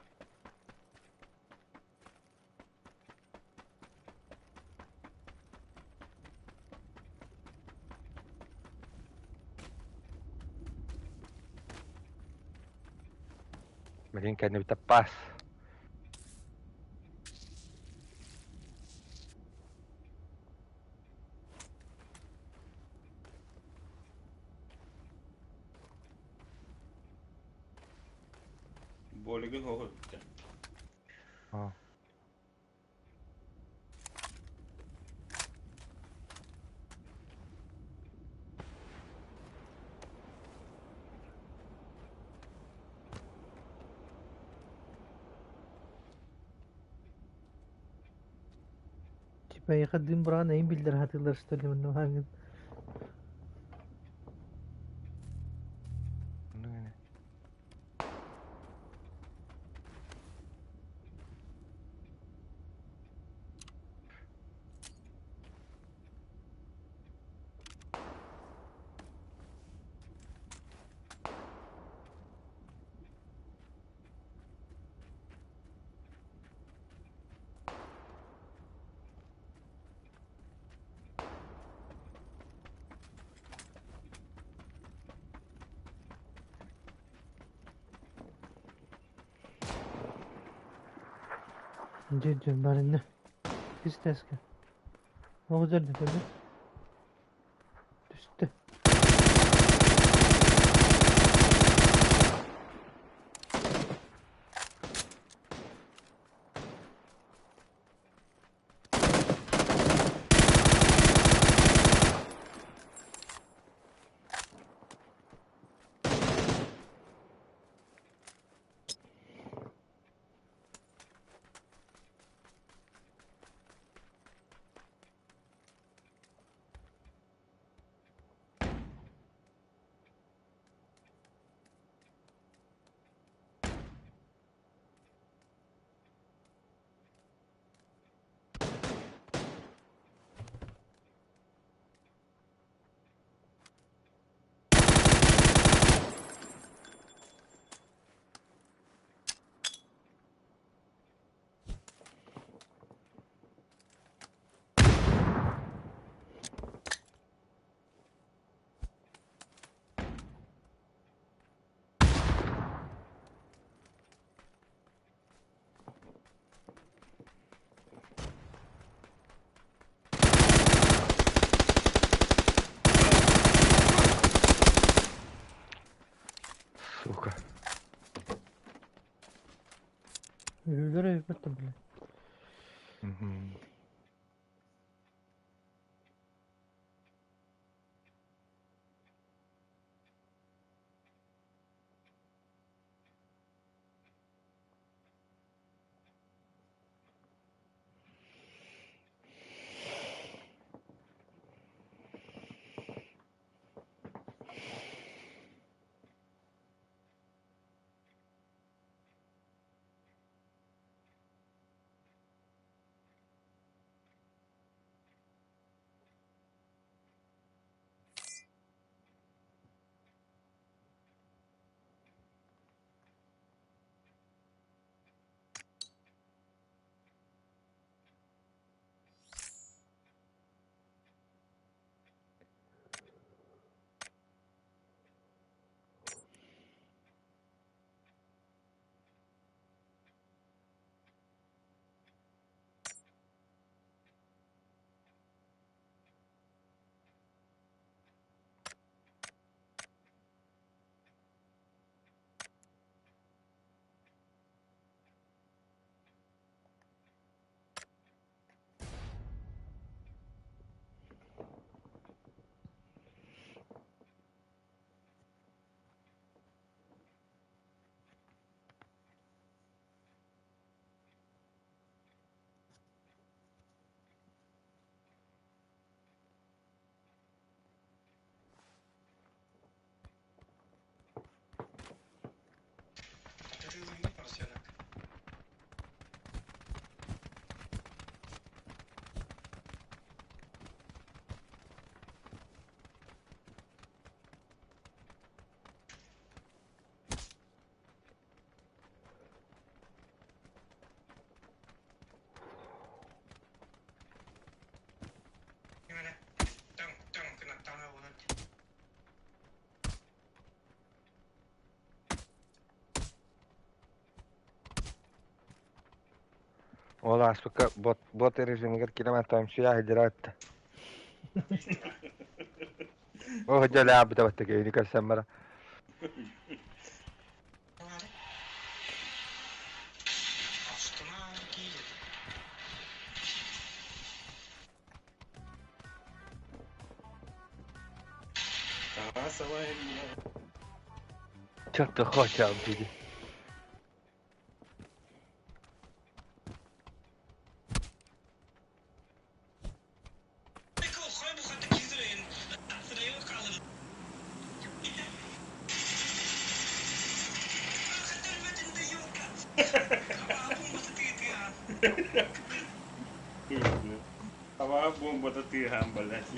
Блин, кэннибитэ пас. Болигын оҕо бүттэ. Аа. Типа эйиэхэ дым быраҕан эйин биллэр хатыылар что ли манна хаҥын. Ну, Дьэ дьэ барынна. Кистээскэ. Оҕо дьэрдэ көрдө. Түстэ. Көрбөттөр бile. Атырыылыҥҥа поросенок. Ким эрэ тоҥ тоҥ кынаттаҕына буолан Ол ааспыкка бот бот режимигэр килэмэн таамсыйа сылдьара Оо дьэ лаабыта баттык өйүнү көрсөн бара. Астына киир. Тарасова Ирина. Чё ты хочешь, диди. Хава бомбата тыаһаан блядь.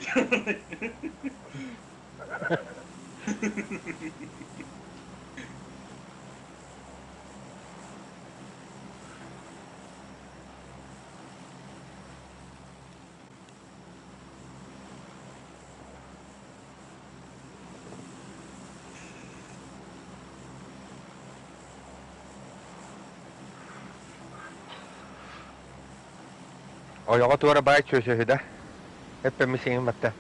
Ойоҕо туора баай чүөсөһү да. Эппэмми сиҥин батта.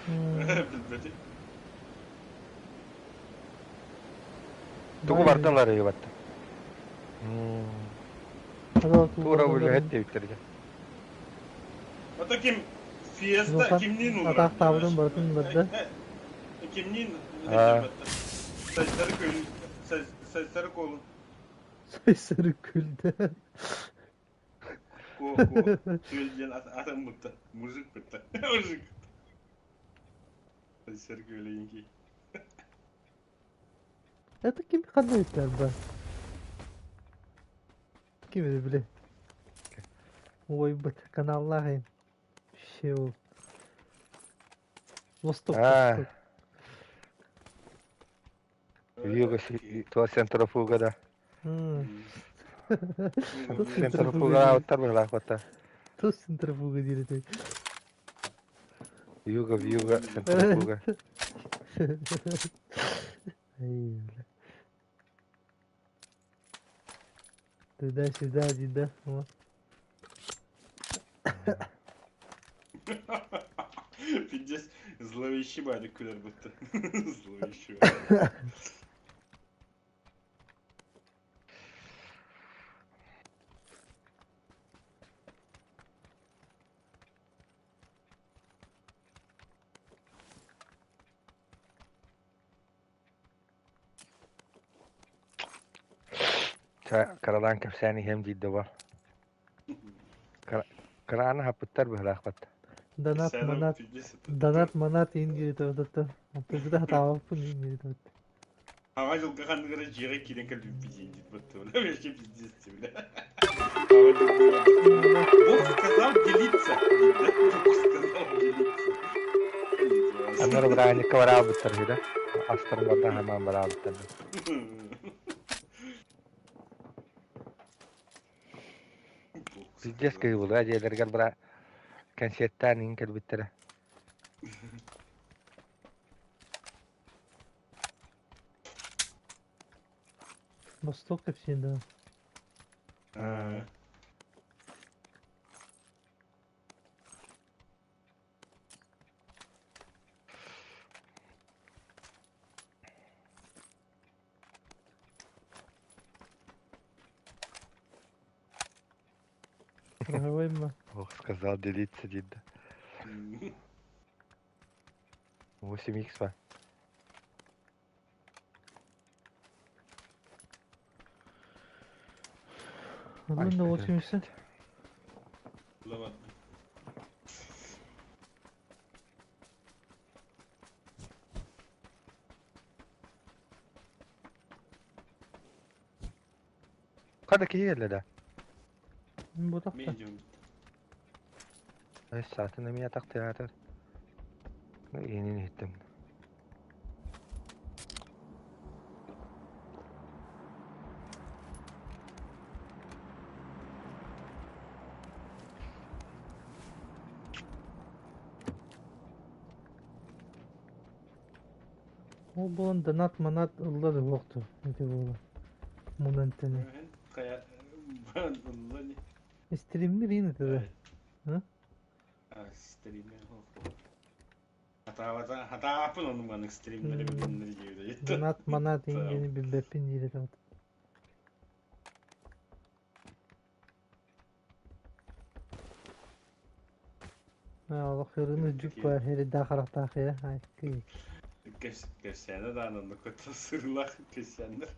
Билбэтим. Тугу Баай бартын ларыйы батта. Хадал Туора туубардан үлэһит диэбиттэргэ. Ото ким Фиеста Зохан кимниин уларар атаахтаабытын барытын барда. Кимниин Аа. батта. Сайсары көл Сайсары колун. Сайсары күлдü. Ко ко Күөл диэн атын бутта. Мужик бутта. Мужик. Сайсары көлүнки. Это ким ханна үттэр ба? Ким это биле? Ой, быт каналлаах Вообще ол. Восток, Аа. Восток. Юга туа центрофуга да. Тут Центрофуга центрофуга. оттар быһылаах батта. Тут центрофуга дири. Юга юга центрофуга. Ай, бля. Туда-сюда, да. Вот. Пиздец, зловещий бадик күлэр бутта. Зловещий бадик. Кыралаан кэпсээн иһиэм диир да буол. Кырааны хаппыттар быһылаахпат. Донат манат донат манат иин диэбитэ отто. Онтубута хатаабаппын иин диэбитэ. Аҕа дьылга ханнык эрэ дьиэҕэ киирэн кэлбиппит диэн диэбит вообще пиздец бля. Бог сказал делиться. Бог сказал делиться. Аннары бырааһынньыкка бараабыттар үһү да. Астарын барда хамаан бараабыттар. Пиздец кыһыбылыа дьиэлэригэр бара кэнсиэртээн иҥин кэлбиттэрэ. Восток кэпсиэн да. Страховой ма. Ох, сказал делиться диир да. 8 х ба. Онно 80. Хада киһи кэллэ да? Ботахта. Саатын эмиэ атахтыаатар. Иинин иһиттим. Ол буолан донат манат ылла да буолту ити буола мунан тэни. Стримнир иин это да. Хатааппын ону маннык стримнери билиннэр диэбит. Донат манат иин билбэппин диир этэ. Олох ырыны дьүк бар эридаа харахтаах я айкы. Кэпсээнэ даан онно көтө сырылах кэпсээннэр.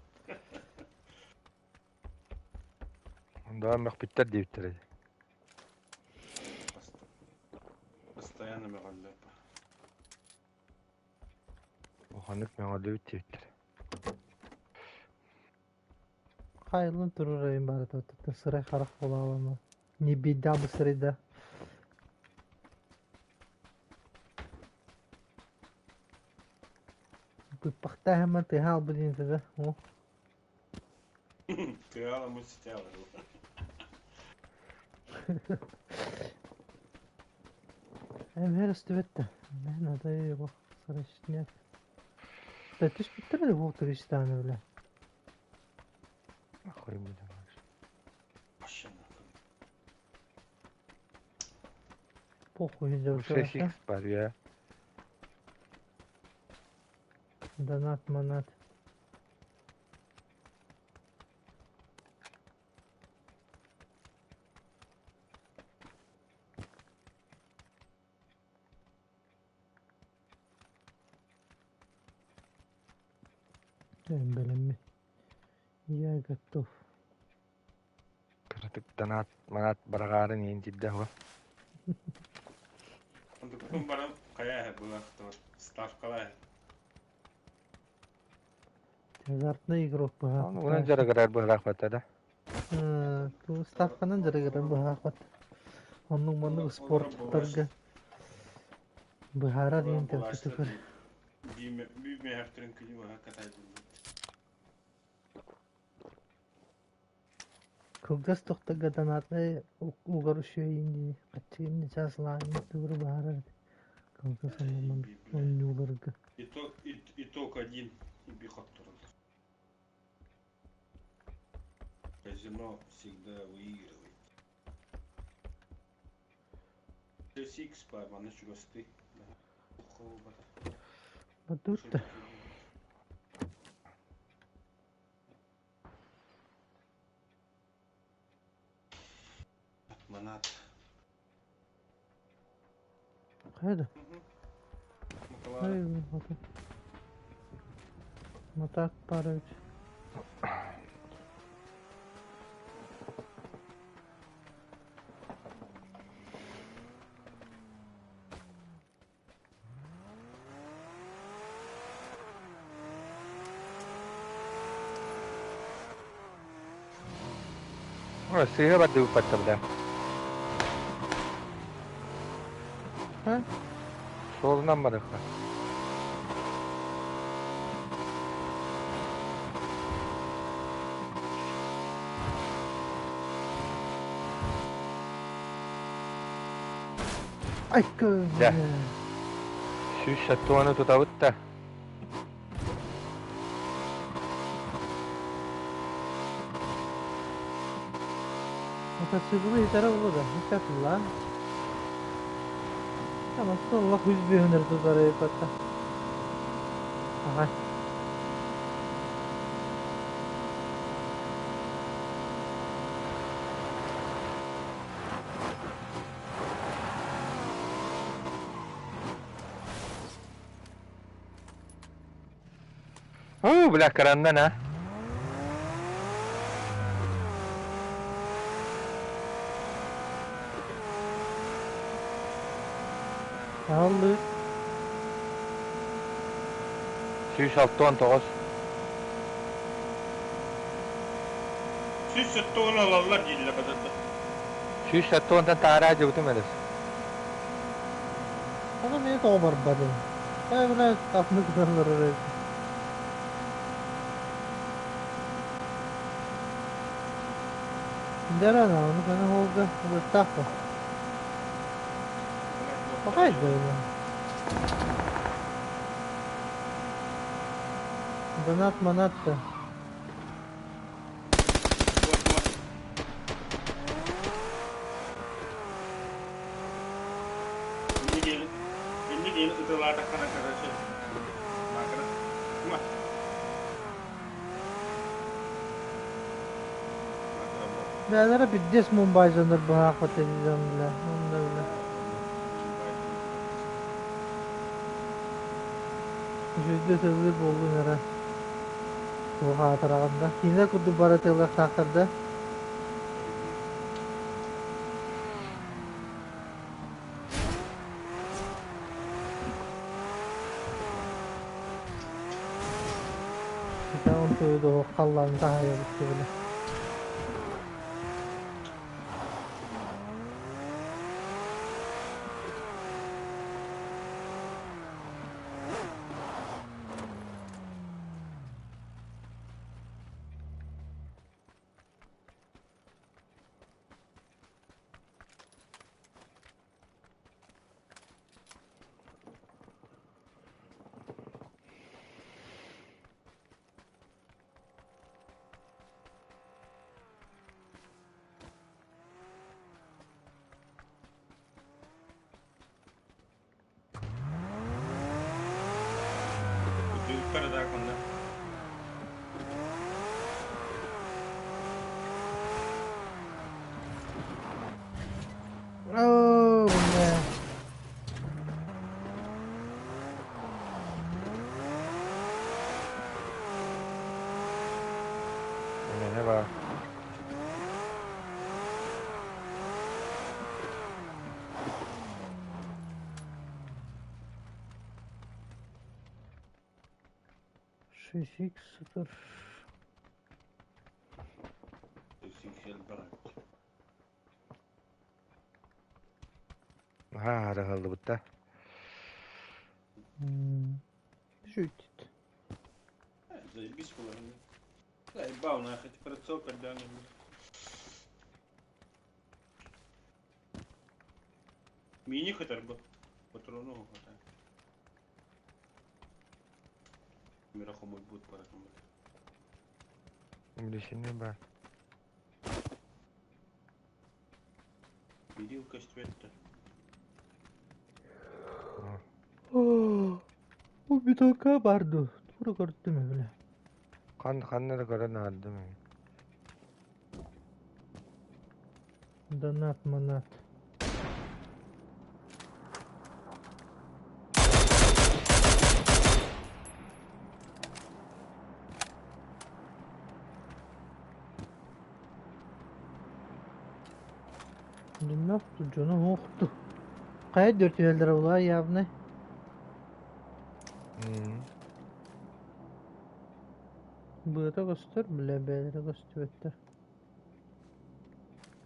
Да мөхпүттэр диэбиттэр Постоянно мөҕөллөр. Уханнык мөҕөллүбүт диэбиттэр. Хайылын турар айын бары сырай харах буолаалама. Не беда бы сырайда. Быппахтааһымман тыаһа албын диэн да. О. Тыаһа мут ситэ Эмэр өстүбэт да. Надо его сырайшнят. Да түспүттэр да бу туристааны бile. Хуй будет. Похуй да 6 бар я. Донат манат. Бэлэмми. Я готов. Кыратык донат манат барагаарын иин тирдэ хуа. Онтуккун баран хайа былахтор ставкалаа. Азартный игрок быһа. Онон жарыгырар быһылаах да. Ставканан жарыгырар быһаахпат. Оннук маннык спорттарга быһаарар диэн тэлкитигэр. Бии мөһөхтөрүн күнү быһа катайдыллар. Кылгас тохтога донатнай угар үчүгэйин дии хаччыгын чааслаан тугу быһаарар кылгас оннунан оонньууларга. Итог один и бихоттороллор. Казино всегда выигрывает. Сикс бар, маны чугасты. Батутта. Манат. Хайда? Матак Парович. Сыыһа бардыбыт баттабыта. Ha? Суолунан барыахха. Айка. Дьэ. 170 тутабыт да. Мотоциклы yeter oldu da. Hiç akıllı. Tamam Allah yüz bir hüner tutar hatta. Aha. Уу, бля, кыраннан а. Aldı. 169. 170 алаллар дииллэр бадата. 170-тан таара дьыбытым элес. Onu beni тоҕо барбады. Ay buna tatlı kızarlar. Дара onu bana oldu. Bırakta. Bakay böyle. Донат манат да. Инни диэн ытылаатаххына короче макро ма Бээлere пиздец Мумбайзаныр быһаах телевизон бля. Онда бля. Жүздө тылы болдун эра. Туха атараганда. Кине курдук бара тыллах тахтарда. Он туйду халлан тахая битти бля. Үттэр да конна. Оо, бля. Не ба. Шесть икс супер. Ha, арахаллыбыт да. Жуть. Заебись было. Заебал нахуй, прицел когда-нибудь. Мини хотя бы. Патрону хватает. Мирохомой будет поэтому. Билишини ба. Видел костюм-то. Бу бутылка барды. Тура көрдүм бля. Хан ханна да көрөн аардым. Донат манат. Bilmem canım yoktu. Kaya dört yerlere ulan явно. Быта көстөр, бля, бәлere көстүбөттөр.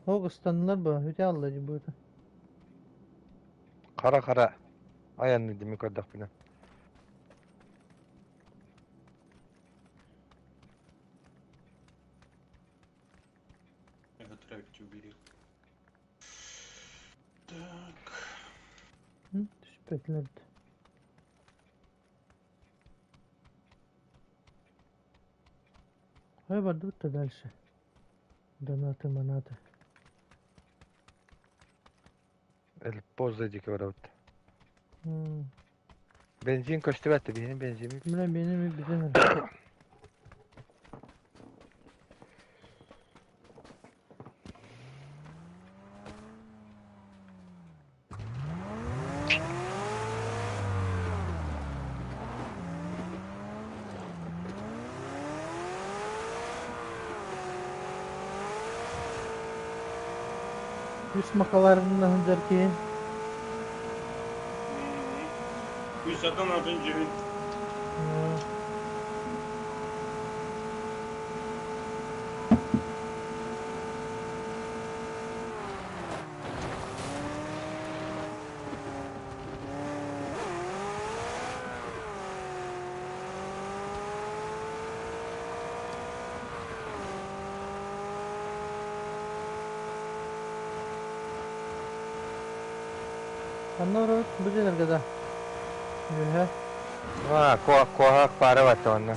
Ол ыстаннылар бу, үтэ алла дии быыта. Хара-хара айанны дими көрдөхпүнэ. Это трек убери. Так. Түспэтилэр. Хай бардыбыт да дальше. Донаты, манаты. Эл поза диэки барабыт. Бензин көстүбэт да биһини бензин. Бля, бензин бүтэн. Үс макаларынан сылдьар киһи. Үс атын атын дьүһүн. Ханна барабыт? Бу дьиэлэргэ да? Үөһэ. А, куоһаах паара батта онно.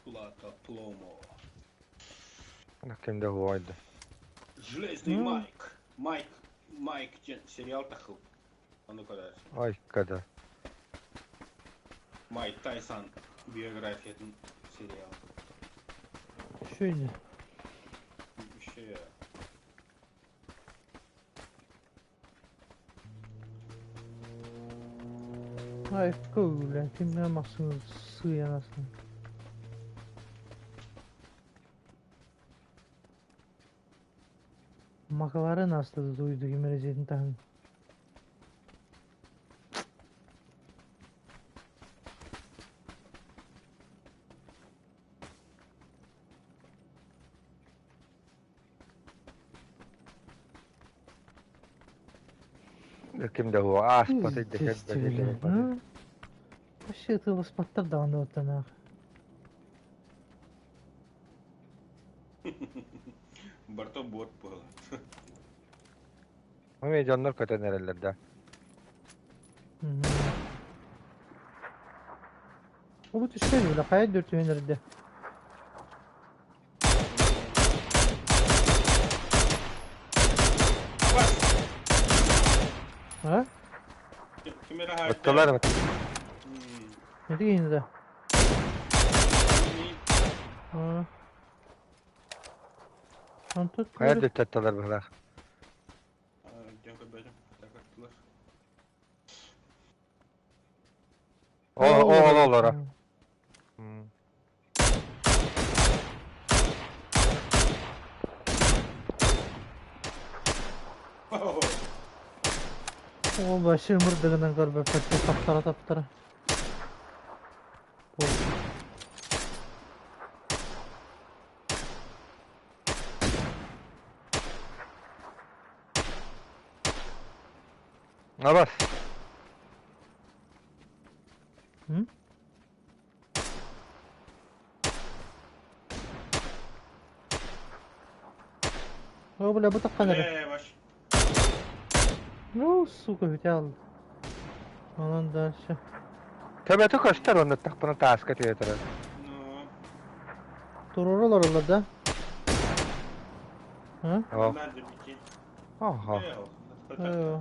Plata plomo. Ким да хуойда. Железный Майк. Майк. Майк диэн сериал тахыл. Ону көрөр. Ой, когда. Майк Тайсон биографиятын сериал. Үчүгэй. Еще Ай, бля, кимҥэ махсыҥ сыыйан астын. Макаларын аста дуйду кимэрэ таһын. Ким да хуо ааспат Ну, вообще тылыспаттар даҕаны оттонаах. Барто бот буолар. Ами дьоннор көтөн эрэллэр да. Бу түспэт бile, хайа дүртүһүн эрдэ. А? Ким эрэ хаайда. Оттолар Не деген да? А. Онтон хайа дүттатталар быһылаах. Дьон көрбөтүм. Такаттылар. О, о, олора. Ол вообще мырдыгынан көрбөппөт таптара таптара. Абас. М? О, бля, бу таххан эрэ. Э, ваш. Ну, сука, бүтэ Онон дальше. Төбөтө көстөр онно тахпына тааска түһэ Ну, Туруралар олар да? А? О. надо бити. Ага. Э,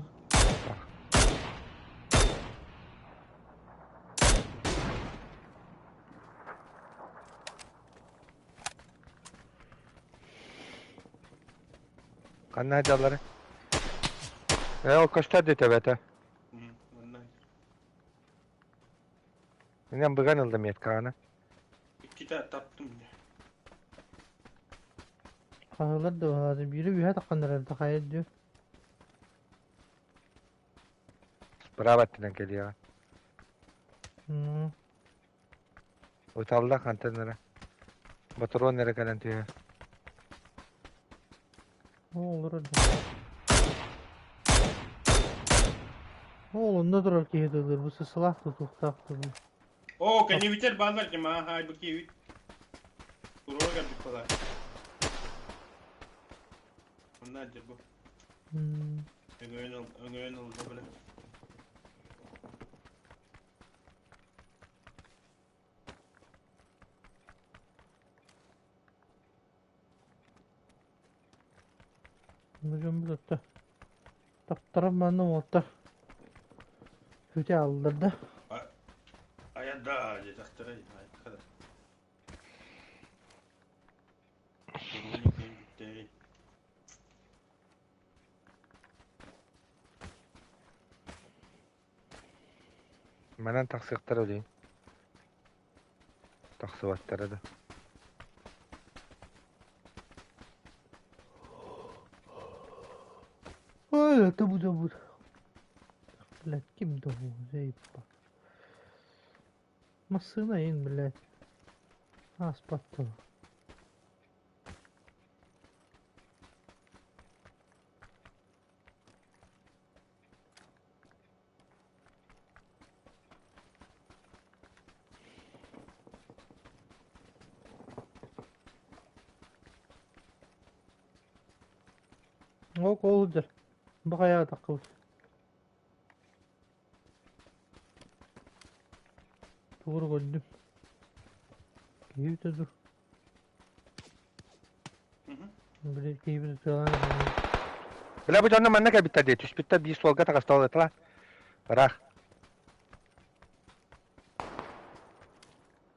Э, Ханна сылдьаллара? Ээ, ол көстөр дии төбөтө. Манна. Инэн быган ылла меткаҕына. Иккитэ таптым. Хаһыылар да баҕата биири үһэ тахханнарар да хайа диyor. Справа өттүнэн кэлиэҕэ. М. Уталла хантан эрэ. Ботуруон эрэ кэлэн түһэр. Ол олорор да. Ол онно турар киһи тылыр бу сысылаах тутуохтаах тылы. О, кэннибитер бааллар дьэ маа хаайбыт киһибит. Туруора кэлбит балар. Онно дьэ бу. М. Өҥөйөн ыл, өҥөйөн ылла бile. Бу дьон бу таптаран манна уолаттар Хүтэ аллар да. Айа да диэтэхтэрэй, айка да. Бүттээй. Манан тахсыахтара өлүйүн. Тахсыбаттара да. Ой, это будет будет. Блядь, ким думал, заебал. Массыына ин, блядь. Ааспаттыл. Ол колдер. Бу хайаҕа таххыбыт. Тугу көрдүм. Киһи dur. Били киһибит тыалаан Бля, бу дьонно манна кэлбиттэр дии. Түспүттэр биир суолга таҕыста ол Ыраах.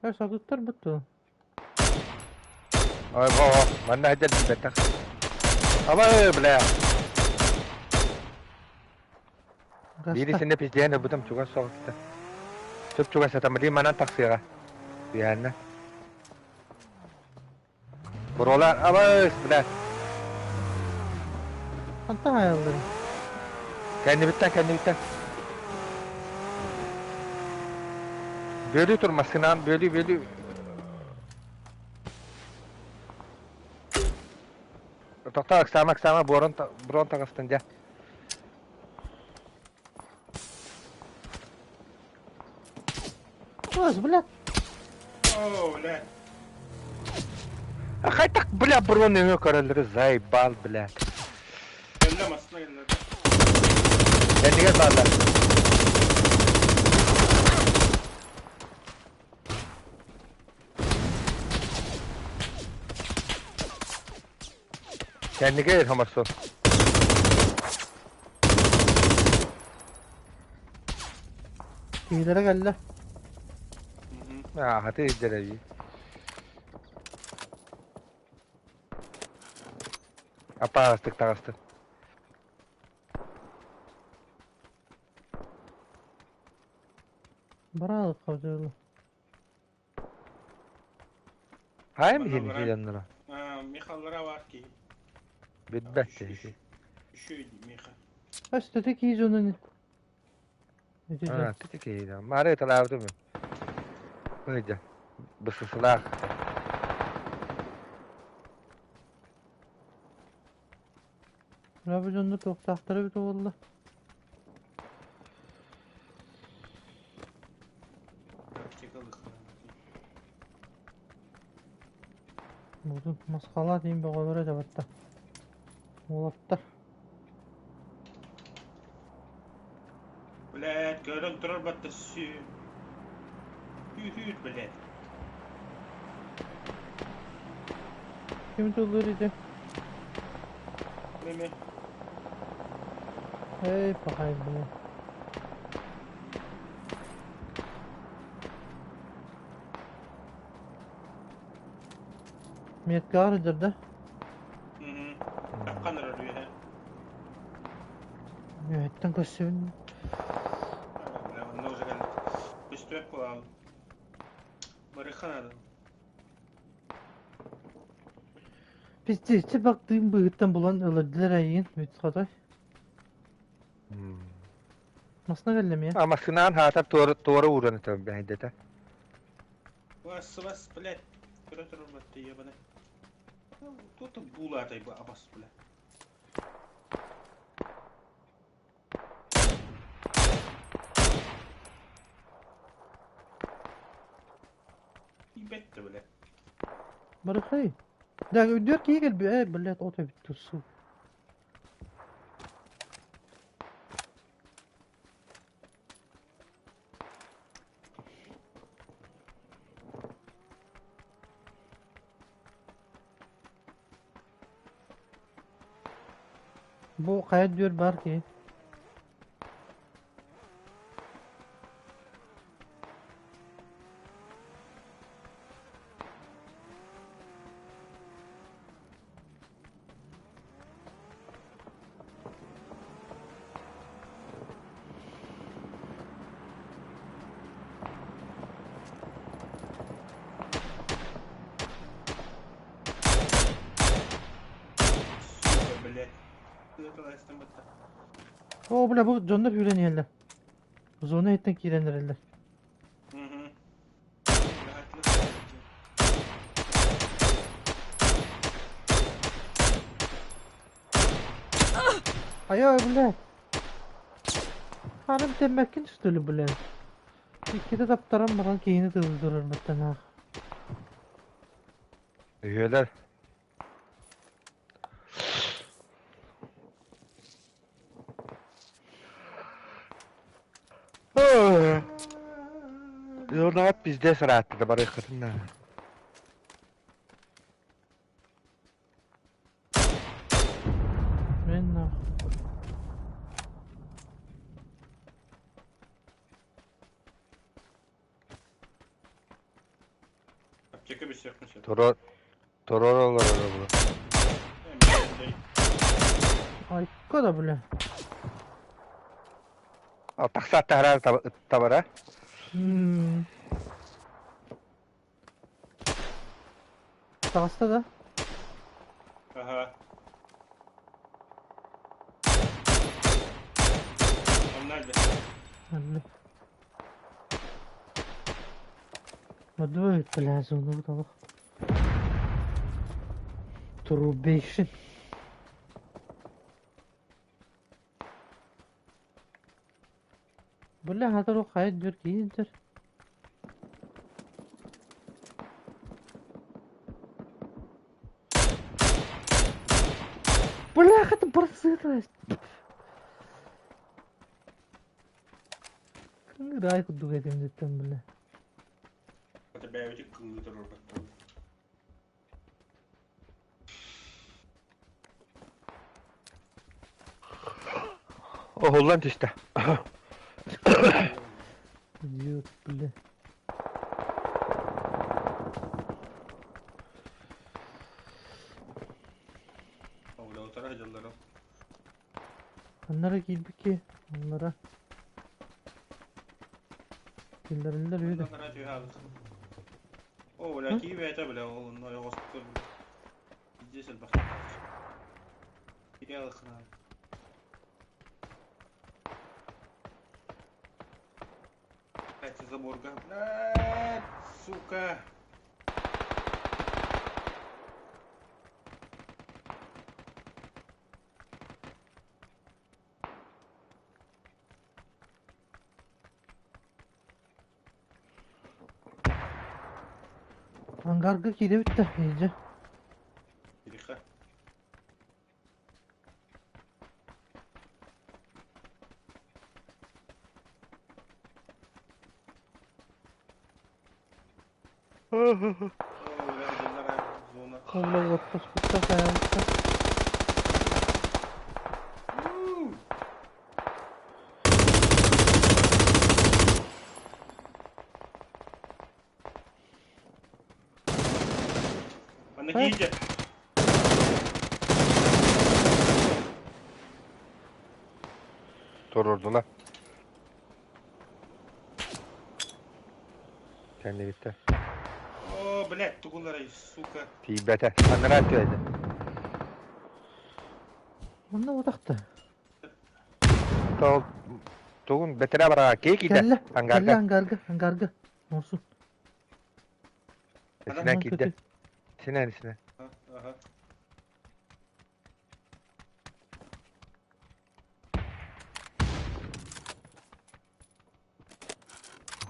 Э, сатыттар бутtu. Ой, во, во, манна сылдьар билбэтэх. Абай, бля. Биирисинэ пиздиэн ылбытым чугас соҕуста. Чуп чугас сатамылыы манан тахсыаҕа. Түһээннэ. Буруолар, абыс, бля. Хантан айалларын? Кэннибиттэн, кэннибиттэн. Бүөлүү тур массыынаҕын, бүөлүү, бүөлүү. Тохтоо, ыксаама, ыксаама, буорун, бурон таҕыстын дьэ. Ой, блядь. О, блядь. А хай так, бля, бурон нөҥүө көрөллөрү заебал, бля. Кэллэ массыына кэллэ. Кэннигэр бааллар. Кэннигэр хоморсун. Киһилэрэ кэллэ. Аһаты ирдэрэ Апаастык таҕыстын. Бараалык хабдьылы. Хайа миһин дьонноро? Михаллара бар киһи. Билбэт киһи. Үчүгэй Миха. Өстөтө киһи дьонун. А, тити киһи. Мары талаабытым. Быйда. Бысысылаах. Бу дьонно туохтаахтара эбит буолла. Бутун масхала диин бөҕөлөрө дьабатта. Уолаттар. Блядь, көрөн турар батта сүү. Hүү блядь. Ким тыллыр ити? Неме. Эй, пахай, блин. Меткаар да? Таххан эрэр үөһэ. Тан көрсөбүн. Бля, онно уже кэллик. Көстүбэт буолаабын. Барыахха наада. Пиздец, бактыын быыһыттан булан ылырдылар эйигин, бүт хотой. Масына кэллэ эмиэ. А массынаан хаатар туора туора ууран этэ бэйдэтэ. Бас, бас, блядь. Көрө турар батты ебаный. Тут булатай бу абас, блядь. Бетте, блядь. Барыхай. Да, үрдүөр киһи кэлби, э, блядь, от эбит турсу. Бу хайа дүөр бар киһи. Сука, блядь. О, бля, бу дьоннор үүрэн иһэллэр. Зона иһиттэн киирэн эрэллэр. Айа, бля. Харым тэммэккин что ли, бля? Иккитэ таптаран баран киһини тылдырар баттанаах. Үһүөлэр. Yornaat пиздец ыраатты да барыаххытын наада. Мен нах. Аптека бесиэхпин сөп. Турор турор олорор бу. Айка да, бля. Тахсаат таһараар табара. Таҕыста да? Ага. Онно өлбө. Өллө. Мадуй, бля, зону олох. Трубейшин. Бля, хатар хайа дүр киинтер. Бля, хата барсыта. Рай курдук этим деттем, бля. Это бэйбити кылыы турар Оһуллан түстэ. Идиот, бля. Утара дьылларым. Аннара киирбикки, аннара. Киллэриллэр үһү да. О, бля, кии бэйэтэ, бля, ол онно ойоҕоспутугар, бля. Здесь элбэх. Кире алыхына. Блядь, заборга. Блядь, сука. Ангарга киирэбит да, иһдьэ. Тихо. О, бля, дьыллара зона. Холло оттоспутта хайаабытта. Манна киирдэ. Туруордулар. Кэннибиттэр. О, блядь, тугуларай, сука. Тиийбэтэ. Анараа түһэйдэ. Манна утахта. Тол тугун бэтэрээ бараҕа киһи киирдэ. Кэллэ. Кэллэ Ангарга. ангарга, ангарга. Морсун. Исинэн киирдэ. Исинэн исинэн. Ага.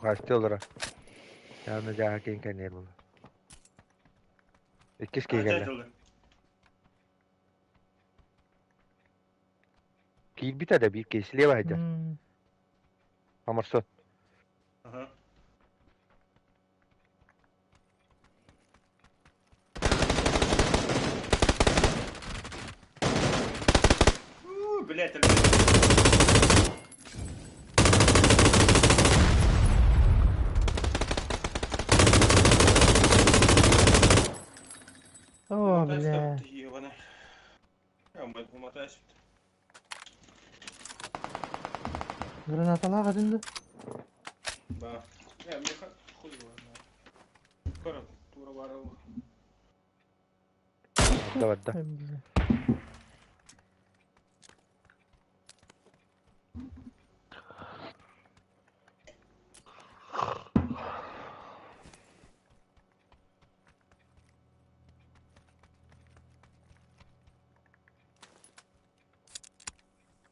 Хасты олоро. Яны жааһа киин кэнниэр буолла. Иккис киһи кэллэ. Киирбитэ да биир киһи слева сылдьар. Оморсун. Ага. Блять, О, бля. Я умотаюсь. Гранаталаах этин да? Да. Я, мне хуй его знает. Скоро тура барыл. Барда. Ай, бля.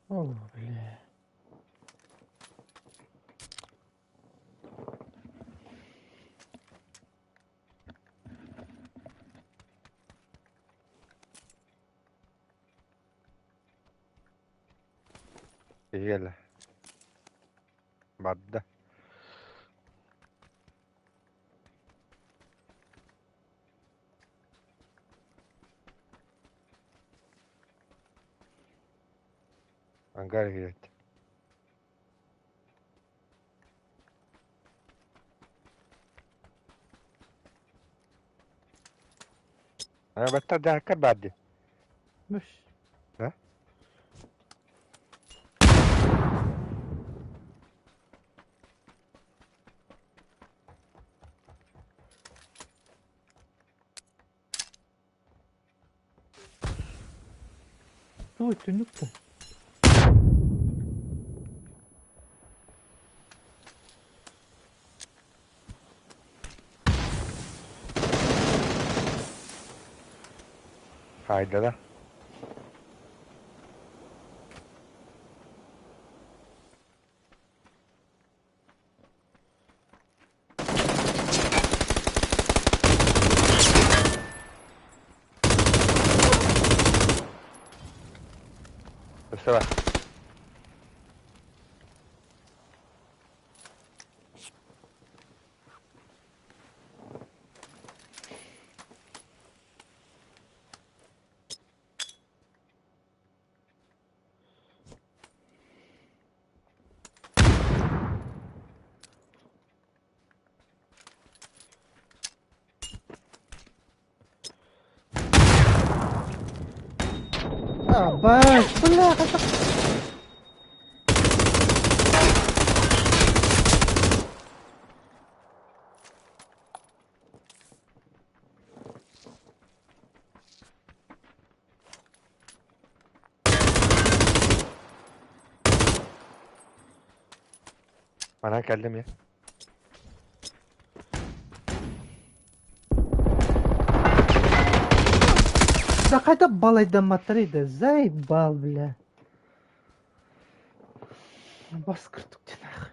О, бля. Киһи кэллэ. Барда. Ангар киирбит. Ана баттар дьаһаккар баар дии. Мүш. Да? Туй, түннүк да. Хаайдала. Өссө бар. А, баш, бля, хата. Манан кэллим я. Да хайда балайдамматтарый да, заебал, бля. Бас кыртык тинах.